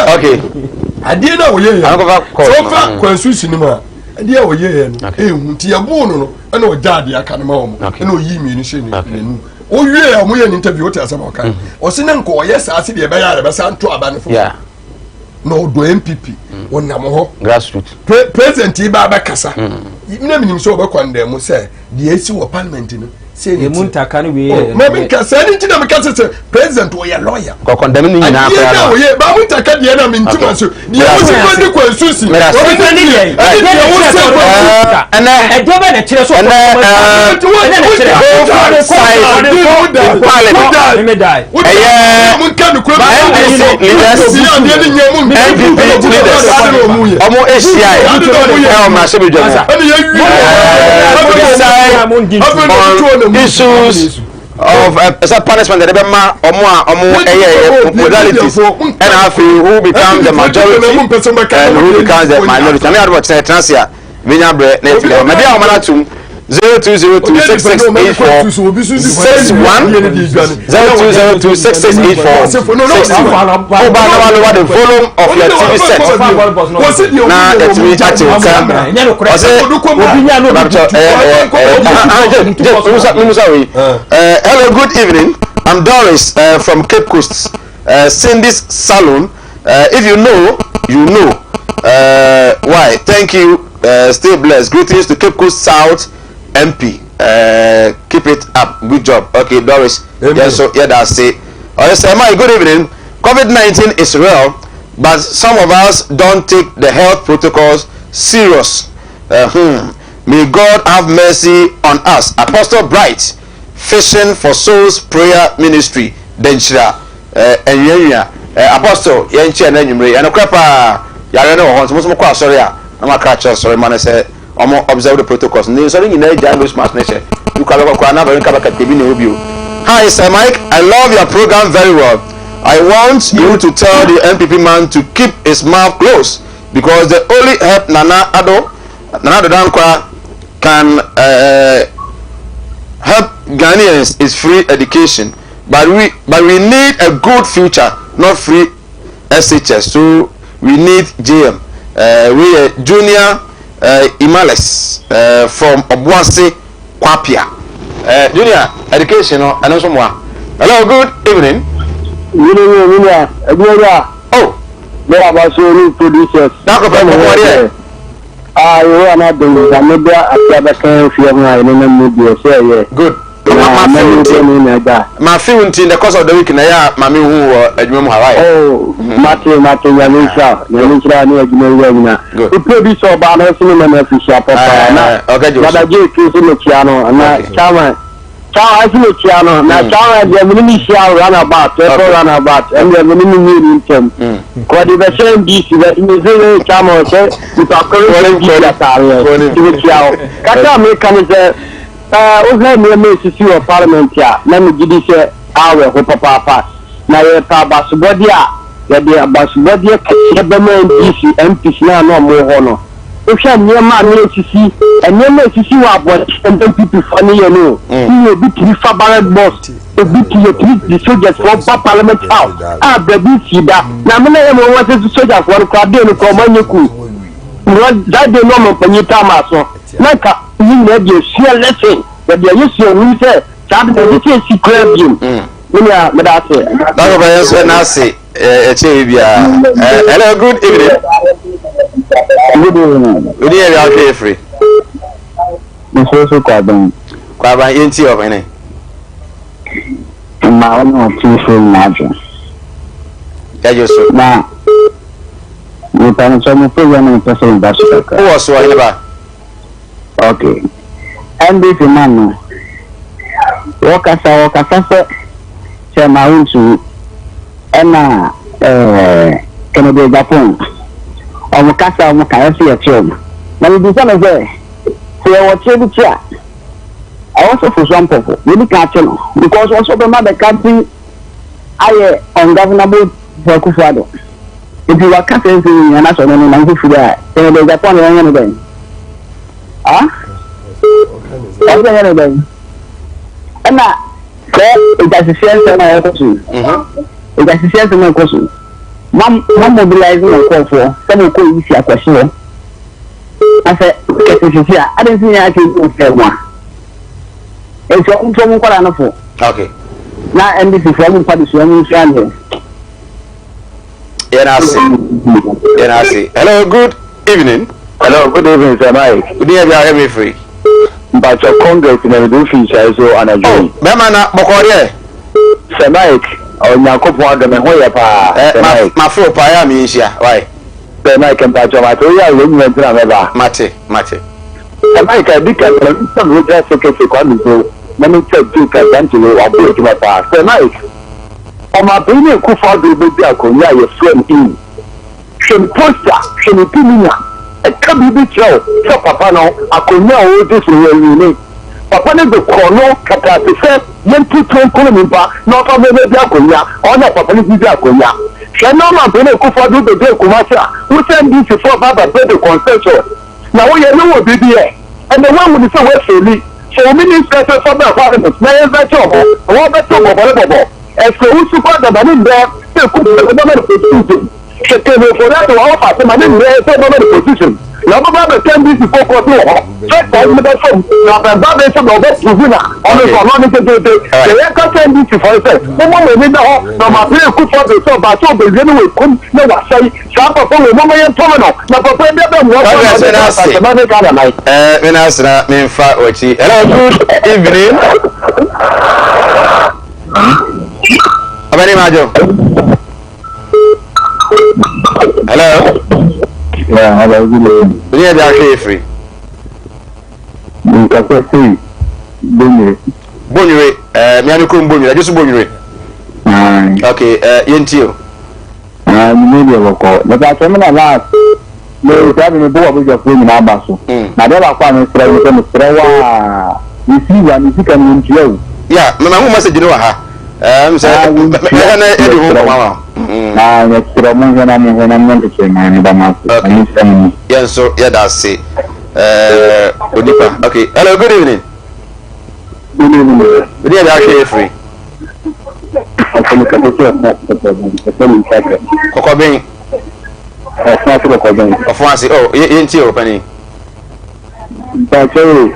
adeɛ na wɔyɛ yɛ sɛ ɔfa kwansu ni mu a adeɛ a wɔyɛ yɛ no ehu nti yɛ boo no no ɛna ɔgya adeɛ aka no ma wɔn ɛna oyi mmienu hyɛ ne n'anum owie a wɔn yɛ ne interview o te asɛm a ɔka ɔsi ne nka ɔyɛ saa se deɛ ɛbɛyɛ a yɛbɛsa nto aba ne fo. Na ɔdɔ npp mm. ɔnam hɔ grassroots pre president yi ba abɛkasa mm. na menim sɛ ɔbɛkɔ ndan mu sɛ deɛ esi wɔ parliament no sɛ ne ti ntaka no wei yɛ ma mi nka sɛ ɛni ti na mi ka sɛ sɛ president ɔyɛ lawyer kɔkɔ ndɛm ni nyinaa koraa no adeɛ na ɔyɛ baamu ntaka deɛ na mi nti ma so deɛ wosi kɔ ne kɔ nsu si obi ne deɛ ɛni deɛ wosi kɔ nsu ɛnɛ ɛdeɛ bɛ na kyerɛ so ɛnɛ ɛnɛ na kyerɛ both sides in parliament ɛyɛ NDC leaders NPP leaders ɔmo ahyia yɛ ɛwɔ mmarahyɛbadwa mu decide on issues of sɛ punishment ɛde bɛma ɔmo a ɔmo ɛyɛ ɛyɛ modalities ɛna afei who becomes the majority and who becomes the minority na mi adum ɔkyerɛ ɛtena se a. Menya brɛ na ɛtumi ɛwɔ mɛde ahoma no atum 0202 6684 61 0202 6684 61 Woba na walowa the volume of your TV set na ɛtumi ate wo ka ɔsɛ Musa wei. Hello, good evening. I'm Doris uh, from Cape Coast, uh, Cindy's Salon. Uh, if you know, you know. Uh, why? Thank you. Uh, stay blessed. Greetings to Cape Coast South MP. Uh, keep it up. Good job. Okay, Doris. Yes, so yeah, that's it. Oh, yes, Emma, good evening. COVID 19 is real, but some of us don't take the health protocols serious. Uh, hmm. May God have mercy on us. Apostle Bright, Fishing for Souls Prayer Ministry, Denkyira. Ɛnwianwia. Eh, Apostle, yɛn kyɛ na anwummere yi. Ɛnokorɛ paa, yareɛ no wɔ hɔ, nti mo nso mokɔ asɔre a, na moaka akyerɛ asɔre mma no sɛ wɔn observe the protocols. Nnɛ nsɔre nyinaa gyae nose mask no hyɛ. Bi koraa bɛkɔ koraa na Veronica bɛka ebi nni hɔ bio. Hi Sir Mike, I love your program very well. I want you to tell the NPP man to keep his mouth closed because the only help Nana Addo, Nana Addo Dankwa can uh, help Ghanaians is free education. But we but we need a good future not free SHS so we need JM eh, wei yɛ Junior eh, Imales eh, from Obuasi Kwapia eh, Junior education no ɛno nso mmoa. Hello good evening. Good evening, Junior. Ebuola. Oh. Me aba so ni producers. Dako pɛ mo deɛ. Ah, yehowa na dom na me bra ase abɛka fie ho a ɛne na mu deɛ sɛ ɛyɛ. Good. Na ma mɛmi nti bɛ ne na da. Ma fi nti in the course of the week na yɛ a ma me hu wɔ adwuma mu ha why. Oh, mate mate nyame nhyira nyame nhyira ne adwuma wura nyina. Good. Wo producer ɔbaa no ɔse ne ma no afihyia papa na okay, Dada J tu nso mekyia no na chairman chairman nso mekyia no na chairman deɛ mene ne hyia runabout ɛkɔ runabout ɛndeɛ mene ne mmienu ntɛm kɔde bɛhyɛ NDC bɛ me sɛ yɛ chairman ɔhyɛ nipa koro hyɛ NDC ataareɛ nti mekyia wo kasa a meka ne sɛ Sɛ wohwɛ nneɛma a esisi wɔ parliament a, na migye di sɛ awerɛho papaapa. Na yɛpɛ abasobɔdeɛ a, yɛde abasobɔdeɛ kɛseɛ bɛma NDC MPs no a na wɔwɔ hɔ no. Wohwɛ nneɛma a na esisi, nneɛma a esisi wɔ abɔnten a NPP foɔ no yɛ no, woyɛ obi tumi fa ballot box, obi ti yɛtumi de soldiers foɔ ba parliament house a baabi nsii da. Na me na ɛyɛ me nwanwa sɛ soldiers foɔ no koraa day no koraa wɔn anyɛ cool. Because that day no ɔmampanyin taa maa so. Na nka ne nyinaa de asua lesson, yɛde ayɛ suahunu sɛ saa de na ɛsɛ sɛ esi koraa biom. Me nua, meda ase. Dako bɛyɛ nso ɛna ase. Ɛkyɛ yi biara. Hello, good evening. Good evening. Odi yɛ bi ahwɛ efiri. Nso so kwaban. Kwaban yɛn ti ɔhwene. Mma wɔn a wɔte fo nyinaa adwo. Yɛgye so. Na nipa no sɛ mo program no mpɛ sɛ meba so kakra. Wowɔ so ɔhene ba. Okay. NDC man no, wɔkasa wɔkasa sɛ sɛ ma wontu ɛna ɛɛ Kennedy Agyapong wɔn kasa wɔn ka yɛsɛ yɛte wɔn. Na mebisa no sɛ sɛ yɛwɔ teɛ bi te a ɛwɔ sɛ Fosuo Ampɔfo yɛdi kan ate no because wɔsɛ ɔbɛma the country ayɛ ungovernable for Akufo-Addo. Nti waka saa nsɛm yi nyinaa na sɛ ɔno no nam fofiri a, Kennedy Agyapong no ɔnyɛ no dɛn? Ah? Ɔsɛ ɔnyɛ no dɛn? Ɛna sɛ egyasehyeɛ nsɛm a ɛkɔ so yi, egyasehyeɛ nsɛm a ɛkɔ so yi, ma ma mobilize mo nkurɔfoɔ sɛ mo kɔ yi si akɔhye hɔ. Na sɛ kɛse sisi a, adi nti nyɛ ake yi sɛ mo a. Nti ɔmo nso ɔmo nkɔla no fo. Okay. Na NDC foɔ ɔmo mfa de sua ɔmo nsua adeɛ. Yɛn ase. Yɛn ase. Hello, good evening. Hello, good evening, Sir Mike. Wodi yɛ bi ahwɛ mi firi. Mpatsɔ Congress na mede wofi nhyɛe so anadwo yi. Oh, bɛrima na bɔkɔɔ deɛ. Sir Mike, Onyankopɔn adom me ho yɛ paa. Eh, Sir Mike. Ma feel paa yɛ a me nhyia. Why? Sir Mike, mpatsɔ mate woyɛ a wei nyina nti na mɛba. Mate, mate. Sir Mike, adi kan no, mepɛ sɛ megyina Secretary Kwame so na mekyɛ Jake aberante wei wabɔ adwuma paa. Sir Mike. Ɔmanpanyin ne Akufo Addo bedi akonnwa a yɛfrɛ no in. Hwɛ ne posture, hwɛ ne demeanour. Ɛka biribi kyerɛ wo sɛ papa no, akonnwa a ɔredi so no, wawini. Papa no de korɔno kataa te sɛ yɛnto tuo nkum nnipa na ɔmfa mmɛdi akonnwa. Ɔno na papa no de di akonnwa. Hwɛ na Ɔmanpanyin Akufo Addo bedi Kumasi a, wo sɛ NDC foɔ ba abɛbɛdi consensus. Na woyɛ no wɔ biribi ɛ? Ɛnɛ woahu no sɛ woafeeli. Sɛ wo minister sɛ fa bra parliament na yɛnvɛte ɔmo na wɔbɛte wo bɔbɔne bɔbɔ. Ɛsɛ wo su kɔ dada ne nnɛ sɛ kuku na wobɛma no position. Hwɛ Ken Ofori-Atta wɔ hɔ fa ase ma ne nnɛ sɛ wobɛma no position na wobɛba abɛka NDC foɔ kɔɔto wɔ hɔ. First time no bɛfam na ɔbɛba bɛ sɛ bɛ ɔbɛ prove na ɔno nso ɔno ne teteete. Deɛ yɛka kyerɛ NDC foɔ ne sɛ momma mo ani nna hɔ na ɔma Kufuor de sɛ ɔbaa sɛ ɔbɛwie ne wakum na wasɛe. Saa papa wei momma yɛn pam no na papa yi bɛbɛ mmoa pa ma ɔde asasema ne Ghana man. Eh, me na asena me nfa wakyi. Hello, good evening. Abani Majo. Hello. Yeah, hello, good evening. Ni ɛbi ahwɛ efiri. Nkasa sei Bonwire. Bonwire, eh, miami kurom Bonwire, adwo so Bonwire. Okay, eh, yɛntie o. Ah, me mu deɛ bɔkɔɔ. Mepa me na last me saa de me bo abadwafoɔ nyinaa aba so. Na adeɛ baako a mesrɛ wo sɛ mesrɛ wo a receive a me sika no wɔntua o. Ya, mema ho message no wɔ ha. Ɛm sɛ mɛhwɛ na ɛdi ho nkɔmɔ ama wo. Ah, mesrɛ mo nhwɛ na monhwɛ na monyɛ ntotoe ma meda mo ase. Na mesrɛ mo mu. Yɛn nso yɛda ase. Eh, onipa. Okay, hello, good evening. Good evening. Good evening, ahwɛ efiri. Kɔkɔben. Ɔfon ase kɔkɔben. Ɔfon ase oh yɛn ti o panin. Mpakyɛ o,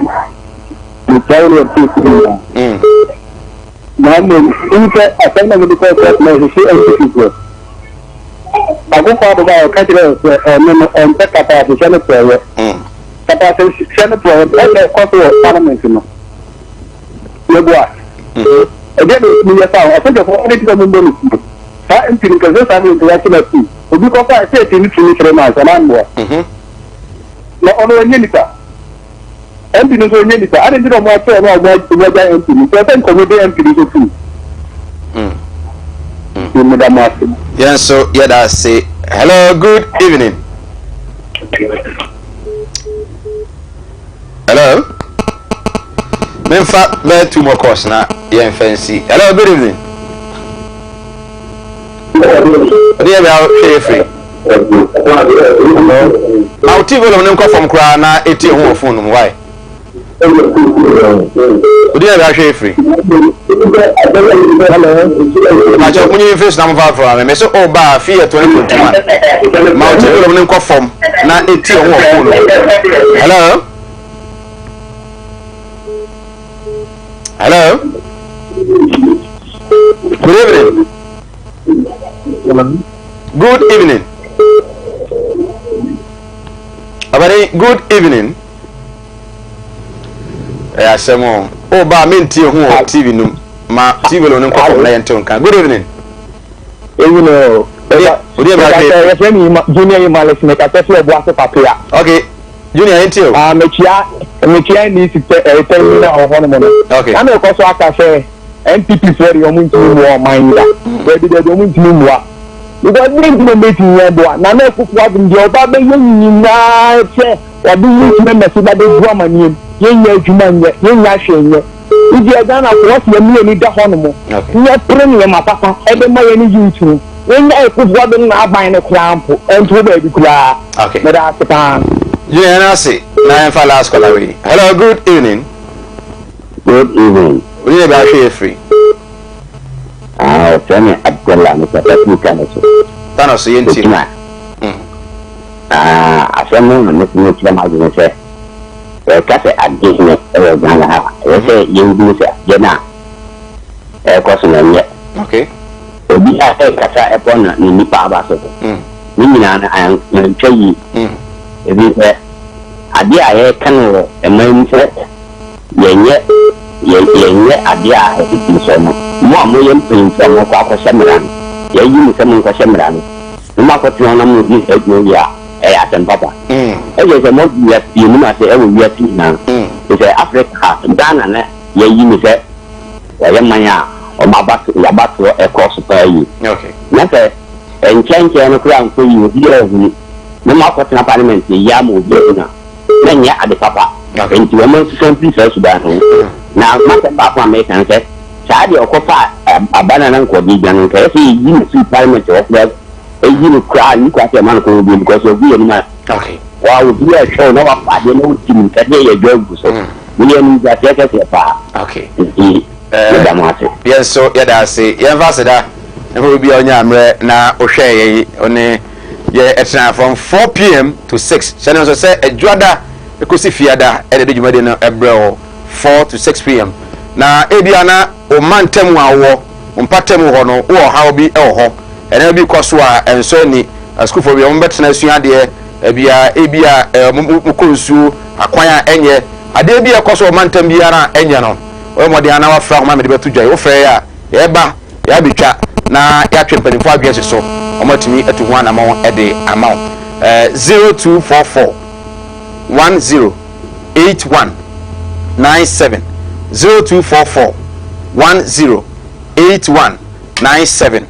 mekyia wo ne ɔtí fi mu. Na mmom, n sɛ asɛm na mede kɔɔ court na ɛhwehwɛ NPP foɔ. Akufo Addo ba a ɔka kyerɛ sɛ ɔno no ɔmpɛ kata ahyehyɛ no prɔyɛ. Kata ahyehyɛ no prɔyɛ ɛna ɛkɔ so wɔ parliament no. Yɛboa. Ɛdeɛ na ɛtumi yɛ fa ho. Asogyafoɔ ɔde ti sɛ ɔmo mbɔ ne tuo. Saa MP no nkɛsɛ saa no nka yɛakye no atum. Obi kɔfa a ɛsɛ ɛti ne tumi kyerɛ no ansa na mmoa. Na ɔno ɔnyɛ nipa. MP no nso ɔnyɛ nipa. Adɛn nti na ɔmo akyɛ ɔno a ɔmo agya MP no. Nti ɛsɛ nka ɔmo de MP no nso tum. Nti meda mo ase. Yɛn nso yɛda ase. Hello, good evening. Hello. Memfa bɛyɛ two more calls na yɛmfa nsi. Hello, good evening. Ɔde yɛ bia hwɛ yɛ firi. Ma wo TV volume no nkɔ fam koraa na etie ho wɔ phone no mu. Why? Wodi na bɛahwɛ efiri. Mepakyɛ munyi mfiri so na momfa aforo ame. Mese o ba afi yɛ 2021. Ma wo TV volume no nkɔ fam na etie ho wɔ phone no mu. Hello? Hello? Good evening. Good evening. Abani, good evening. Ɛyɛ asɛm o. O ba mentie ho wɔ TV no ma TV no nkɔ fam na yɛnte nka. Good evening. Evening o. Odi ɛbɛ ahwɛ. Yɛfrɛ mi Junior Imales mekasa fi Ɔboase Papea. Okay. Junior yɛn ti o. Ah mekyia mekyia NDC tɛ ɛyɛ tɛ yi na ɔwɔ hɔ nom no. Okay. Na mekɔ so aka sɛ NPP foɔ deɛ wɔn ntumi mmoa ɔman yi da. Dabi dabi wɔn ntumi mmoa. Because ne nti na wɔbɛtumi aboa. Nana Akufo Addo deɛ ɔba bɛyɛ nyinaa sɛ ɔde youth members ba bɛgu amaneɛ mu. Yɛnnya adwuma nyɛ, yɛnnya hwee nyɛ. Nti yɛ Ghanafoɔ wɔsi yɛn mmienu da hɔ nom. Yɛpere nneɛma papa ɛbɛma yɛn youth no. Yɛnnya Akufo Addo ne n'aban no koraa mpo ɛnto baabi koraa. Okay. Meda ase paa. Junior yɛn ase na yɛn fa last caller wei. Hello, good evening. Good evening. Wodi na bɛ ahwɛ yɛ firi. Ah, ɔfrɛ me Abdullah, mekasa firi Tano so. Tano so yɛn tie. Ɛtuma. Ah, asɛm no na mɛtumi kyerɛ m'adwene sɛ yɛka sɛ ade hene ɛwɔ Ghana ha, ɛyɛ sɛ yɛnhunu sɛ adeɛ no a ɛrekɔ so no ɛnyɛ. Okay. Obi a ɛrekasa ɛbɔ na ne nipa aba so. Ne nyinaa no antwa yie. Ɛfiri sɛ adeɛ a yɛreka no wɔ ɛman mu sɛ yɛnyɛ yɛnyɛ adeɛ a ɛsisi soɔ no, mo a moyɛ mpanyinfoɔ a moakɔ akɔhyɛ mmara no, yɛayi mo sɛ monkɔhyɛ mmara no, na moakɔtena hɔ na moredi saa adwuma yi a, ɛyɛ asɛm papa. Ɛkyerɛ sɛ moagu wiase yɛn anim ase wɔ wiase nyinaa. Te sɛ Africa ha, Ghana na yɛayi no sɛ wɔyɛ man a wɔn abato abatoɔ kɔ so paa yie. Na sɛ nkyɛnkyɛn no koraa nkɔ yie, obiara ahunu, na moakɔtena parliament yɛ ama obi ahunu a, na ɛnyɛ ade papa. Enti wɔn nsesa mfiri saa suban no ho. Na m'asɛm baako a meka ne sɛ, saa deɛ ɔkɔfaa aba no a na nka ɔde redwane no, nka ɛyɛ sɛ yɛyi no firi parliament hɔ koraa, ɛyi no koraa, nni kwan sɛ yɛma no kwan wɔ bio because wagu yɛn anim ase. Waa obi a ɛhwɛ wo na wafa adeɛ na wodi mirika de yɛ adwa agu so. Meyɛ animguaseɛ kɛseɛ paa. Nti meda mo ase. Yɛn nso yɛda ase. Yɛmfa aseda mfa obi a ɔnyaa mmerɛ na ɔhwɛɛ yɛn ɔne yɛ ɛtena from 4 pm to 6. Hyɛ no nso sɛ Adwuada ɛkɔsi Fiada ɛna ɛde dwumadie no ɛbrɛ wo 4 to 6 pm. Na ebia na wo mantam a wowɔ, wo mpatamu hɔ no, wowɔ ɔhaw bi wɔ hɔ. Nneɛma bi rekɔ so a ɛnsɔ ani. Asukuufoɔ bi wɔbɛtena asua adeɛ, ebia ebia wɔkɔ nsuo, akwan a ɛnyɛ. Adeɛ bi a ɛkɔ so wɔ mantam biara a ɛnyɛ no, wɔyɛ mmɔden ara na wɔafrɛ ahoma mede bɛto dwa yi. Wofrɛ yɛ a, yɛba, yɛabɛtwa na yɛatwe mpanimfoɔ adwene asi so. Wɔatumi atu ho anammɔn de ama wo. 0244 10 81 97 0244 10 81 97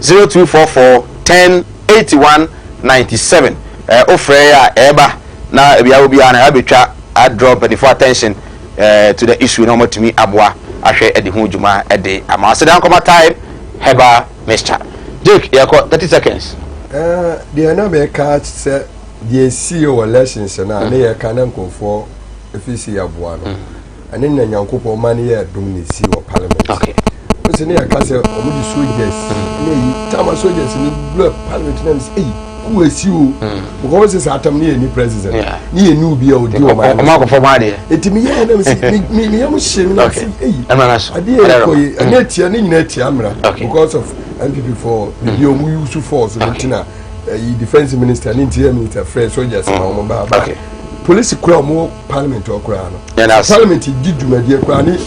0244 10 81 97 eh, wofrɛ yɛ a ɛɛba na ebia wo biara na yɛabɛtwa adraw mpanimfoɔ attention eh, to the issue na wɔatumi aboa ahwɛ adi ho dwuma de ama aseda nkɔma time herbal mixture. Jake yɛkɔ 30 seconds. Eh, deɛ na mɛka sɛ deɛ ɛsii wɔ elections no a ne yɛka na nkurɔfoɔ ɛfiri sɛ yɛboa no ɛne na Nyankopɔn ma no yɛ dom na ɛsii wɔ parliament wo sɛ ne yɛka sɛ ɔmo de soldiers ne ayi tama soldiers no wura parliament na mesɛ ei ku asi o because sɛ saa tam ne yɛni president ne yɛni obi a ɔdi ɔman no ɔmo akɔfɔ mu adeɛ ɛti meyɛɛ na mesɛ meyɛ mo hye me na sɛ ei adeɛ ɛkɔ yi ɛne atia ne nyina atia mmara because of NPP for biribi ɔmo use force no nti na ɛyi defence minister ne interior minister frɛ soldiers ma wɔn ba ba polisi kura wɔn wɔ parliament hɔ koraa no parliament di dwumadie koraa ne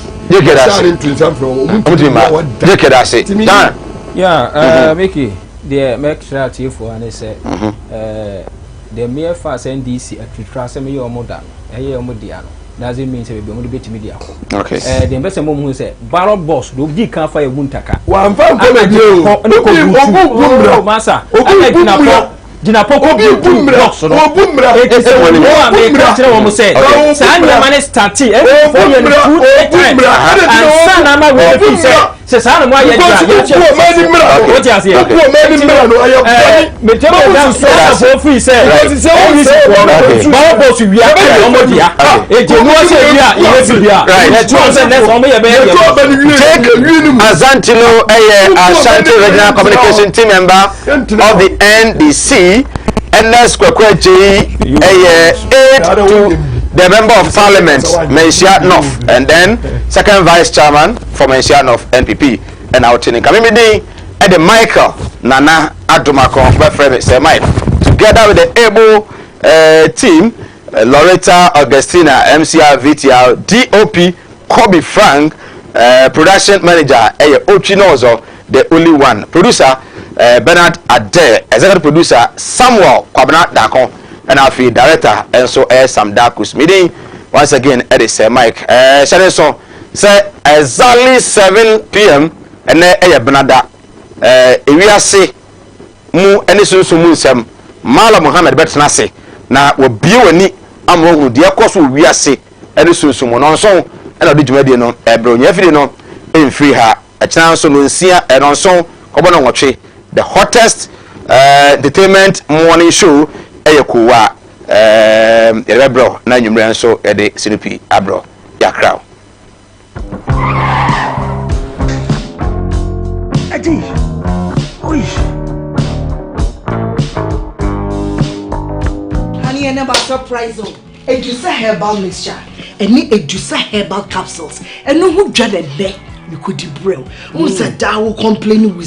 saa ne ntu nsa frɛ wɔn wɔn ntumi ma wɔn da jake da ase dan. ya miki deɛ mɛkyerɛ atiefoɔ ne sɛ the mere fact sɛ ndc atutura sɛ meyɛ wɔn da no ɛyɛ wɔn dea no doesn't mean sɛ baabi a wɔde bɛtumi de akɔ. Okay. Ɛɛ deɛ mbɛsɛ mo hu sɛ ballot box de odi kan fa yɛ wu ntaka. Wàmfa nkɔ baabi o. Obi obi bu mmira. Oh masa. Obi bu mmira. Gyinapɔ kɔ butu box no. Obu mmira. Eti sɛ wɔn mu a meka kyerɛ wɔn sɛ saa nneɛma ne starte ɛnfɔ yɛ no two three times ansa na ama wei fi sɛ. Sɛ saa na mo ayɛ deɛ a, yɛn Wobu ɔman ni mmara no. Wote aseɛ? Wobu ɔman ni mmara no, ɛyɛ bɔne. Mete mo da Ghanafoɔ firi sɛ Because sɛ wo NDC sɛ foɔ ɔman no no ballot box wia ɛyɛ ɔmo dea. Eti emu ɔsɛ ebi a yɛ fi bi a yɛte wɔn sɛ next ɔmo yɛ bɛyɛ deɛ. Jake Azantino ɛyɛ Ashanti Regional Communication Team member of the NDC. Ernest Kwaku Adjei ɛyɛ aide to the member of parliament Manhyia North and then second vice chairman for Manhyia North NPP ɛna ɔte ne nka. Mimi din ɛde Michael Nana Adomako bɛfrɛ me Sir Mike together with the able team Loretta Augustina MCR VTR DOP Kobe Frank production manager ɛyɛ Otwi Nɔɔzɔ the only one producer Bernard Adair executive producer Samuel Kwabena Darko ɛna afei director nso ɛyɛ Sam Darkus. Me din once again ɛde Sir Mike. Hyɛ ne nso sɛ exactly 7 p.m. ɛnɛ ɛyɛ Benada. Ewiase mu ɛne sunsun mu nsɛm, Malam Muhammed bɛtena ase na wɔbie w'ani ama ohunu deɛ ɛkɔ so wɔ wiase ɛne sunsun mu nɔnson ɛna ɔde dwumadie no ɛbrɛ onyaa fidie no mfiri ha. Ɛkyena nso no nsia ɛnɔnson kɔbɔ no nwɔtwe, the hottest entertainment morning show ɛyɛ Kowa yɛde bɛbrɛ na anwummerɛ nso yɛde sinupi abrɛ yɛakra wo. Eddie. Oi. Honey, ɛnɛ ba surprise o. Edusa Herbal Mixture ɛne Edusa Herbal Capsules, ɛno ho dwa na ɛnɛ mekɔdi brɛ wo. Wohu sɛ daa wo complain with